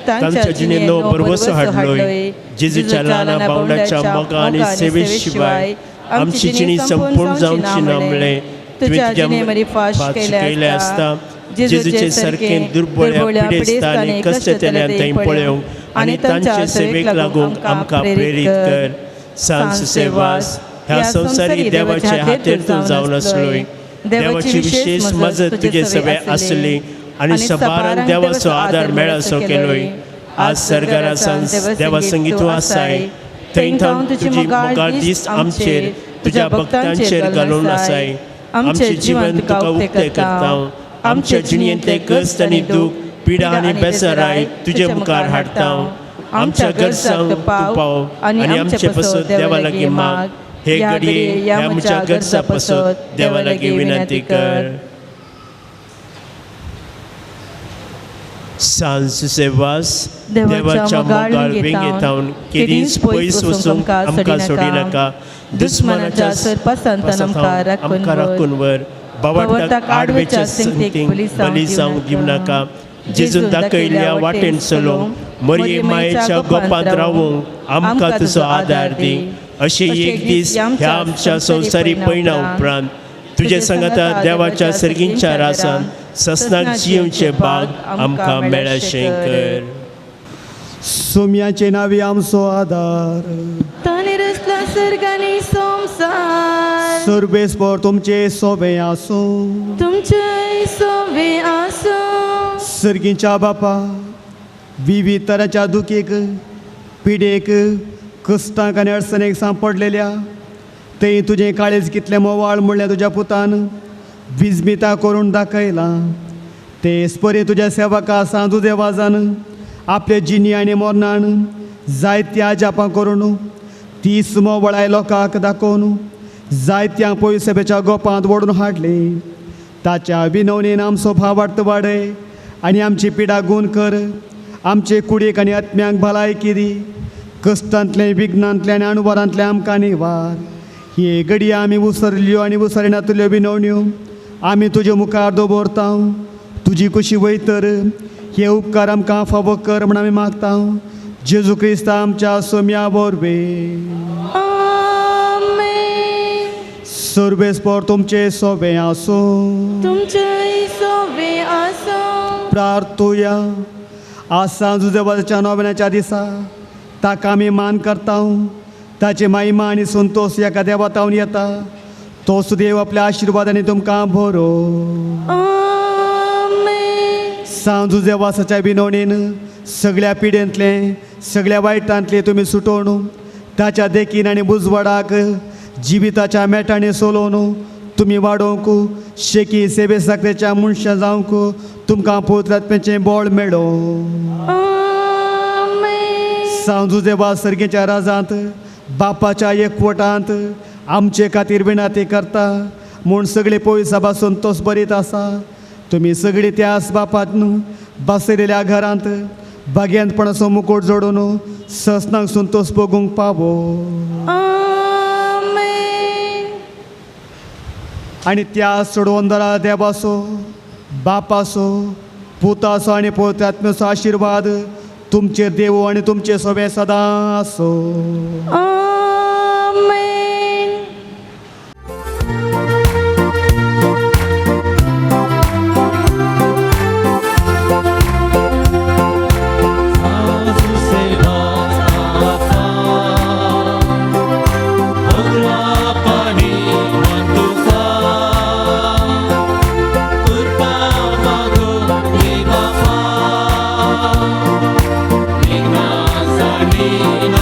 तांच्या जिणेंत नवो भरवंसो हाडलोय. जेजूच्या ल्हाना भावंडाच्या मोगा आनी सेवे शिवाय आमची जिणी संपूर्ण जावची ना म्हणलें तुवें तुज्या फास्ट केलें आसता. जेजूचे सारकें दुर्बळ पिडेस्तांनी कश्टतल्यान थंय पळोवंक आनी तांचे सेवेक लागूंक आमकां प्रेरीत कर. सांज सेवास ह्या संवसारी देवाच्या हातेर तूं जावन आसलोय. देवाची विशेष मजत तुजे सवे आसली आनी सबारान देवाचो आदार मेळसो केलोय. आज सरकारा देवा संगी तूं आसाय, थंय थावन तुजी मोगाळ दीस आमचेर तुज्या भक्तांचेर घालून आसाय. आमचें जीवन तुका उक्तें करता. आमच्या जिणेंतले कश्ट आनी दूख, पिडा आनी बेसराय तुजे मुखार हाडटा. आमच्या गरजांक तूं पाव आनी आमचे पसत देवा लागीं माग. हे घडये ह्या आमच्या गरजा पसत देवा लागीं विनंती कर. सांज सेवास देवाच्या मोगाळ वेंगेतावन केदींच पयस वचूंक आमकां सोडिनाका. दुस्मनाच्या सरपासांत आमकां राखून व्हर. बाबाटाक आडवेच्या संगतीक बली जावंक दिवनाका. जेजून दाखयल्ल्या वाटेन चलोवंक, मरये मायेच्या गोपांत रावूंक आमकां तुजो आदार दी. अशें एक दीस ह्या आमच्या संवसारी पयणा उपरांत तुजे सांगाता देवाच्या सर्गींच्या रासान ससनाक जियेवचे बाग आमकां मेळशें कर. सोम्याचे नावी आमचो आदार, ताणें रचला सर्ग आनी संवसार. सर्वेस्पर तुमचे सोबे आसूं, तुमचे सोबे आसूं. सर्गीच्या बापा, विविध तरांच्या दुखीक, पिडेक, कश्टांक आनी अडचणेक सांपडलेल्या थंय तुजें काळीज कितलें मोवाळ म्हणल्यार तुज्या पुतान विजमिता करून दाखयलां. तेच परी तुज्या सेवका सांजू देवाजान आपले जिणी आनी मोरनान जायत्या जापां करून तीस मोवळाय लोकांक दाखोवन जायत्या पयसभेच्या गोपांत ओडून हाडली. ताच्या विनवणेन आमचो भावार्थ वाडय आनी आमची पिडा गूण कर. आमचे कुडीक आनी आत्म्यांक भलायकी दी. कश्टांतलें, विघ्नांतलें आनी अणवरांतलें आमकां निवार. हे घडये आमी उसरल्यो आनी उसरनातल्यो विनवण्यो आमी तुजे मुखार दवरता. तुजी कुशी वयतर हे उपकार आमकां फावो कर म्हण आमी मागता. जेजू क्रिस्ता आमच्या सोम्या वरवीं. सर्वेस्पर तुमचे सोबे आसूं, तुमचे सोबे आसूं. प्रार्थुया. आज सांजू देवाच्या नोवेनाच्या दिसा ताका आमी मान करता. ताची महिमा आनी संतोष एका देवातावन येता. तोच देव आपल्या आशिर्वादांनी तुमकां भरो. सांजू देवासाच्या विनवणेन सगळ्या पिडेंतलें, सगळ्या वायटांतलें तुमी सुटोवन ताच्या देखीन आनी बुजवाडाक जिविताच्या मेटांनी सोलोवन तुमी वाडोवंक शेकी सेवे साकरेच्या मनशां जावंक तुमकां पवित्र आत्म्याचें बळ मेळो. सांजू देवा सर्गेच्या राजांत बापाच्या एकवटांत आमचे खातीर विनाती करता म्हूण सगळे पयसा संतोष बरीत आसा. तुमी सगळी त्यास बापात न्हू बसयलेल्या घरांत भाग्यांतपणाचो मुकोट जोडून ससनाक संतोष भोगूंक पावो. आनी त्या सोडवंदरा देवाचो, बापाचो, पुताचो आनी पवित्र आत्म्याचो आशिर्वाद तुमचेर देवो आनी तुमचे सोबे सदां आसो. Nina.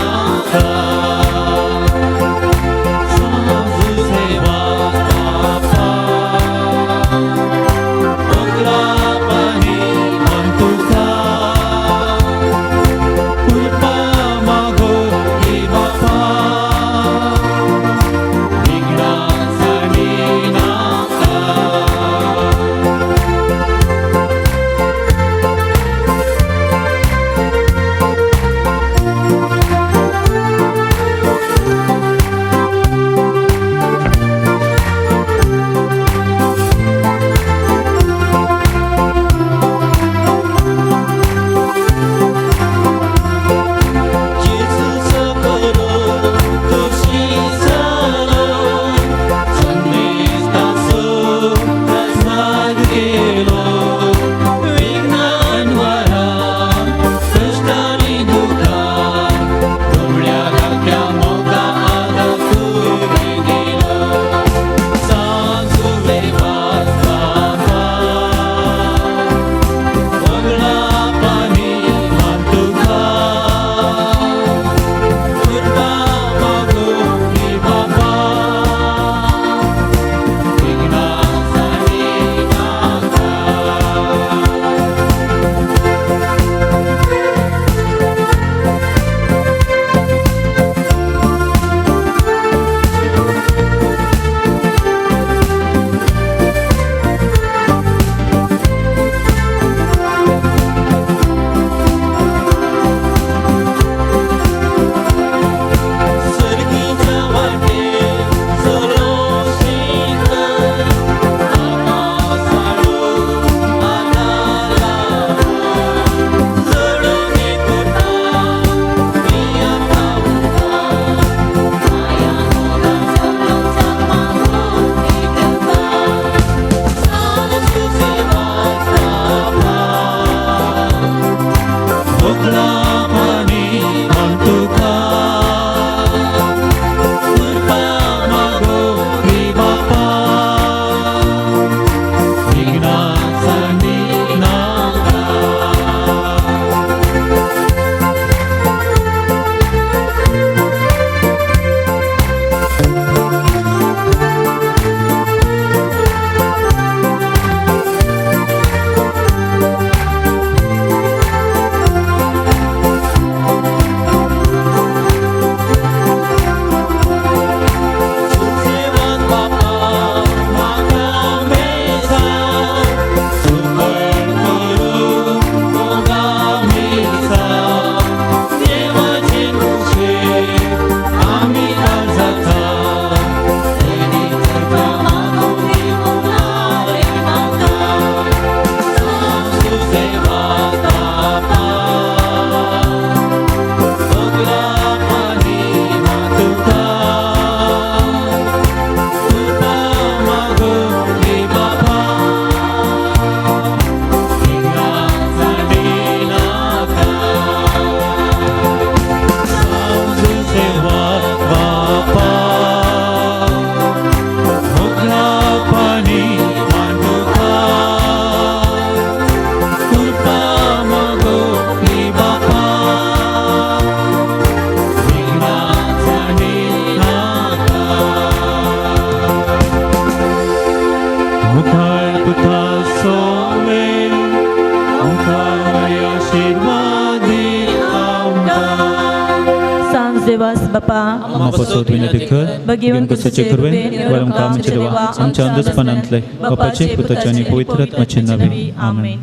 बापा आम्हा पासत विनंती कर भगीवन क्रिस्ताचे कृपेन वरम आमच्या देवा आमच्या अंदसपणांतले बापाचे पुताचे आनी पवित्र आत्म्याचे नावे आमेन.